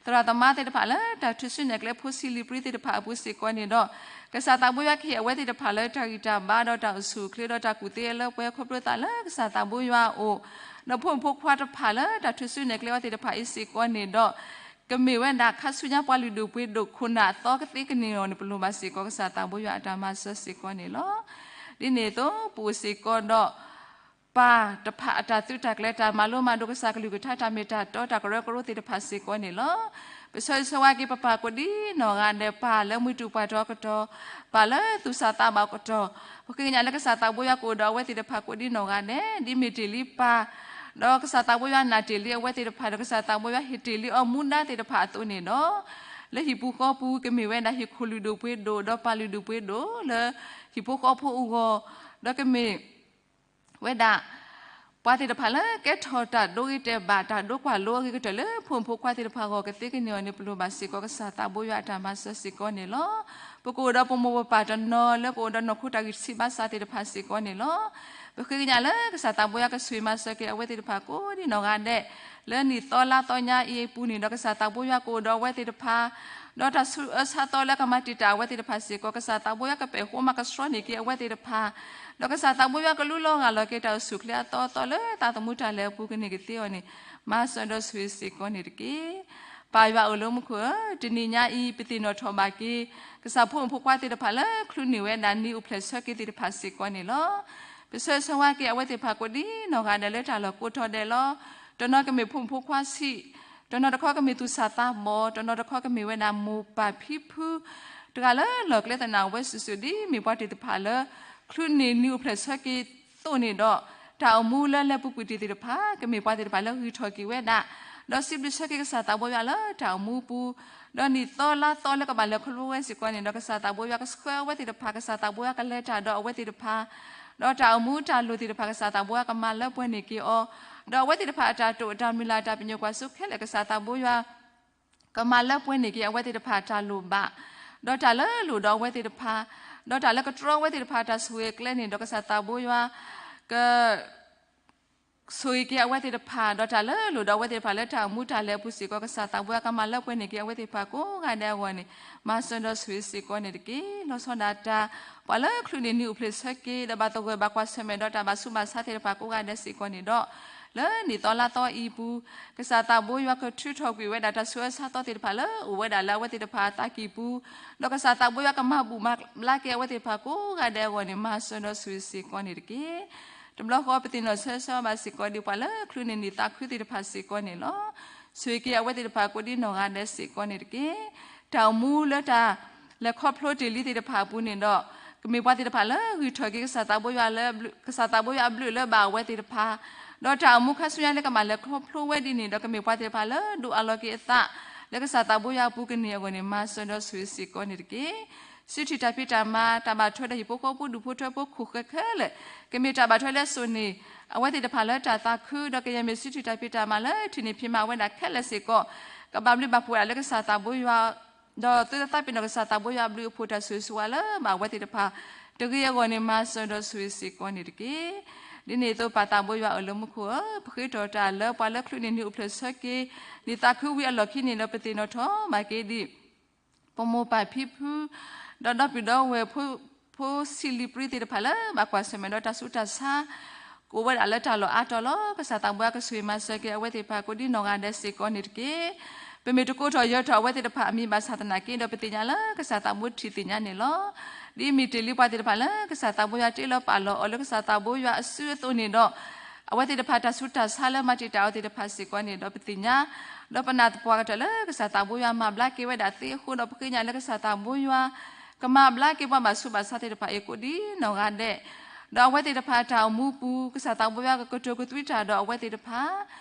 သရၣ်သမါသ့ၣ်တဖၣ်လၢတၢ်ထုးစုနဲၣ်ကျဲဖိဆံးလံာ်ပြံသ့ၣ်တဖၣ်အပူၤစ့ၢ်ကီးန့ၣ်ဒီး, ကစၢ်သးဘိယွၤကဟ့ၣ်အဝဲသ့ၣ်တဖၣ်လၢတၢ်ဂံၢ်တၢ်ဘါဒီးတၢ်အိၣ်ဆူၣ်အိၣ်ချ့ဒီးတၢ်ကူၣ်သ့လၢပှဲၤခီဖျိသးလၢကစၢ်သးဘိယွၤအအိၣ်, ဒီးဖိမုၣ်ဖိခွါတဖၣ်လၢတၢ်ထုးစုနဲၣ်ကျဲအီၤသ့ၣ်တဖၣ်အံၤစ့ၢ်ကီးန့ၣ်ဒီး ကမ့ၢ်ဝဲဒၣ်ခါဆူညါပှၤလုၢ်ဒိၣ်ပှ့ၤဒိၣ်ခိၣ်နၢ်အသီကသ့ကန့ၢ်အီၤန့ၣ် ပလိၣ်ဘၣ်စ့ၢ်ကီးကစၢ်သးဘိယွၤအတၢ်မၤစၢၤစ့ၢ်ကီးန့ၣ်လီၤ. ဒ်န့ၣ်အသိး ပအိၣ်စ့ၢ်ကီးဒီး ပၢ်တဖၣ်အတၢ်သုးတၢ်ကျဲၤ တၢ်မၤလိမၤဒိး ကစၢ်ကလုၢ်ကထါ တၢ်မ့ၢ်တၢ်တီ တၢ်ကရၢကရိသ့ၣ်တဖၣ်စ့ၢ်ကီးန့ၣ်လီၤ. ပဆၢဂ့ၤဆၢဝါက့ၤပပၢ်ကိးဒံနီၢ်ဂၤဒဲး ပၢ်လၢမုၢ်တူာ်ပှၢ်တီၤအကတီၢ်, ပၢ်လၢသူၣ်စၢ်သးဘီၣ်အကတီၢ်, ပဃ့ကညးလၢကစၢ်သးဘိယွၤကအိၣ်ဒီးအဝဲသ့ၣ်တဖၣ်ကိးဒံနီၢ်ဂၤဒဲး ဒ်မ့ၢ်တ့ၢ်လံပၢ် ဒီးကစၢ်သးဘိယွၤနာ်တ့ၢ်လံအဝဲသ့ၣ်တဖၣ်ဒီး ကစၢ်သးဘိယွၤဟ့ၣ်တ့ၢ်လံအီၤမူဒါသ့ၣ်တဖၣ်အသိးန့ၣ်ဒီး, လၢဟံၣ်ပူၤဃီပူၤကမ့ၢ်ဝဲဒၣ်ဟံၣ်ခိၣ်လုၢ်ဒိၣ်ပှ့ၤဒိၣ် ဒီးပၢ်လုၢ်ဒိၣ်ပှ့ၤဒိၣ်လၢဟံၣ်ဖိဃီဖိအဂီၢ်, ဒီးကမ့ၢ်ဝဲဒၣ် ပှၤသ့ၣ်တဖၣ်လၢကဲထီၣ်တၢ်ဒိဂ့ၤတဲာ်ဘၣ် တၢ်ဒိကွၢ်လိအဂ့ၤကတၢၢ်လၢဖိမုၣ်ဖိခွါသ့ၣ်တဖၣ်အဂီၢ်ကသ့ကန့ၢ်အီၤန့ၣ် ပလိၣ်ဘၣ်စ့ၢ်ကီးကစၢ်သးဘိယွၤအတၢ်မၤစၢၤစ့ၢ်ကီးန့ၣ်လီၤ. ပကအိၣ်ဒီးပမိၢ်ပပၢ်တနီၤလၢကအိၣ်ဒီးနီၢ်ခိတၢ်ဂံၢ်ဆံးဘါစၢ်သ့ၣ်တဖၣ်စ့ၢ်ကီးန့ၣ်လီၤ. ပဃ့ကညးလၢကစၢ်သးဘိယွၤကဆိၣ်ဂ့ၤမၤစၢၤက့ၤအဝဲသ့ၣ်တဖၣ်ကိးဒံနီၢ်ဂၤဒဲး လၢနံၣ်သီလါသီညါအံၤအပူၤန့ၣ်ဒီး ကစၢ်သးဘိယွၤကအိၣ်ဒီးအဝဲသ့ၣ်တဖၣ် ဒီးတၢ်ဆူးအၢဆါသီလၢကမၤတံာ်တာ်အဝဲသ့ၣ်တဖၣ်စ့ၢ်ကီး ကစၢ်သးဘိယွၤကပဲာ်ဃိမၤကဆှီန့ၢ်က့ၤအဝဲသ့ၣ်တဖၣ်, ဒီးကစၢ်သးဘိယွၤကလူလီၤဂာ်လီၤက့ၤတၢ်အိၣ်ဆူၣ်အိၣ်ချ့အသီအသီလၢသးသမူတၢ်လဲၤအပူၤကန့ၢ်ကသ့အီၤန့ၣ် မၤစၢၤဒီးဆိၣ်ဂ့ၤစ့ၢ်ကီးန့ၣ်တက့ၢ်. ပၢ်ယွၤအိၣ်လၢမူခိၣ်ဧၢ, တနံၤညါအံၤ ပသ့ၣ်နီၣ်ထီၣ်ဘၣ်က့ၤ ကစၢ်ဖိမုၣ်ဖိခွါသ့ၣ်တဖၣ်လၢချုးန့ၢ်ဝဲဒၣ်နံၣ်အိၣ်ဖျဲၣ်ဆၢက့ၤသ့ၣ်တဖၣ်စ့ၢ်ကီးန့ၣ်လီၤ. ပဆၢဂ့ၤဆၢဝါက့ၤအဝဲသ့ၣ်တဖၣ်ကိးဒံနီၢ်ဂၤဒဲးလၢတၢ်လီၢ်ကိးတီၤဒဲးလီၤ. တနီၤကမ့ၢ်ဖိမုၣ်ဖိခွါဆံး, တနီၤတခီကမ့ၢ်သူၣ်စၢ်သးဘီၣ်, တနီၤတခီကမ့ၢ်ဝဲဒၣ်မိၢ်ပၢ်ဖံဖု, တဂၤလၢလီၢ်ကျဲသနာ်ဝဲစုာ်စုာ်ဒ်မ့ၢ်ပှၤသ့ၣ်တဖၣ်လၢ ချုးန့ၢ်နံၣ်အိၣ်ဖျဲၣ်ဆၢက့ၤသိးန့ၣ်ဒီး တၢ်အိၣ်မူလၢလဲၤပူၤကွံာ်တ့ၢ်သ့ၣ်တဖၣ် ကမ့ၢ်ပှၤသ့ၣ်တဖၣ်လၢဂံၢ်ထီၣ်က့ၤဝဲဒၣ်, ဒီးစံးဘျုးဆၢက့ၤကစၢ်သးဘိယွၤလၢတၢ်အိၣ်မူပူၤ, ဒီးနံၣ်သီလါသီလၢကဘၣ်လဲၤခီဖျိဝဲစ့ၢ်ကီးန့ၣ်ဒီး ကစၢ်သးဘိယွၤကဆှၢအဝဲသ့ၣ်တဖၣ်, ကစၢ်သးဘိယွၤကလဲၤတၢ်ဒီးအဝဲသ့ၣ်တဖၣ်, ဒီးတၢ်အိၣ်မူတၢ်လိၣ်သ့ၣ်တဖၣ် ကစၢ်သးဘိယွၤကမၤလၢပှဲၤန့ၢ်က့ၤအီၤ, ဒီးအဝဲသ့ၣ်တဖၣ်အတၢ်တိာ်အတၢ်မုၢ်လၢ်အတၢ်ပညိၣ်ကွၢ်စိခဲလၢာ် ကစၢ်သးဘိယွၤ ကမၤလၢပှဲၤန့ၢ်က့ၤအဝဲသ့ၣ်တဖၣ်တၢ်လိၣ်ဘၣ်, ဒီးတၢ်လၢအလိၣ်ဒီးအဝဲသ့ၣ်တဖၣ်, ဒီးတၢ်လၢကတြီအဝဲသ့ၣ်တဖၣ်တၢ်ဆိၣ်ဂ့ၤအကျဲန့ၣ်ဒီး ကစၢ်သးဘိယွၤ က ဆိၣ်ဂ့ၤက့ၤအဝဲသ့ၣ်တဖၣ် ဒီးတၢ်လၢလိၣ်ဒီးအဝဲသ့ၣ်တဖၣ်လၢတၢ်အိၣ်မူတၢ်လဲၤအပူၤစ့ၢ်ကီး ကစၢ်သးဘိယွၤကမၤလၢပှဲၤန့ၢ်က့ၤအဝဲသ့ၣ်တဖၣ်ကိးဂၤဒဲးအဂီၢ်န့ၣ် မၤစၢၤဒီးဆိၣ်ဂ့ၤစ့ၢ်ကီးန့ၣ်တက့ၢ်. လီၤဆီဒၣ်တၢ် ပှၤလၢချုးန့ၢ်နံၤအိၣ်ဖျဲၣ်ဆၢက့ၤ ဒီးဘၣ်သဂၢၢ်ဘၣ်ကွၢ်ဆၢၣ်မဲာ်ဒီးတၢ်ဘၣ်ဆူးဘၣ်ဆါသ့ၣ်တဖၣ်ကိးဂၤဒဲးစ့ၢ်ကီးန့ၣ်ဒီး လၢနံၣ်သီလါသီအံၤအပူၤ ကစၢ်သးဘိယွၤကထုးထီၣ်ကွံာ်ဝဲဒၣ်တၢ်ဆူးအါဆါသီသ့ၣ်တဖၣ်လၢအိၣ်ဝဲဒၣ်လၢအဝဲသ့ၣ်တဖၣ်အသးကံၢ်ပူၤ ဒီးကစၢ်သးဘိယွၤကမၤဘူၣ်မၤဘျါက့ၤအဝဲသ့ၣ်တဖၣ်ကိးဂၤဒဲးအဂီၢ်န့ၣ် မၤစၢၤဒီးဆိၣ်ဂ့ၤစ့ၢ်ကီးန့ၣ်တက့ၢ်. တဘျီဃီပသ့ၣ်နီၣ်ဆၢဆၢဘၣ်စ့ၢ်ကီးဒ်ပှၤလၢချုးန့ၢ်နံၣ်သးခုသ့ၣ်တဖၣ်စ့ၢ်ကီးန့ၣ်လီၤ. ဆိၣ်ဂ့ၤက့ၤအဝဲသ့ၣ်တဖၣ်ကိးဒ်နီၢ်ဂၤဒဲးစ့ၢ်ကီးန့ၣ်တက့ၢ်. တၢ်အိၣ်မူလၢတၢ်လဲၤခီဖျိတ့ၢ်လံသ့ၣ်တဖၣ်အပူၤန့ၣ်ဒီး ကမ့ၢ်ပှၤသ့ၣ်တဖၣ်လၢဂံၢ်ထီၣ်က့ၤကစၢ်သးဘိယွၤလၢ ကစၢ်သးဘိယွၤအဘျုးလၢဘၣ်အဝဲသ့ၣ်တဖၣ် ဒီးတၢ်အိၣ်မူခါဆူညါလၢကဘၣ်လဲၤခီဖျိဝဲဒ်န့ၣ်ဒီး ကမ့ၢ်ပှၤသ့ၣ်တဖၣ်လၢဒိးအးလီၤက့ၤအသး လၢကစၢ်သးဘိယွၤအပူၤကန့ၢ်အဂီၢ်န့ၣ် မၤစၢၤဒီးဆိၣ်ဂ့ၤစ့ၢ်ကီးန့ၣ်တက့ၢ်. စုထံၣ်တၢ်ဖံးတၢ်မၤ တၢ်ဘၣ်ထွဲဒီးဟံၣ်ဖိဃီဖိဒူၣ်ဖိထၢဖိခိၣ်ဃၢၤခဲလၢာ် ကမ့ၢ်တၢ်ဘၣ်ထွဲလၢစိာ်န့ၢ် အဝဲသ့ၣ်တဖၣ်လၢတၢ်သးခု ဒီးကယဲၢ်မ့ၢ်စုထံၣ်တၢ်ဖံးတၢ်မၤလၢထံၣ်န့ၢ်ဖံးမၤဝဲဒၣ်ခဲလၢာ်စ့ၢ်ကီး ကဘၣ်ဘျုးဘၣ်ဖှိၣ်ဝဲဒၣ်လၢကစၢ်သးဘိယွၤ ဒီးသုတသးပ့ၤနီၣ်ကစၢ်သးဘိယွၤအဘျုးအဖှိၣ် တၢ်ဆိၣ်ဂ့ၤဆိၣ်ဝါလၢဘၣ်အဝဲသ့ၣ်တဖၣ် တဂ့ၤအဂီၢ်န့ၣ် မၤစၢၤဒီးဆိၣ်ဂ့ၤစ့ၢ်ကီးန့ၣ်တက့ၢ်. ဒ်န့ၣ်အသိးပၢ်သးဘိယွၤအၢၣ်လီၤမူခိၣ်ဧၢ, ပဃ့ထီၣ်တၢ်လၢပှၤလၢချုးန့ၢ်နံၣ်အိၣ်ဖျဲၣ်ဆၢက့ၤ နံၣ်သးခုဝံၤအလီၢ်ခံန့ၣ်ဒီး ပသ့ၣ်နီၣ်ထီၣ်ဘၣ်က့ၤဒံး ပမိၢ်ပၢ်ဖံဖု ဒီးဒီပုၢ်ဒီဝဲၢ် ဖိဆံးလံၤပြံသ့ၣ်တဖၣ်လၢဘၣ်ကွၢ်ဆၢၣ်မဲာ်ဒီးတၢ်ဆူးတၢ်ဆါ ကအိၣ်ဝဲဒၣ်လၢတၢ်လီၢ်အါတီၤလီၤ. ကစၢ်သးဘိယွၤကဆိၣ်ဂ့ၤမၤစၢၤက့ၤအဝဲသ့ၣ်တဖၣ်ကိးဒ်နီၢ်ဂၤဒဲးစ့ၢ်ကီးန့ၣ်တက့ၢ်. ပမ့ၢ်တကိးထီၣ်ယၢၤထီၣ်အဝဲသ့ၣ်တဖၣ်အမံၤဘၣ်ဆၣ်သနာ်က့ဒီး ပသ့ၣ်ညါလၢကစၢ်သးဘိထံၣ်သ့ၣ်ညါန့ၣ်လီၤ. ဒ်အမ့ၢ်တ့ၢ်လံပှၤသ့ၣ်တဖၣ်လၢကစၢ်သးဘိယွၤတ့လီၤပာ်လီၤအီၤလၢကစၢ်သးဘိယွၤအစုအသိးန့ၣ်ဒီး အဝဲသ့ၣ်တဖၣ်တၢ်ဆူးတၢ်ဆါလၢမၤတံာ်တာ်အီၤသ့ၣ်တဖၣ်စ့ၢ်ကီးန့ၣ်ဒီး ပသ့ၣ်ညါ ဒီးပနၢ်သပှၢ်ကတၢၢ်လၢကစၢ်သးဘိယွၤမၤဘျါက့ၤဝဲဒၣ်သ့အဃိဒီး ပဃ့ကညးလၢကစၢ်သးဘိယွၤ ကမၤဘျါက့ၤပှၤဘၣ်ဆူးဘၣ်ဆါသ့ၣ်တဖၣ်အံၤကိးဒ်နီၢ်ဂၤဒဲး ဒီးအဝဲသ့ၣ်တဖၣ်တၢ်အိၣ်မူပူၤ ကစၢ်သးဘိယွၤကကတိၤကသွံတၢ်ဒီးအဝဲသ့ၣ်တဖၣ်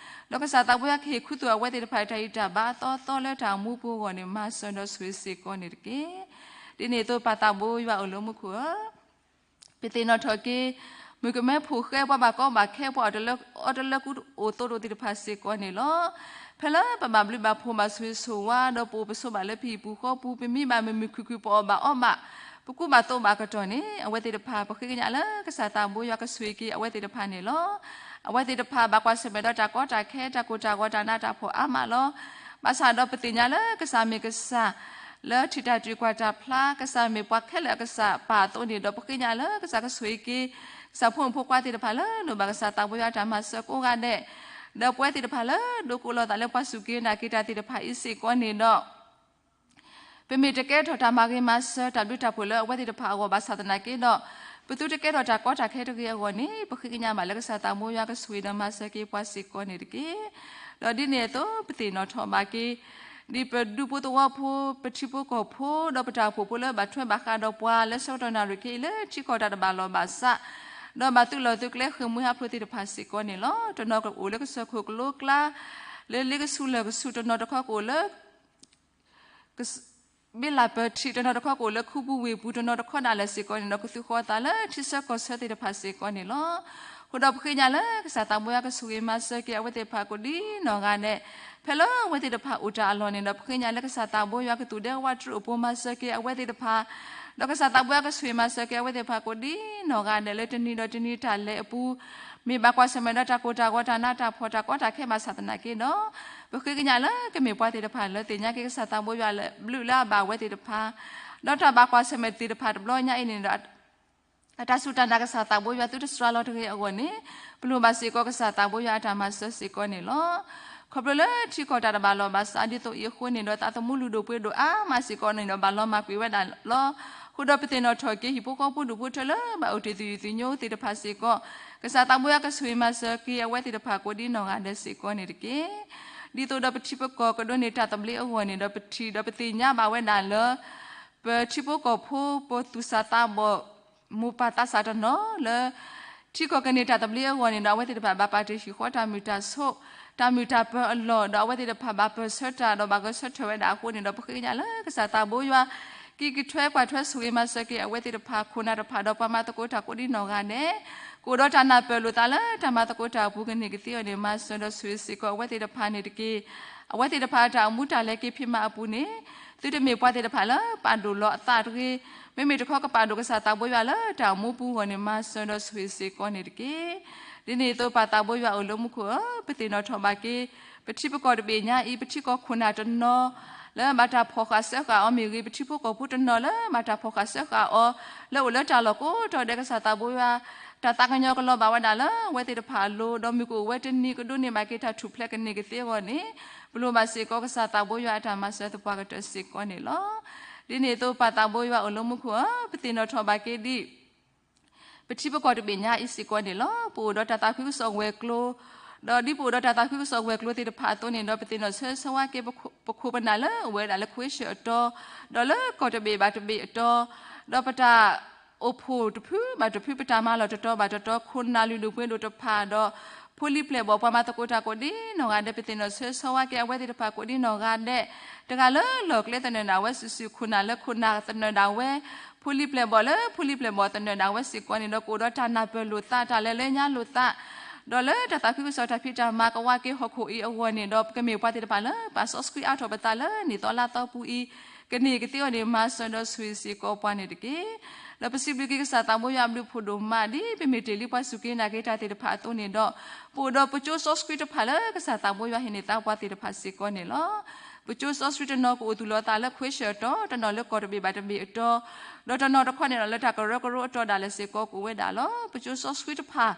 ဒီးကစၢ်သးဘိယွၤကဟ့ၣ်ခူသူၣ်အဝဲသ့ၣ်တဖၣ်တၢ်ဂံၢ်တၢ်ဘါအသီသီလၢတၢ်အိၣ်မူပူၤအဂီၢ်န့ၣ် မၤစၢၤဒီးဆိၣ်ဂ့ၤစ့ၢ်ကီးန့ၣ်တက့ၢ်. ဒ်န့ၣ်အသိးပၢ်သးဘိယွၤအၢၣ်လီၤမူခိၣ်ဧၢ ပသ့ၣ်နီၣ်ထီၣ်က့ၤ မုၣ်ကမဲဖိဃဲ ပှၤဘၣ်ကီဘၣ်ခဲ ပှၤအီၣ်တလၢကူအိၣ်သိးဒိၣ်သ့ၣ်တဖၣ်စ့ၢ်ကီးန့ၣ်လီၤ. ဖဲလၢပဘၣ်ဘျုးဘၣ်ဖှိၣ်ဘၣ်ဆိၣ်ဂ့ၤဆိၣ်ဝါ ဒီးပအိၣ်ပဆိးဘၣ်လၢပဟံၣ်ပူၤဃီပူၤ ပမံဘၣ်မုာ်မုာ်ခုၣ်ခုၣ် ပအီၣ်ဘၣ်အီဘၣ် ပကူဘၣ်သိးဘၣ်ကတီၢ်န့ၣ် အဝဲသ့ၣ်တဖၣ် ပဃ့ကညးလၢကစၢ်သးဘိယွၤကဆိၣ်ဂ့ၤက့ၤအဝဲသ့ၣ်တဖၣ်န့ၣ်လီၤ. အဝဲသ့ၣ်တဖၣ်ဘၣ်ကွၢ်ဆၢၣ်မဲာ်ဒီးတၢ်ကီတၢ်ခဲ တၢ်ကိၢ်တၢ်ဂီၤ တၢ်နးတၢ်ဖှီၣ်အါမးလီၤ. ဘၣ်ဆၣ်ဒီးပသ့ၣ်ညါလၢကစၢ်မ့ၢ်ကစၢ် လၢထံၣ်တၢ်တံာ်ကွၢ်တၢ်ဖျါ ကစၢ်မ့ၢ်ပှၤခဲလၢာ်အကစၢ်ပာ်အသိးန့ၣ်ဒီး ပဃ့ကညးလၢကစၢ်ကဆိၣ်ဂ့ၤက့ၤ ကစၢ်ဖိမုၣ်ဖိခွါသ့ၣ်တဖၣ်လၢလိၣ်ဘၣ်ကစၢ်သးဘိယွၤတၢ်မၤစၢၤကိးဂၤဒဲး ဒီးပဝဲသ့ၣ်တဖၣ်လၢဒိးကအိၣ်လီၤသးလၢပှၤစူၢ်က့ၤနာ်က့ၤတၢ်သ့ၣ်တဖၣ်အံၤစ့ၢ်ကီးန့ၣ်ဒီး ပမ့ၢ်တကဲထီၣ်တၢ်မၤဂ့ၤမၤစၢၤ တၢ်ဘျုးတၢ်ဖှိၣ်လၢအဝဲသ့ၣ်တဖၣ်အဂီၢ်ဘၣ်ဆၣ်သနာ်က့ဒီး ပသုတကဲထီၣ်တၢ်ကီတၢ်ခဲတဂ့ၤအဂီၢ်န့ၣ် ပဃ့ကညးဘၣ်လၢကစၢ်သးဘိယွၤကဆိၣ်ဂ့ၤဒီးမၤစၢၤက့ၤပှၤစ့ၢ်ကီးန့ၣ်တက့ၢ်. ဒီးဒ်န့ၣ်အသိး ပသ့ၣ်နီၣ်ထီၣ်ဘၣ်က့ၤ ဒ်ပဒူဖိသဝီဖိ ပထံဖိကီၢ်ဖိ ဒီးပတၢ်အိၣ်ဖှိၣ်ဖိလၢဘၣ်ထွဲဘၣ်ဃးဒီးပှၤလၢဆၢကတီၢ်နၣ်ရံၣ်က့ၤအံၤလၢထံကီၢ်တၢ်တဘၣ်လီၢ်ဘၣ်စး ဒီးဘၣ်သုးလီၢ်သုးကျဲဃ့ၢ်မှံဟးဖျိးသ့ၣ်တဖၣ်စ့ၢ်ကီးန့ၣ်လီၤ. တနီၤကအိၣ်လၢကစၢၢ်ခိၣ်ကလိကျါ လၢလ့ကဆူးလၢၢ်ကဆူး တနီၤတခီကအိၣ်လၢ ဘ့လၢ်ပၢၢ်ထံး တနီၤတခီကအိၣ်လၢခူပူၤဝ့ၢ်ပူၤ တနီၤတခီဒၣ်လဲာ်စ့ၢ်ကီးန့ၣ်ဒီး ကသုးဃီၤသးလၢထံဆၢကီၢ်ဆၢသ့ၣ်တဖၣ်စ့ၢ်ကီးန့ၣ်လီၤ. အဃိဒီးပဃ့ကညးလၢကစၢ်သးဘိယွၤကဆိၣ်ဂ့ၤမၤစၢၤက့ၤအဝဲသ့ၣ်တဖၣ်ကိးဒ်နီၢ်ဂၤဒဲး ဖဲလၢအဝဲသ့ၣ်တဖၣ်အိၣ်တၢ်အလီၢ်န့ၣ်ဒီး ပဃ့ကညးလၢကစၢ်သးဘိယွၤကသူၣ်ဒဲကဝၣ်တြူးအိၣ်ပိၤမၤစၢၤက့ၤအဝဲသ့ၣ်တဖၣ် ဒီးကစၢ်သးဘိယွၤကဆိၣ်ဂ့ၤမၤစၢၤက့ၤအဝဲသ့ၣ်တဖၣ်ကိးဒ်နီၢ်ဂၤဒဲးလၢတနံၤဒီးတနံၤတၢ်လဲၤအပူၤ မ့ၢ်ဘၣ်ကွၢ်ဆၢၣ်မဲာ်ဒီးတၢ်ကိၢ်တၢ်ဂီၤတၢ်နးတၢ်ဖှီၣ်တၢ်ကီတၢ်ခဲဘၣ်ဆၣ်သနာ်က့ဒီး ပဃ့ကညးလၢကမ့ၢ်ပှၤသ့ၣ်တဖၣ်လၢသ့ၣ်ညါက့ၤကစၢ်သးဘိယွၤလၢဘျုးလၢအဘၣ်ဝဲသ့ၣ်တဖၣ် ဒီးတၢ်ဘၣ်ကွၢ်ဆၢၣ်မဲာ်သ့ၣ်တဖၣ်တဘျီညါအံၤန့ၣ်ဒီး အတၢ်စူၢ်တၢ်နာ်ကစၢ်သးဘိယွၤသုတစှၤလီၤတဂ့ၤအဂီၢ်န့ၣ် ပလိၣ်ဘၣ်စ့ၢ်ကီးကစၢ်သးဘိယွၤအတၢ်မၤစၢၤစ့ၢ်ကီးန့ၣ်လီၤ. ခီဖျိလၢထံကီၢ်တၢ်တဘၣ်လီၢ်ဘၣ်စးဒ်သိးအံၤအဃိန့ၣ်ဒီး သးသမူလုၢ်ဒိၣ်ပှ့ၤဒိၣ်အါမးစ့ၢ်ကီးန့ၣ်ဒီး ဘၣ်လီၤမၢ်ကွံာ်ဝဲဒၣ်လီၤ. အဃိဒီးပသ့ၣ်နီၣ်ထီၣ်က့ၤ ဟံၣ်ဖိဃီဖိဒူၣ်ဖိထၢလၢဘၣ်အိၣ်တ့ၢ်သယုၢ်သညိသ့ၣ်တဖၣ်စ့ၢ်ကီး ကစၢ်သးဘိယွၤကဆိၣ်ဂ့ၤမၤစၢၤက့ၤအဝဲသ့ၣ်တဖၣ်ကိးဒ်နီၢ်ဂၤဒဲးစ့ၢ်ကီးန့ၣ်တက့ၢ်. ဒ်သိးဒီးပထံပကီၢ်ကဒိးန့ၢ်တၢ်သဘျ့အဂီၢ်န့ၣ်ဒီး ပထံၣ်ဒီးပသ့ၣ်ညါဘၣ်ဝဲဒၣ်လၢ ပထံဖိကီၢ်ဖိ ပသူၣ်စၢ်သးဘီၣ် မိၢ်ပၢ်သးစၢ်တနီၤလၢ ထံကီၢ်ကန့ၢ်တၢ်သဘျ့အဂီၢ်န့ၣ်ဒီး အဝဲသ့ၣ်တဖၣ်ဘၣ်ပာ်တ့ၢ်ဟံၣ်ဃီတၢ်မုာ်တၢ်ဆိး တၢ်မုာ်တၢ်ပၢၤအလီၢ် ဒီးအဝဲသ့ၣ်တဖၣ်ဘၣ်ပၢၢ်ဆၢတၢ်ဒီးဘၣ်ဂဲၤဆၢထၢၣ်ဝဲဒၣ်အဃိန့ၣ်ဒီး ပဃ့ကညးလၢကစၢ်သးဘိယွၤ က့ၤက့ၤထွဲကွၢ်ထွဲဆိၣ်ဂ့ၤမၤစၢၤက့ၤအဝဲသ့ၣ်တဖၣ်ခိၣ်နၢ်တဖၣ်ဒီးပှၤမၤသကိးတၢ်ကိးဒ်နီၢ်ဂၤဒဲး ကအိၣ်ဒီးတၢ်နၢ်ပၢၢ်လိာ်သးလၢတၢ်မၤသကိးတၢ်အပူၤကန့ၢ်ကသ့အီၤန့ၣ် မၤစၢၤဒီးဆိၣ်ဂ့ၤစ့ၢ်ကီးအဝဲသ့ၣ်တဖၣ်န့ၣ်တက့ၢ်. အဝဲသ့ၣ်တဖၣ်တၢ်အိၣ်မူတၢ်လဲၤက့ၤဖံးမၤအပူၤန့ၣ် သုတမ့ၢ်ပှၤသ့ၣ်တဖၣ်လၢပာ်ဒိၣ်လီၤအသးတဂ့ၤ, မ့မ့ၢ်တခီကပာ်ဒိၣ်ကစၢ်သးဘိယွၤလၢတၢ်အိၣ်မူပူၤအဂီၢ်န့ၣ် မၤစၢၤဒီးဆိၣ်ဂ့ၤစ့ၢ်ကီးန့ၣ်တက့ၢ်. ဒ်န့ၣ်အသိးပၢ်သးဘိယွၤအိၣ်လၢမူခိၣ်ဧၢ, ပသ့ၣ်နီၣ်ထီၣ်ဘၣ်က့ၤ ပထံပကီၢ်တဘ့ၣ်ညါအံၤ ပထံကီၢ်ခိၣ်နၢ်တနီၤ လၢဘၣ်တၢ်ဖီၣ်ဃာ်စၢဃာ်အီၤမ့ၢ်ဂ့ၤ, ပထံဖိကီၢ်ဖိတနီၤလၢဘၣ်တၢ်ဖီၣ်ဃာ်စၢဃာ်အီၤ လၢအိၣ်လၢတၢ်လီၢ်ကိးတီၤဒဲး ကစၢ်သးဘိယွၤ တၢ်သးကညီၤကလီၤဘၣ်ဝဲဒၣ်လၢအဝဲသ့ၣ်တဖၣ်အလိၤ, ဒီးမုၢ်ကအိၣ်ဝဲတနံၤ ကဒိးန့ၢ်ဘၣ်က့ၤတၢ်ထူၣ်ဖျဲးကန့ၢ်ကသ့အဂီၢ်န့ၣ် ပလိၣ်ဘၣ်စ့ၢ်ကီးကစၢ်သးဘိယွၤအတၢ်မၤစၢၤသပှၢ်ကတၢၢ်စ့ၢ်ကီးန့ၣ်လီၤ. ဒ်န့ၣ်အသိးပၢ်သးဘိယွၤအိၣ်လၢမူခိၣ်ဧၢ, ပသ့ၣ်နီၣ်ထီၣ်ဘၣ်က့ၤဒ် ပထံပကီၢ်တဘ့ၣ်ညါအံၤစ့ၢ်ကီးန့ၣ်လီၤ. ပအိၣ်ဒီးတၢ်သးခုကစီၣ်ဝဲၤကျိၤ, ဒီးဒ်ပအိၣ်ဒီးတၢ်သးခုကစီၣ်ဝဲၤကျိၤသ့ၣ်တဖၣ်အသိးန့ၣ်ဒီး ပသ့ၣ်နီၣ်ဆၢဂ့ၤဆၢဝါက့ၤ ပခိၣ်ပနၢ်လၢအအိၣ်ဝဲဒၣ်လၢ ခဝ့ၡၢၣ်အတီ, ဒီးလၢကီၢ်တဘ့ၣ်ဘၣ်တဘ့ၣ်အတီ, ဒီးပတၢ်အိၣ်ဖှိၣ်တဖုဘၣ်တဖု ပတၢ်မၤလီၢ်တတီၤဘၣ်တတီၤ ခိၣ်နၢ်လုၢ်ဒိၣ်ပှ့ၤဒိၣ်တဖၣ်ဒီး ဖိလံၤပျဲၢ်ဘီၣ်ပှၤမၤသကိးတၢ်ကိးဒ်နီၢ်ဂၤဒဲး ပသ့ၣ်နီၣ်ဆၢဂ့ၤဆၢဝါက့ၤအဝဲသ့ၣ်တဖၣ်ကိးဒ်နီၢ်ဂၤဒဲး, တဂၤလၢလီၢ်ကျဲသနၢၣ်ဒၣ်ဝဲစုာ်စုာ် ခိၣ်နၢ်လၢခိၣ်နၢ်သနၢၣ်ဒၣ်ဝဲ, ဖိလံၤပျဲၢ်ဘီၣ်လၢဖိလံၤပျဲၢ်ဘီၣ်သနၢၣ်ဒၣ်ဝဲစ့ၢ်ကီးန့ၣ်ဒီး ကအိၣ်ဒီးတၢ်နၢ်ပၢၢ်လိာ်သး တၢ်လဲၤလၢညါလိာ်သး ဒီးလၢတၢ်သးခုကစီၣ်တၢ်ဖံးတၢ်မၤကဝါက့ၤဟီၣ်ခိၣ်အံၤအဂီၢ်န့ၣ်ဒီး ပကမ့ၢ်ပှၤသ့ၣ်တဖၣ်လၢပာ်စီဆှံအါထီၣ်ပသးလၢနံၣ်သီလါသီပူၤအံၤ ကန့ၢ်ကသ့အီၤန့ၣ် မၤစၢၤဒီးဆိၣ်ဂ့ၤစ့ၢ်ကီးပှၤန့ၣ်တက့ၢ်. ဒီးပစံးဘျုးက့ၤကစၢ်သးဘိယွၤအဘျုးဖးဒိၣ်မး ဒ်ပမ့ၢ်တ့ၢ်လံပှၤစူၢ်က့ၤနာ်က့ၤတၢ်သ့ၣ်တဖၣ်အသိးန့ၣ်ဒီး ပအိၣ်ဒီးပကၠိစီဆှံတဖၣ်လၢကစၢ်သးဘိယွၤဟ့ၣ်န့ၢ်သါပှၤသ့ၣ်တဖၣ်စ့ၢ်ကီးန့ၣ်လီၤ. ပကၠိစီဆှံတနီၤကအိၣ်သူၣ်လီၤသးလၢ ခဝ့ၡၢၣ်အတီ, တနီၤလၢကီၢ်တဘ့ၣ်ဘၣ်တဘ့ၣ်အတီ, ဒီးတနီၤတခီန့ၣ်ဒီးလၢတၢ်ကရၢကရိအတီဒၣ်လဲာ်စ့ၢ်ကီးကအိၣ်ဝဲဒၣ်လီၤ. ပကၠိစီဆှံတဖၣ်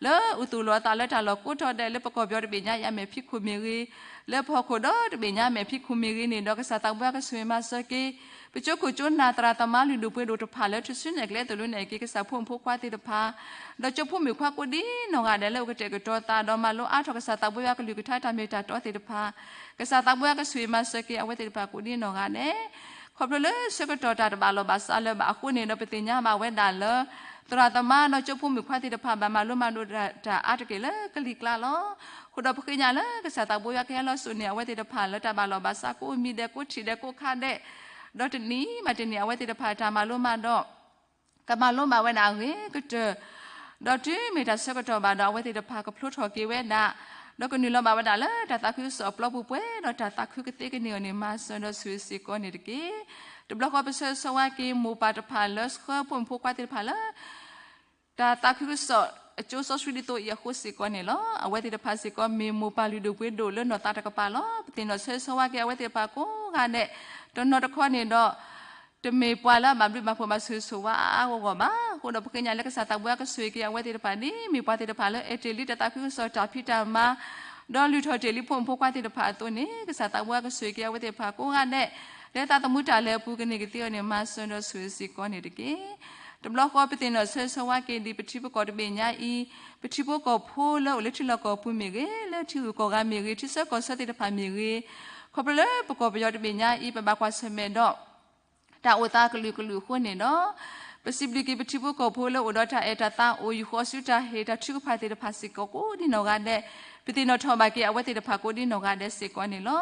လၢအိၣ်သူၣ်လီၤသးလၢတၢ်လီၢ်ကိးတီၤဒဲး လၢပကီၢ်ပယီၤတဘ့ၣ်ညါအံၤအမဲာ်ဖံးခိၣ်မ့ၢ်ဂ့ၤ, လၢပဟီၣ်ခိၣ်ဒီတဘ့ၣ်ညါအမဲာ်ဖံးခိၣ်မ့ၢ်ဂ့ၤန့ၣ်ဒီး ကစၢ်သးဘိယွၤကဆိၣ်ဂ့ၤမၤစၢၤက့ၤ ပကၠိခိၣ်ကၠိနၢ်သရၣ်သမါလုၢ်ဒိၣ်ပှ့ၤဒိၣ်တဖၣ်လၢထူၣ်စုနဲၣ်ကျဲသိၣ်လိနဲၣ်က့ၤ ကစၢ်ဖိမုၣ်ဖိခွါသ့ၣ်တဖၣ်, ဒီးကၠိဖိမုၣ်ခွါကိးဒ်နီၢ်ဂၤဒဲးလၢအိၣ်ကတဲာ်ကတီၤသး ဒီးမၤလိအါထီၣ်ကစၢ်သးဘိယွၤကလုၢ်ကထါတၢ်မ့ၢ်တၢ်တီသ့ၣ်တဖၣ်, ကစၢ်သးဘိယွၤကဆိၣ်ဂ့ၤမၤစၢၤက့ၤအဝဲသ့ၣ်တဖၣ်ကိးဒ်နီၢ်ဂၤဒဲး ခီဖျိလၢဆၢကတီၢ်တၢ်တဘၣ်လီၢ်ဘၣ်စးလၢၤဘၣ်အဃိန့ၣ်ဒီး ပသ့ၣ်ညါဘၣ်ဝဲဒၣ်လၢ သရၣ်သမါဒီးကၠိဖိမုၣ်ခွါသ့ၣ်တဖၣ် ဘၣ်မၤလိမၤဒိးတၢ်အါတက့ၢ်လၢကလံၤကျါလီၤ. အဃိဒီးပဃ့ကညးလၢကစၢ်သးဘိယွၤကဟဲလီၤစိာ်န့ၢ်အဝဲသ့ၣ်တဖၣ်လၢတၢ်ဘၣ်လီၢ်ဘၣ်စးကိးမံၤဒဲးကိးထံၣ်ဒဲးကိးခါဒဲး, ဒီးတနံၤဘၣ်တနံၤ အဝဲသ့ၣ်တဖၣ်တၢ်မၤလိမၤဒိး ကမၤလိဘၣ်ဝဲဒၣ်အဂ့ၤကတၢၢ်, ဒီးတုၤမ့ၢ်တၢ်ဆၢကတီၢ်ဘၣ်ဒီး အဝဲသ့ၣ်တဖၣ်ကဖျိထီၣ်က့ၤဝဲဒၣ်, ဒီးကနုာ်လီၤဘၣ်ဝဲဒၣ်လၢတၢ်သးခုကစီၣ်အပျီပူၤပှဲၤဒီးတၢ်သးခုကသ့ကန့ၢ်အီၤန့ၣ် မၤစၢၤဒီးဆိၣ်ဂ့ၤစ့ၢ်ကီးန့ၣ်တက့ၢ်. တဘျီဃီပဆၢဂ့ၤဆၢဝါက့ၤမိၢ်ပၢ်တဖၣ်လၢဆှၢဖိမုၣ်ဖိခွါသ့ၣ်တဖၣ်လၢ တၢ်သးခုကစီၣ်အကၠိစီဆှံဒ်သိးအံၤအဃိစ့ၢ်ကီးန့ၣ်လီၤ. အဝဲသ့ၣ်တဖၣ်စ့ၢ်ကီးမ့ၢ်မိၢ်ပၢ်လုၢ်ဒိၣ်ပှ့ၤဒိၣ်လၢနီၢ်သးတကပၤလီၤ. ပသ့ၣ်နီၣ်ဆၢဂ့ၤဆၢဝါက့ၤအဝဲသ့ၣ်တဖၣ်ကိးဂၤဒဲး, တနီၤတခီန့ၣ်ဒီး တမ့ၢ်ပှၤလၢအဘၣ်ဘျုးဘၣ်ဖှိၣ်ဘၣ်ဆိၣ်ဂ့ၤဆိၣ်ဝါအါအါဂီၢ်ဂီၢ်ဘၣ်. အဃိဒီးပဃ့ကညးလၢကစၢ်သးဘိယွၤကဆိၣ်ဂ့ၤက့ၤအဝဲသ့ၣ်တဖၣ် ဒ်မ့ၢ်ပှၤသ့ၣ်တဖၣ်လၢအဲၣ်တ့ၢ်လံတၢ်သးခုကစီၣ်တၢ်ဖံးတၢ်မၤ ဒီးလုၢ်ထီၣ်တ့ၢ်လံဖိမုၣ်ဖိခွါသ့ၣ်တဖၣ်အသိးန့ၣ် ကစၢ်သးဘိယွၤကဆိၣ်ဂ့ၤက့ၤအဝဲသ့ၣ်တဖၣ်ကိးဂၤဒဲး, လၢသးသမူတၢ်လဲၤအပူၤကန့ၢ်ကသ့အီၤန့ၣ် မၤစၢၤဒီးဆိၣ်ဂ့ၤစ့ၢ်ကီးန့ၣ်တက့ၢ်. တဘျီဃီပသ့ၣ်နီၣ်ဆၢဂ့ၤဆၢဝါက့ၤဒ်ပထံပကီၢ်တဘ့ၣ်ညါအံၤ, ပထံဖိကီၢ်ဖိလၢအိၣ်လၢထံလီၢ်ကီၢ်ပူၤမ့ၢ်ဂ့ၤ, လၢထံဂုၤကီၢ်ဂၤမ့ၢ်ဂ့ၤ, ထံဆၢကီၢ်ဆၢသ့ၣ်တဖၣ်မ့ၢ်ဂ့ၤ, ခီဖျိလၢပကီၢ်ပယီၤတဘ့ၣ်ညါအံၤ ပဘၣ်ကွၢ်ဆၢၣ်မဲာ်ဒီး တၢ်အိၣ်သးကလုာ်ကလုာ်အဃိန့ၣ်ဒီး ပစံးဘျုးက့ၤပထံဖိကီၢ်ဖိလၢအိၣ်ဒီးတၢ်အဲၣ်တၢ်သး အိၣ်ယူၢ်ဃီၤစုတၢ်ဟ့ၣ်တၢ်ထုကဖၣ်သ့ၣ်တဖၣ်စ့ၢ်ကီးကိးဒ်နီၢ်ဂၤဒဲး, ပသ့ၣ်နီၣ်ထီၣ်ဘၣ်က့ၤအဝဲသ့ၣ်တဖၣ်ကိးဒ်နီၢ်ဂၤဒဲးစ့ၢ်ကီးန့ၣ်လီၤ.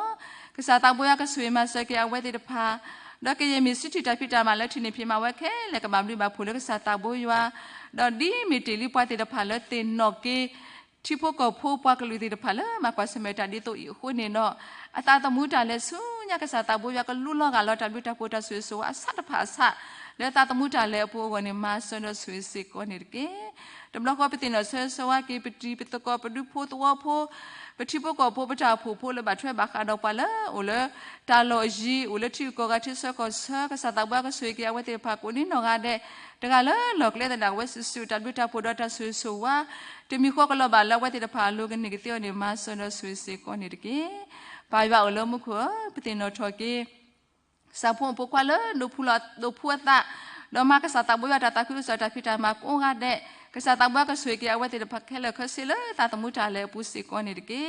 ကစၢ်သးဘိယွၤကဆိၣ်ဂ့ၤမၤစၢၤက့ၤအဝဲသ့ၣ်တဖၣ်, ဒီးကယဲၢ်မ့ၢ်စုထံၣ်တၢ်ဖံးတၢ်မၤလၢထံၣ်န့ၢ်ဖံးမၤဝဲခဲလၢာ် ကဘၣ်ဘျုးဘၣ်ဖှိၣ်လၢကစၢ်သးဘိယွၤ, ဒီးဒ်မ့ၢ်တ့ၢ်လံပှၤသ့ၣ်တဖၣ်လၢသ့ၣ်နီၣ်က့ၤ ထံဖိကီၢ်ဖိပှၤကလုာ်သ့ၣ်တဖၣ်လၢဘၣ်ကွၢ်ဆၢၣ်မဲာ်တၢ်ဒ်သိးအံၤအဃိန့ၣ်ဒီး အသးသမူတၢ်လဲၤဆူညါ ကစၢ်သးဘိယွၤကလူလီၤဂာ်လီၤတၢ်ဘျုးတၢ်ဖှိၣ်တၢ်ဆိၣ်ဂ့ၤဆိၣ်ဝါအဆၣ်တဖၣ်အဆၣ် လၢသးသမူတၢ်လဲၤအပူၤအဂီၢ်န့ၣ် မၤစၢၤဒီးဆိၣ်ဂ့ၤစ့ၢ်ကီးန့ၣ်တက့ၢ်. တဘျီဃီပသ့ၣ်နီၣ်ဆၢဂ့ၤဆၢဝါက့ၤ ပတံၤပသကိးပဒူဖိသဝီဖိ ပထံဖိကီၢ်ဖိ ပတၢ်အိၣ်ဖှိၣ်ဖိလၢဘၣ်ထွဲဘၣ်ဃးဒီးပှၤလၢအိၣ်လၢတၢ်လီၢ်အယံၤ အိၣ်လၢထံဂုၤကီၢ်ဂၤထံဆၢကီၢ်ဆၢ ကစၢ်သးဘိယွၤကဆိၣ်ဂ့ၤက့ၤအဝဲသ့ၣ်တဖၣ်ကိးဒ်နီၢ်ဂၤဒဲး, တဂၤလၢလီၢ်ကျဲသနၢၣ်ဒၣ်ဝဲစုာ်စုာ် တၢ်ဘျုးတၢ်ဖှိၣ်ဒီးတၢ်ဆိၣ်ဂ့ၤဆိၣ်ဝါ တမံၤဃီကလီၤဘၣ်လၢအဝဲသ့ၣ်တဖၣ်အလိၤကန့ၢ်ကသ့အီၤန့ၣ် မၤစၢၤဒီးဆိၣ်ဂ့ၤစ့ၢ်ကီးန့ၣ်တက့ၢ်. ပၢ်ယွၤအိၣ်လၢမူခိၣ်ဧၢ, ပသ့ၣ်နီၣ်ထီၣ်က့ၤ ကစၢ်ဖိမုၣ်ဖိခွါလၢဒိးဖှူလီၤဒိးဖှူအသး, ဒီးမၤကစၢ်သးဘိယွၤတၢ်သးခုကစီၣ်တၢ်ဖံးတၢ်မၤကိးဂၤဒဲး, ကစၢ်သးဘိယွၤကဆိၣ်ဂ့ၤက့ၤအဝဲသ့ၣ်တဖၣ်ခဲလၢာ်ခဲဆ့လၢသးသမူတၢ်လဲၤအပူၤစ့ၢ်ကီးန့ၣ်တက့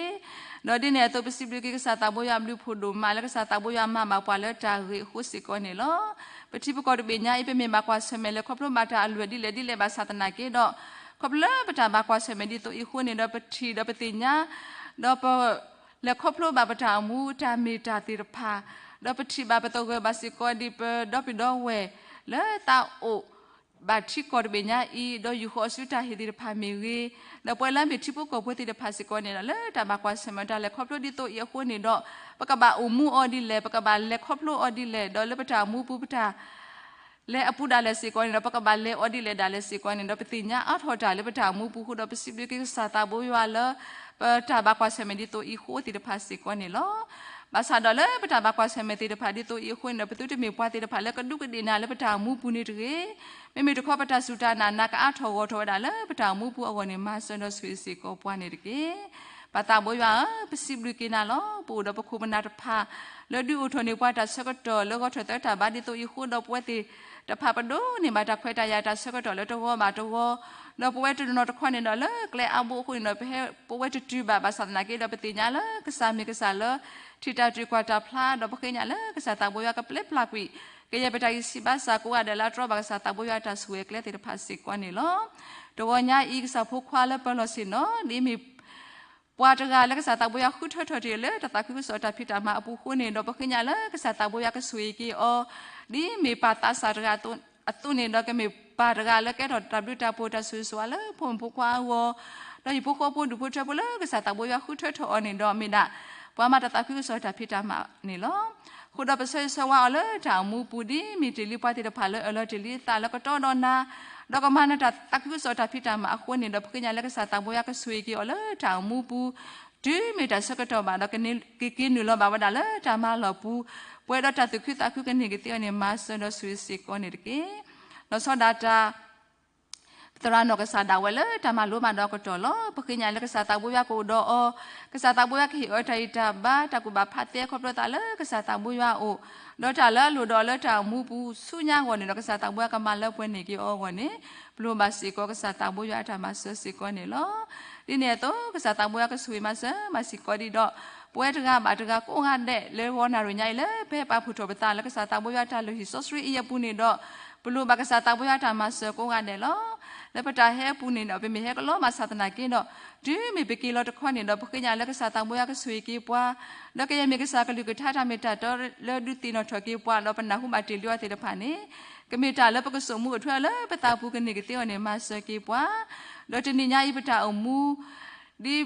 ၢ်. ဒီးဒ်န့ၣ်အသိးပစံးဘျုးက့ၤကစၢ်သးဘိယွၤအဘျုးဖှိၣ်ဒိၣ်မးလၢကစၢ်သးဘိယွၤမၤဘၣ်ပှၤလၢတၢ်ဂ့ၤအဃိစ့ၢ်ကီးန့ၣ်လီၤ. ပထံပကီၢ်တဘ့ၣ်ညါအံၤ ပမ့ၢ်ဘၣ်ကွၢ်ဆၢၣ်မဲာ်လဲၤခီဖျိဘၣ်တၢ်အလွဲၢ်ဒ်လဲၣ်ဒ်လဲၣ်ဘၣ်ဆၣ်သနာ်က့ဒီး, ခီဖျိလၢပတၢ်ဘၣ်ကွၢ်ဆၢၣ်မဲာ်ဒ်သိးအံၤအဃိန့ၣ်ဒီး ပထံၣ်ဒီးပသ့ၣ်ညါ ဒီးပ လဲၤခီဖျိဘၣ်ပတၢ်အိၣ်မူတၢ်မ့ၢ်တၢ်သ့ၣ်တဖၣ်, ဒီးပထံၣ်ဘၣ်ပသဂၢၢ်ဘၣ်စ့ၢ်ကီးဒ်ပဒီပုၢ်ဒီဝဲၢ်လၢသးအိၣ်ဘၣ်ထံကီၢ်တဘ့ၣ်ညါအံၤ ဒီးယူၢ်ဃီၤအစုတၢ်ဟ့ၣ်သ့ၣ်တဖၣ်မ့ၢ်ဂ့ၤ, ဒီးပဝဲလၢအမ့ၢ်ထံဖိကီၢ်ဖိသ့ၣ်တဖၣ်စ့ၢ်ကီးန့ၣ်ဒီး လၢတၢ်ဘၣ်ကွၢ်ဆၢၣ်မဲာ်တၢ်လဲၤခီဖျိဒ်သိးအံၤအဃိန့ၣ်ဒီး ပကဘၣ်အိၣ်မူအီၤဒ်လဲၣ်, ပကဘၣ်လဲၤခီဖျိအီၤဒ်လဲၣ်, ဒီးလၢပတၢ်အိၣ်မူပူၤပတၢ် လဲၤအပူၤဒၣ်လဲာ်စ့ၢ်ကီးန့ၣ်ဒီး ပကဘၣ်လဲၤအီၤဒ်လဲၣ်ဒၣ်လဲာ်စ့ၢ်ကီးန့ၣ်ဒီး ပသ့ၣ်ညါအါထီၣ်တၢ်လၢပတၢ်အိၣ်မူပူၤအဃိဒီး ပစံးဘျုးက့ၤကစၢ်သးဘိယွၤလၢ ပတၢ်ဘၣ်ကွၢ်ဆၢၣ်မဲာ်ဒ်သိးအံၤအဃိသ့ၣ်တဖၣ်စ့ၢ်ကီးန့ၣ်လီၤ. ဘၣ်ဆၣ်ဒီးလၢပတၢ်ဘၣ်ကွၢ်ဆၢၣ်မဲာ်သ့ၣ်တဖၣ်ဒ်သိးအံၤအဃိန့ၣ်ဒီး ပသုတမ့ၢ်ပှၤသ့ၣ်တဖၣ်လၢကဒူးကဒ့ၣ်နၤလၢပတၢ်အိၣ်မူပူၤန့ၣ်တဂ့ၤ. မ့မ့ၢ်တခီ ပတၢ်စူၢ်တၢ်နာ် နကအါထီၣ်ဂီၢ်ထီၣ်ဝဲဒၣ်လၢပတၢ်အိၣ်မူပူၤအဂီၢ်န့ၣ် မၤစၢၤဒီးဆိၣ်ဂ့ၤစ့ၢ်ကီးပှၤန့ၣ်တက့ၢ်. ပၢ်သးဘိယွၤဧၢ, ပစံးဘျုးက့ၤနၤလီၤ. ပအိၣ်ဒီးပခိၣ်ပနၢ်တဖၣ် လၢဒုးအိၣ်ထီၣ်န့ၢ်ပှၤတၢ်ဆၢကတီၢ်လၢဂီၤထီၣ်သၢတၢ်ဘါဒ်သိးအံၤအဃိဒီး ပဝဲသ့ၣ်တဖၣ်ပဒိးန့ၢ်ဘၣ်တၢ်ခွဲးတၢ်ယာ်တၢ်ဆၢကတီၢ်လၢတဂီၤဘၣ်တဂီၤ, ဒီးပဝဲတနီၤတခီန့ၣ်ဒီးလၢကျဲအါဘိအဃိန့ၣ်ဒီး ပဟဲပဝဲတတုၤဘၣ် ဘၣ်ဆၣ်သနာ်က့ဒီး ပသ့ၣ်ညါလၢကစၢ်မ့ၢ်ကစၢ်လၢ ထံၣ်တၢ်တုၤကွၢ်တၢ်ဖျါ ဒီးပဃ့ကညးလၢကစၢ်သးဘိယွၤကပျဲပျၢ်ကွံာ် ကယဲၢ်ပတၢ်ဂံၢ်ဆံးဘါစၢ်ကိးဂၤဒဲးလၢအတြီဘၣ်ကစၢ်သးဘိယွၤအတၢ်ဆိၣ်ဂ့ၤအကျဲသ့ၣ်တဖၣ်စ့ၢ်ကီးန့ၣ်လီၤ. တဂီၤညါအံၤ ကစၢ်ဖိခွါလၢပၢၤလီၢ်ဆ့ၣ်နီၤ ဒ်မ့ၢ်ပှၤတဂၤလၢကစၢ်သးဘိယွၤဃုထၢထီၣ်တ့ၢ်လၢတၢ်သးခုကစီၣ်တၢ်ဖံးတၢ်မၤအပူၤအဃိန့ၣ်ဒီး ပဃ့ကညးလၢကစၢ်သးဘိယွၤကဆိၣ်ဂ့ၤက့ၤအီၤ ဒ်မ့ၢ်ပၢ်သးစၢ်တဂၤအသိးန့ၣ်ဒီး ကမ့ၢ်ပၢ်တဂၤလၢကဲထီၣ်တၢ်ဘျုးတၢ်ဖှိၣ်တၢ်ဆိၣ်ဂ့ၤဆိၣ်ဝါလၢဖိမုၣ်ဖိခွါအဂီၢ်, ဒီးဟံၣ်ဖိဃီဖိဒူၣ်ဖိထၢဖိလၢကစၢ်သးဘိယွၤဃုထၢထီၣ်အီၤန့ၣ်ဒီး မ့ၢ်ဒၣ် ပှၤမၤတၢ်သးခုကစီၣ်တၢ်ဖံးတၢ်မၤန့ၣ်လီၤ. အဃိဒီးပဆၢဂ့ၤဆၢဝါအီၤလၢတၢ်အိၣ်မူပူၤ ဒ်မ့ၢ်တ့ၢ်လံပှၤသ့ၣ်တဖၣ်လၢအၢၣ်လီၤတ့ၢ်လံအသးလၢကတီဒီးနၤ, ဒီးကမၤနၢၤတၢ်သးခုကစီၣ်တၢ်ဖံးတၢ်မၤအဃိန့ၣ်ဒီး ပဃ့ကညးလၢကစၢ်သးဘိယွၤကဆိၣ်ဂ့ၤက့ၤအီၤလၢတၢ်အိၣ်မူပူၤ တုၤမ့ၢ်တၢ်ဆၢကတီၢ်ဘၣ်ဒီး ကက့ၤနုာ်လီၤဘၣ်ဝဲဒၣ်လၢတၢ်မၤလီၢ်ပူၤ, ပှဲၤဒီးတၢ်သူၣ်ခုသးခုကန့ၢ်ကသ့အီၤန့ၣ် မၤစၢၤဒီးဆိၣ်ဂ့ၤစ့ၢ်ကီးန့ၣ်တက့ၢ်. လီၤဆီဒၣ်တၢ် ပသရၣ်နီၢ်ကစၢ်ဒၣ်ဝဲလၢတၢ်မၤလိမၤဒိးအကတီၢ်လီၤ. ပဃ့ကညးလၢကစၢ်သးဘိယွၤကအိၣ်ဒီးအီၤ, ကစၢ်သးဘိယွၤကဟ့ၣ်အီၤတၢ်ဂံၢ်တၢ်ဘါ, တၢ်ကူၣ်ဘၣ်ဖးသ့ခီဖျိသးလၢကစၢ်သးဘိယွၤအအိၣ်, ဒီးတၢ်လၢအလိၣ်ဒီးအီၤလၢတၢ်အိၣ်မူပူၤဆူညါအဂီၢ်န့ၣ်ဒီး ကစၢ်သးဘိယွၤကမၤလၢပှဲၤန့ၢ်က့ၤအီၤအဂီၢ်န့ၣ် ပလိၣ်ဘၣ်စ့ၢ်ကီးကစၢ်သးဘိယွၤအတၢ်မၤစၢၤစ့ၢ်ကီးန့ၣ်လီၤ. ဒ်န့ၣ်အသိး ကစၢ်သးဘိယွၤကဆိၣ်ဂ့ၤမၤစၢၤမၤစ့ၢ်ကီးဒံးဒီး ပဝဲတဂၤဘၣ်တဂၤကိးဂၤဒဲးလၢဂီၤနၣ်ရံၣ်ညါအံၤလၢ ပဟဲပာ်ဖှိၣ်ထီၣ်ပသးလၢကစၢ်သးဘိယွၤအတၢ်လုၢ်ဟံၣ်စီဆှံအံၤအပူၤန့ၣ်ဒီး ပလိၣ်ဘၣ်ကစၢ်သးဘိယွၤအတၢ်မၤစၢၤကိးဂၤဒဲးလီၤ. လၢပတၢ်ဟဲအပူၤန့ၣ်ဒီး ပမ့ၢ်ဟဲကလီဘၣ်ဆၣ်သနာ်က့ဒီး တုၤမ့ၢ်ပက့ၤလီၤတခီန့ၣ်ဒီး ပဃ့ကညးလၢကစၢ်သးဘိယွၤကဆိၣ်ဂ့ၤက့ၤပှၤ, ဒီးကယဲၢ်မ့ၢ်ကစၢ်ကလုၢ်ကထါတၢ်မ့ၢ်တၢ်တီလၢဒုးသ့ၣ်နီၣ်ထီၣ်က့ၤပှၤ ဒီးပနၢ်ဟူဘၣ်တ့ၢ်လံအီၤသ့ၣ်တဖၣ်န့ၣ် ကမ့ၢ်တၢ်လၢပကစိာ်မူအိၣ်ထွဲအီၤလၢပသးပူၤကန့ၢ်ကသ့အီၤန့ၣ် မၤစၢၤက့ၤပှၤ, ဒီးတနံၤညါအံၤပတၢ်အိၣ်မူ ဒ်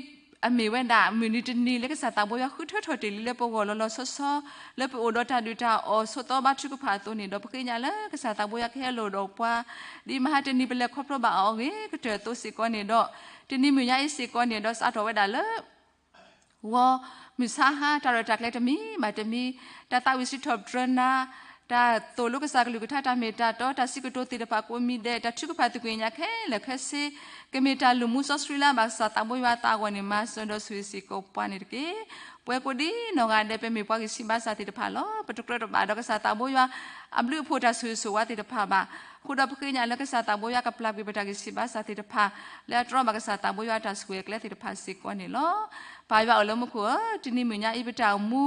အမ့ၢ်ဝဲဒၣ် မုၢ်နံၤတနံၤလၢကစၢ်သးဘိယွၤဃုထၢထီၣ်တ့ၢ်လံလၢပဂီၢ်လီၤလီၤဆီဆီ လၢပအိၣ်ဒီးတၢ်ဒုၣ်တၢ်အီၣ်ဆိးသီဘါထုကဖၣ်အသိးန့ၣ်ဒီး ပဃ့ကညးလၢကစၢ်သးဘိယွၤကဟဲလိၣ်ဒီးပှၤ ဒ်မဟါတနံၤပလဲၤခီဖျိဘၣ်အီၤအဂ့ၢ် ကတၢၢ်အသိးစ့ၢ်ကီးန့ၣ်ဒီး တနံၤမုၢ်ညါအံၤစ့ၢ်ကီးန့ၣ်ဒီး စးထီၣ်ဝဲဒၣ်လၢ ဂီၤမုၢ်ဆါဟါ တၢ်ရဲၣ်တၢ်ကျဲၤတမံၤဘၣ်တမံၤ, တၢ်သးဝံၣ်စံးထီၣ်ပတြၢၤနၤ, တၢ်သိၣ်လိကစၢ်ကလုၢ်ကထါတၢ်မ့ၢ်တၢ်တီ တၢ်စံးကတိၤသ့ၣ်တဖၣ်ကိးမံၤဒဲး တၢ်ထုကဖၣ်သကွံာ်ကညးခဲလၢာ်ခဲဆ့ ကမ့ၢ်တၢ်လုၢ်မူစီဆှံလၢအဘၣ်ကစၢ်သးဘိယွၤအသးအဂီၢ်န့ၣ် မၤစၢၤဒီးဆိၣ်ဂ့ၤစ့ၢ်ကီးပှၤန့ၣ်တက့ၢ်. ပဝဲကိးဒ်နီၢ်ဂၤဒဲး ပမ့ၢ်ပှၤဂံၢ်ဆံးဘါစၢ်သ့ၣ်တဖၣ်လီၤ. ပတကြၢးတဘၣ်ဒီးကစၢ်သးဘိယွၤ အဘျုးအဖှိၣ်တၢ်ဆိၣ်ဂ့ၤဆိၣ်ဝါသ့ၣ်တဖၣ်ဘၣ်. အဃိဒီးပဃ့ကညးလၢကစၢ်သးဘိယွၤကပျၢ်ကွံာ်ပတၢ်ဂံၢ်ဆံးဘါစၢ်သ့ၣ်တဖၣ် လၢအတြီဘၣ်ကစၢ်သးဘိယွၤအတၢ်ဆိၣ်ဂ့ၤအကျဲသ့ၣ်တဖၣ်စ့ၢ်ကီးန့ၣ်လီၤ. ပၢ်ယွၤအိၣ်လၢမူခိၣ်ဧၢ, တနံၤမုၢ်ညါအံၤပတၢ်အိၣ်မူ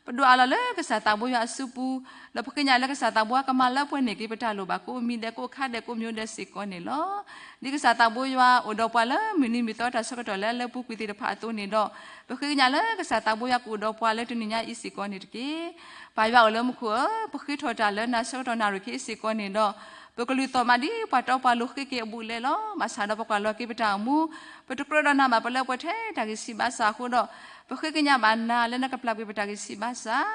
ပဒိးအးလီၤလၢကစၢ်သးဘိယွၤအစုပူၤ, ဒီးပဃ့ကညးလၢကစၢ်သးဘိယွၤကမၤလၢပှဲၤန့ၢ်က့ၤပတၢ်လိၣ်ဘၣ်ကိးမံၤဒဲးကိးခါဒဲးကိးမံၤဒဲးစ့ၢ်ကီးန့ၣ်လီၤ. ဒ်ကစၢ်သးဘိယွၤအိၣ်ဒီးပှၤလၢမုၢ်နံၤမုၢ်သီတၢ်ဆၢကတီၢ်လၢအလၢပူၤကွံာ်သ့ၣ်တဖၣ်အသိးန့ၣ်ဒီး ပဃ့ကညးလၢကစၢ်သးဘိယွၤကအိၣ်ဒီးပှၤလၢတနံၤညါအံၤစ့ၢ်ကီးန့ၣ်တက့ၢ်. ပၢ်ယွၤအိၣ်လၢမူခိၣ်ဧၢ, ပဃ့ထီၣ်တၢ်လၢနၤဆၢကတီၢ်နၣ်ရံၣ်ခံအံၤစ့ၢ်ကီးန့ၣ်ဒီး ပကလုၢ်သီၣ်မးဒ်ပှၤတီပှၤလိၤဃ့က့ၤအဘူးအလဲလီၤ. ဘၣ်ဆၣ်ဒီးပကွၢ်လီၤက့ၤပတၢ်အိၣ်မူ, ပတကြၢးဒီးနၤဘၣ် ပလၢပှဲၤထဲတၢ်ဂံၢ်ဆံးဘါစၢ်အဃိဒီး ပဃ့ကညးဘၣ်နၤလၢနကပျၢ်ကွံာ်ပတၢ်ဂံၢ်ဆံးဘါစၢ်,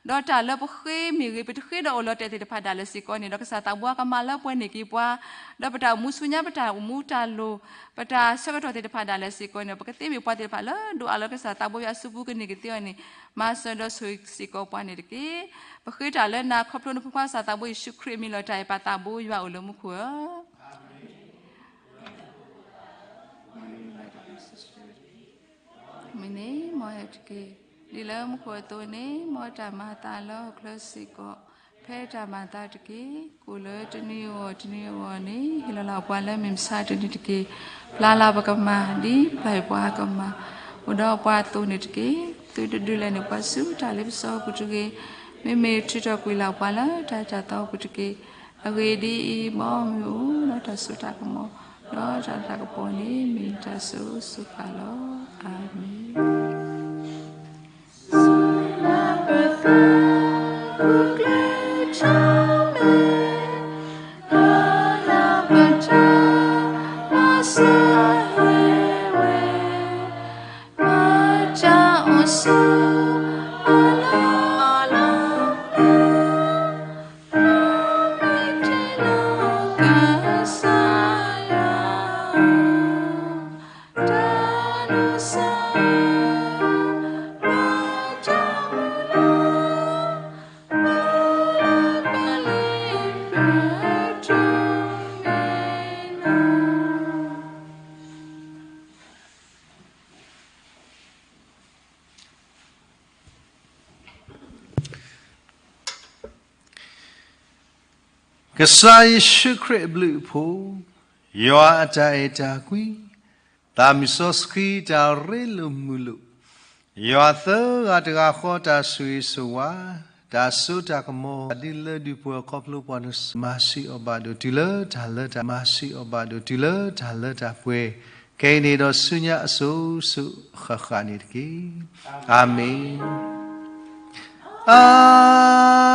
ဒီးတၢ်လၢပဃ့မ့ၢ်ဂ့ၤ ပတဃ့ဒီးအိၣ်လီၤတဲာ်သ့ၣ်တဖၣ်ဒၣ်လဲာ်စ့ၢ်ကီးန့ၣ်ဒီး ကစၢ်သးဘိယွၤကမၤလၢပှဲၤန့ၢ်က့ၤပှၤ, ဒီးပတၢ်အိၣ်မူဆူညါ ပတၢ်အိၣ်မူတၢ်လိၣ် ပတၢ်ဆၢကတီၢ်သ့ၣ်တဖၣ်ဒၣ်လဲာ်စ့ၢ်ကီးန့ၣ် ပကသ့မ့ၢ်ပှၤသ့ၣ်တဖၣ်လၢဒိးအးလၢကစၢ်သးဘိယွၤအစုပူၤကန့ၢ်ကသ့အီၤန့ၣ် မၤစၢၤဒီးဆိၣ်ဂ့ၤစ့ၢ်ကီးပှၤန့ၣ်တက့ၢ်. ပဃ့တၢ်လၢနၤခီဖျိနဖိခွါကစၢ်သးဘိယ့ၣ်ၡူးခရံာ်အမံၤလီၤ. တၢ်အဲၣ်ပၢ်သးဘိယွၤအိၣ်လၢမူခိၣ်ဧၢ, မ့ၢ်န့ၣ်မ်ဟဲတက့ၢ်. ဒ်လၢမူခိၣ်အသိးန့ၣ် မ်တၢ်မၤအသးလၢဟီၣ်ခိၣ်ချၢစ့ၢ်ကီး ဖဲတၢ်မၤအသးတက့ၢ်. ကိၣ်လၢတနံၤအဂီၢ်တနံၤအဂီၢ်န့ၣ် ဟ့ၣ်လီၤလၢပှၤလၢမုၢ်မဆါတနံၤတက့ၢ်. ပျၢ်လၢပကမၤ ဒ်ပျၢ်ပှၤကမၤ အိၣ်ဒီးပှၤအသိးန့ၣ်တက့ၢ်. သုတဒုးလဲၤန့ၢ်ပှၤဆူတၢ်လ့ပစီအပူၤတဂ့ၤ. မ့မ့ၢ်ထုးထီၣ်ကွံာ်လၢပှၤလၢတၢ်အဲၣ်တၢ်သီအပူၤတက့ၢ်. အဂ့ၢ်ဒ်အံၤ, မ်မ့ၢ်အိၣ်ဒီးတၢ်စိတၢ်ကမီၤ ဒီးတၢ်သးကပီၤန့ၣ် မ့ၢ်တၢ်စိၤစိၤဃၣ်လီၤ. အၤမ့ၣ်. ကစၢ်ယ့ၣ်ၡူးခရံာ်အဘျုးအဖှိၣ်, ယွၤအတၢ်အဲၣ်တၢ်ကွံ, သးမံစီဆှံတၢ်ရ့လိာ်မုာ်လိာ်, ယွၤသၢဂၤတဂၤဃီတၢ်ဆိၣ်ဂ့ၤဆိၣ်ဝါ, တၢ်စိတၢ်ကမီၤ ဒ်လၢဒုးပှဲၤခီဖျိပှၤန့ၣ် မၤဆံးအီၤဘၣ်ဒိၣ်တုၤလၢတၢ်လၢတၢ်, မၤဆံးအီၤဘၣ်ဒိၣ်တုၤလၢတၢ်လၢတၢ်ပှဲၤ, ခဲအံၤန့ၣ်ဒီးဆူညါအစိၤစိၤဃၣ်ဃၣ်န့ၣ်တက့ၢ်. အၤမ့ၣ်. အၤ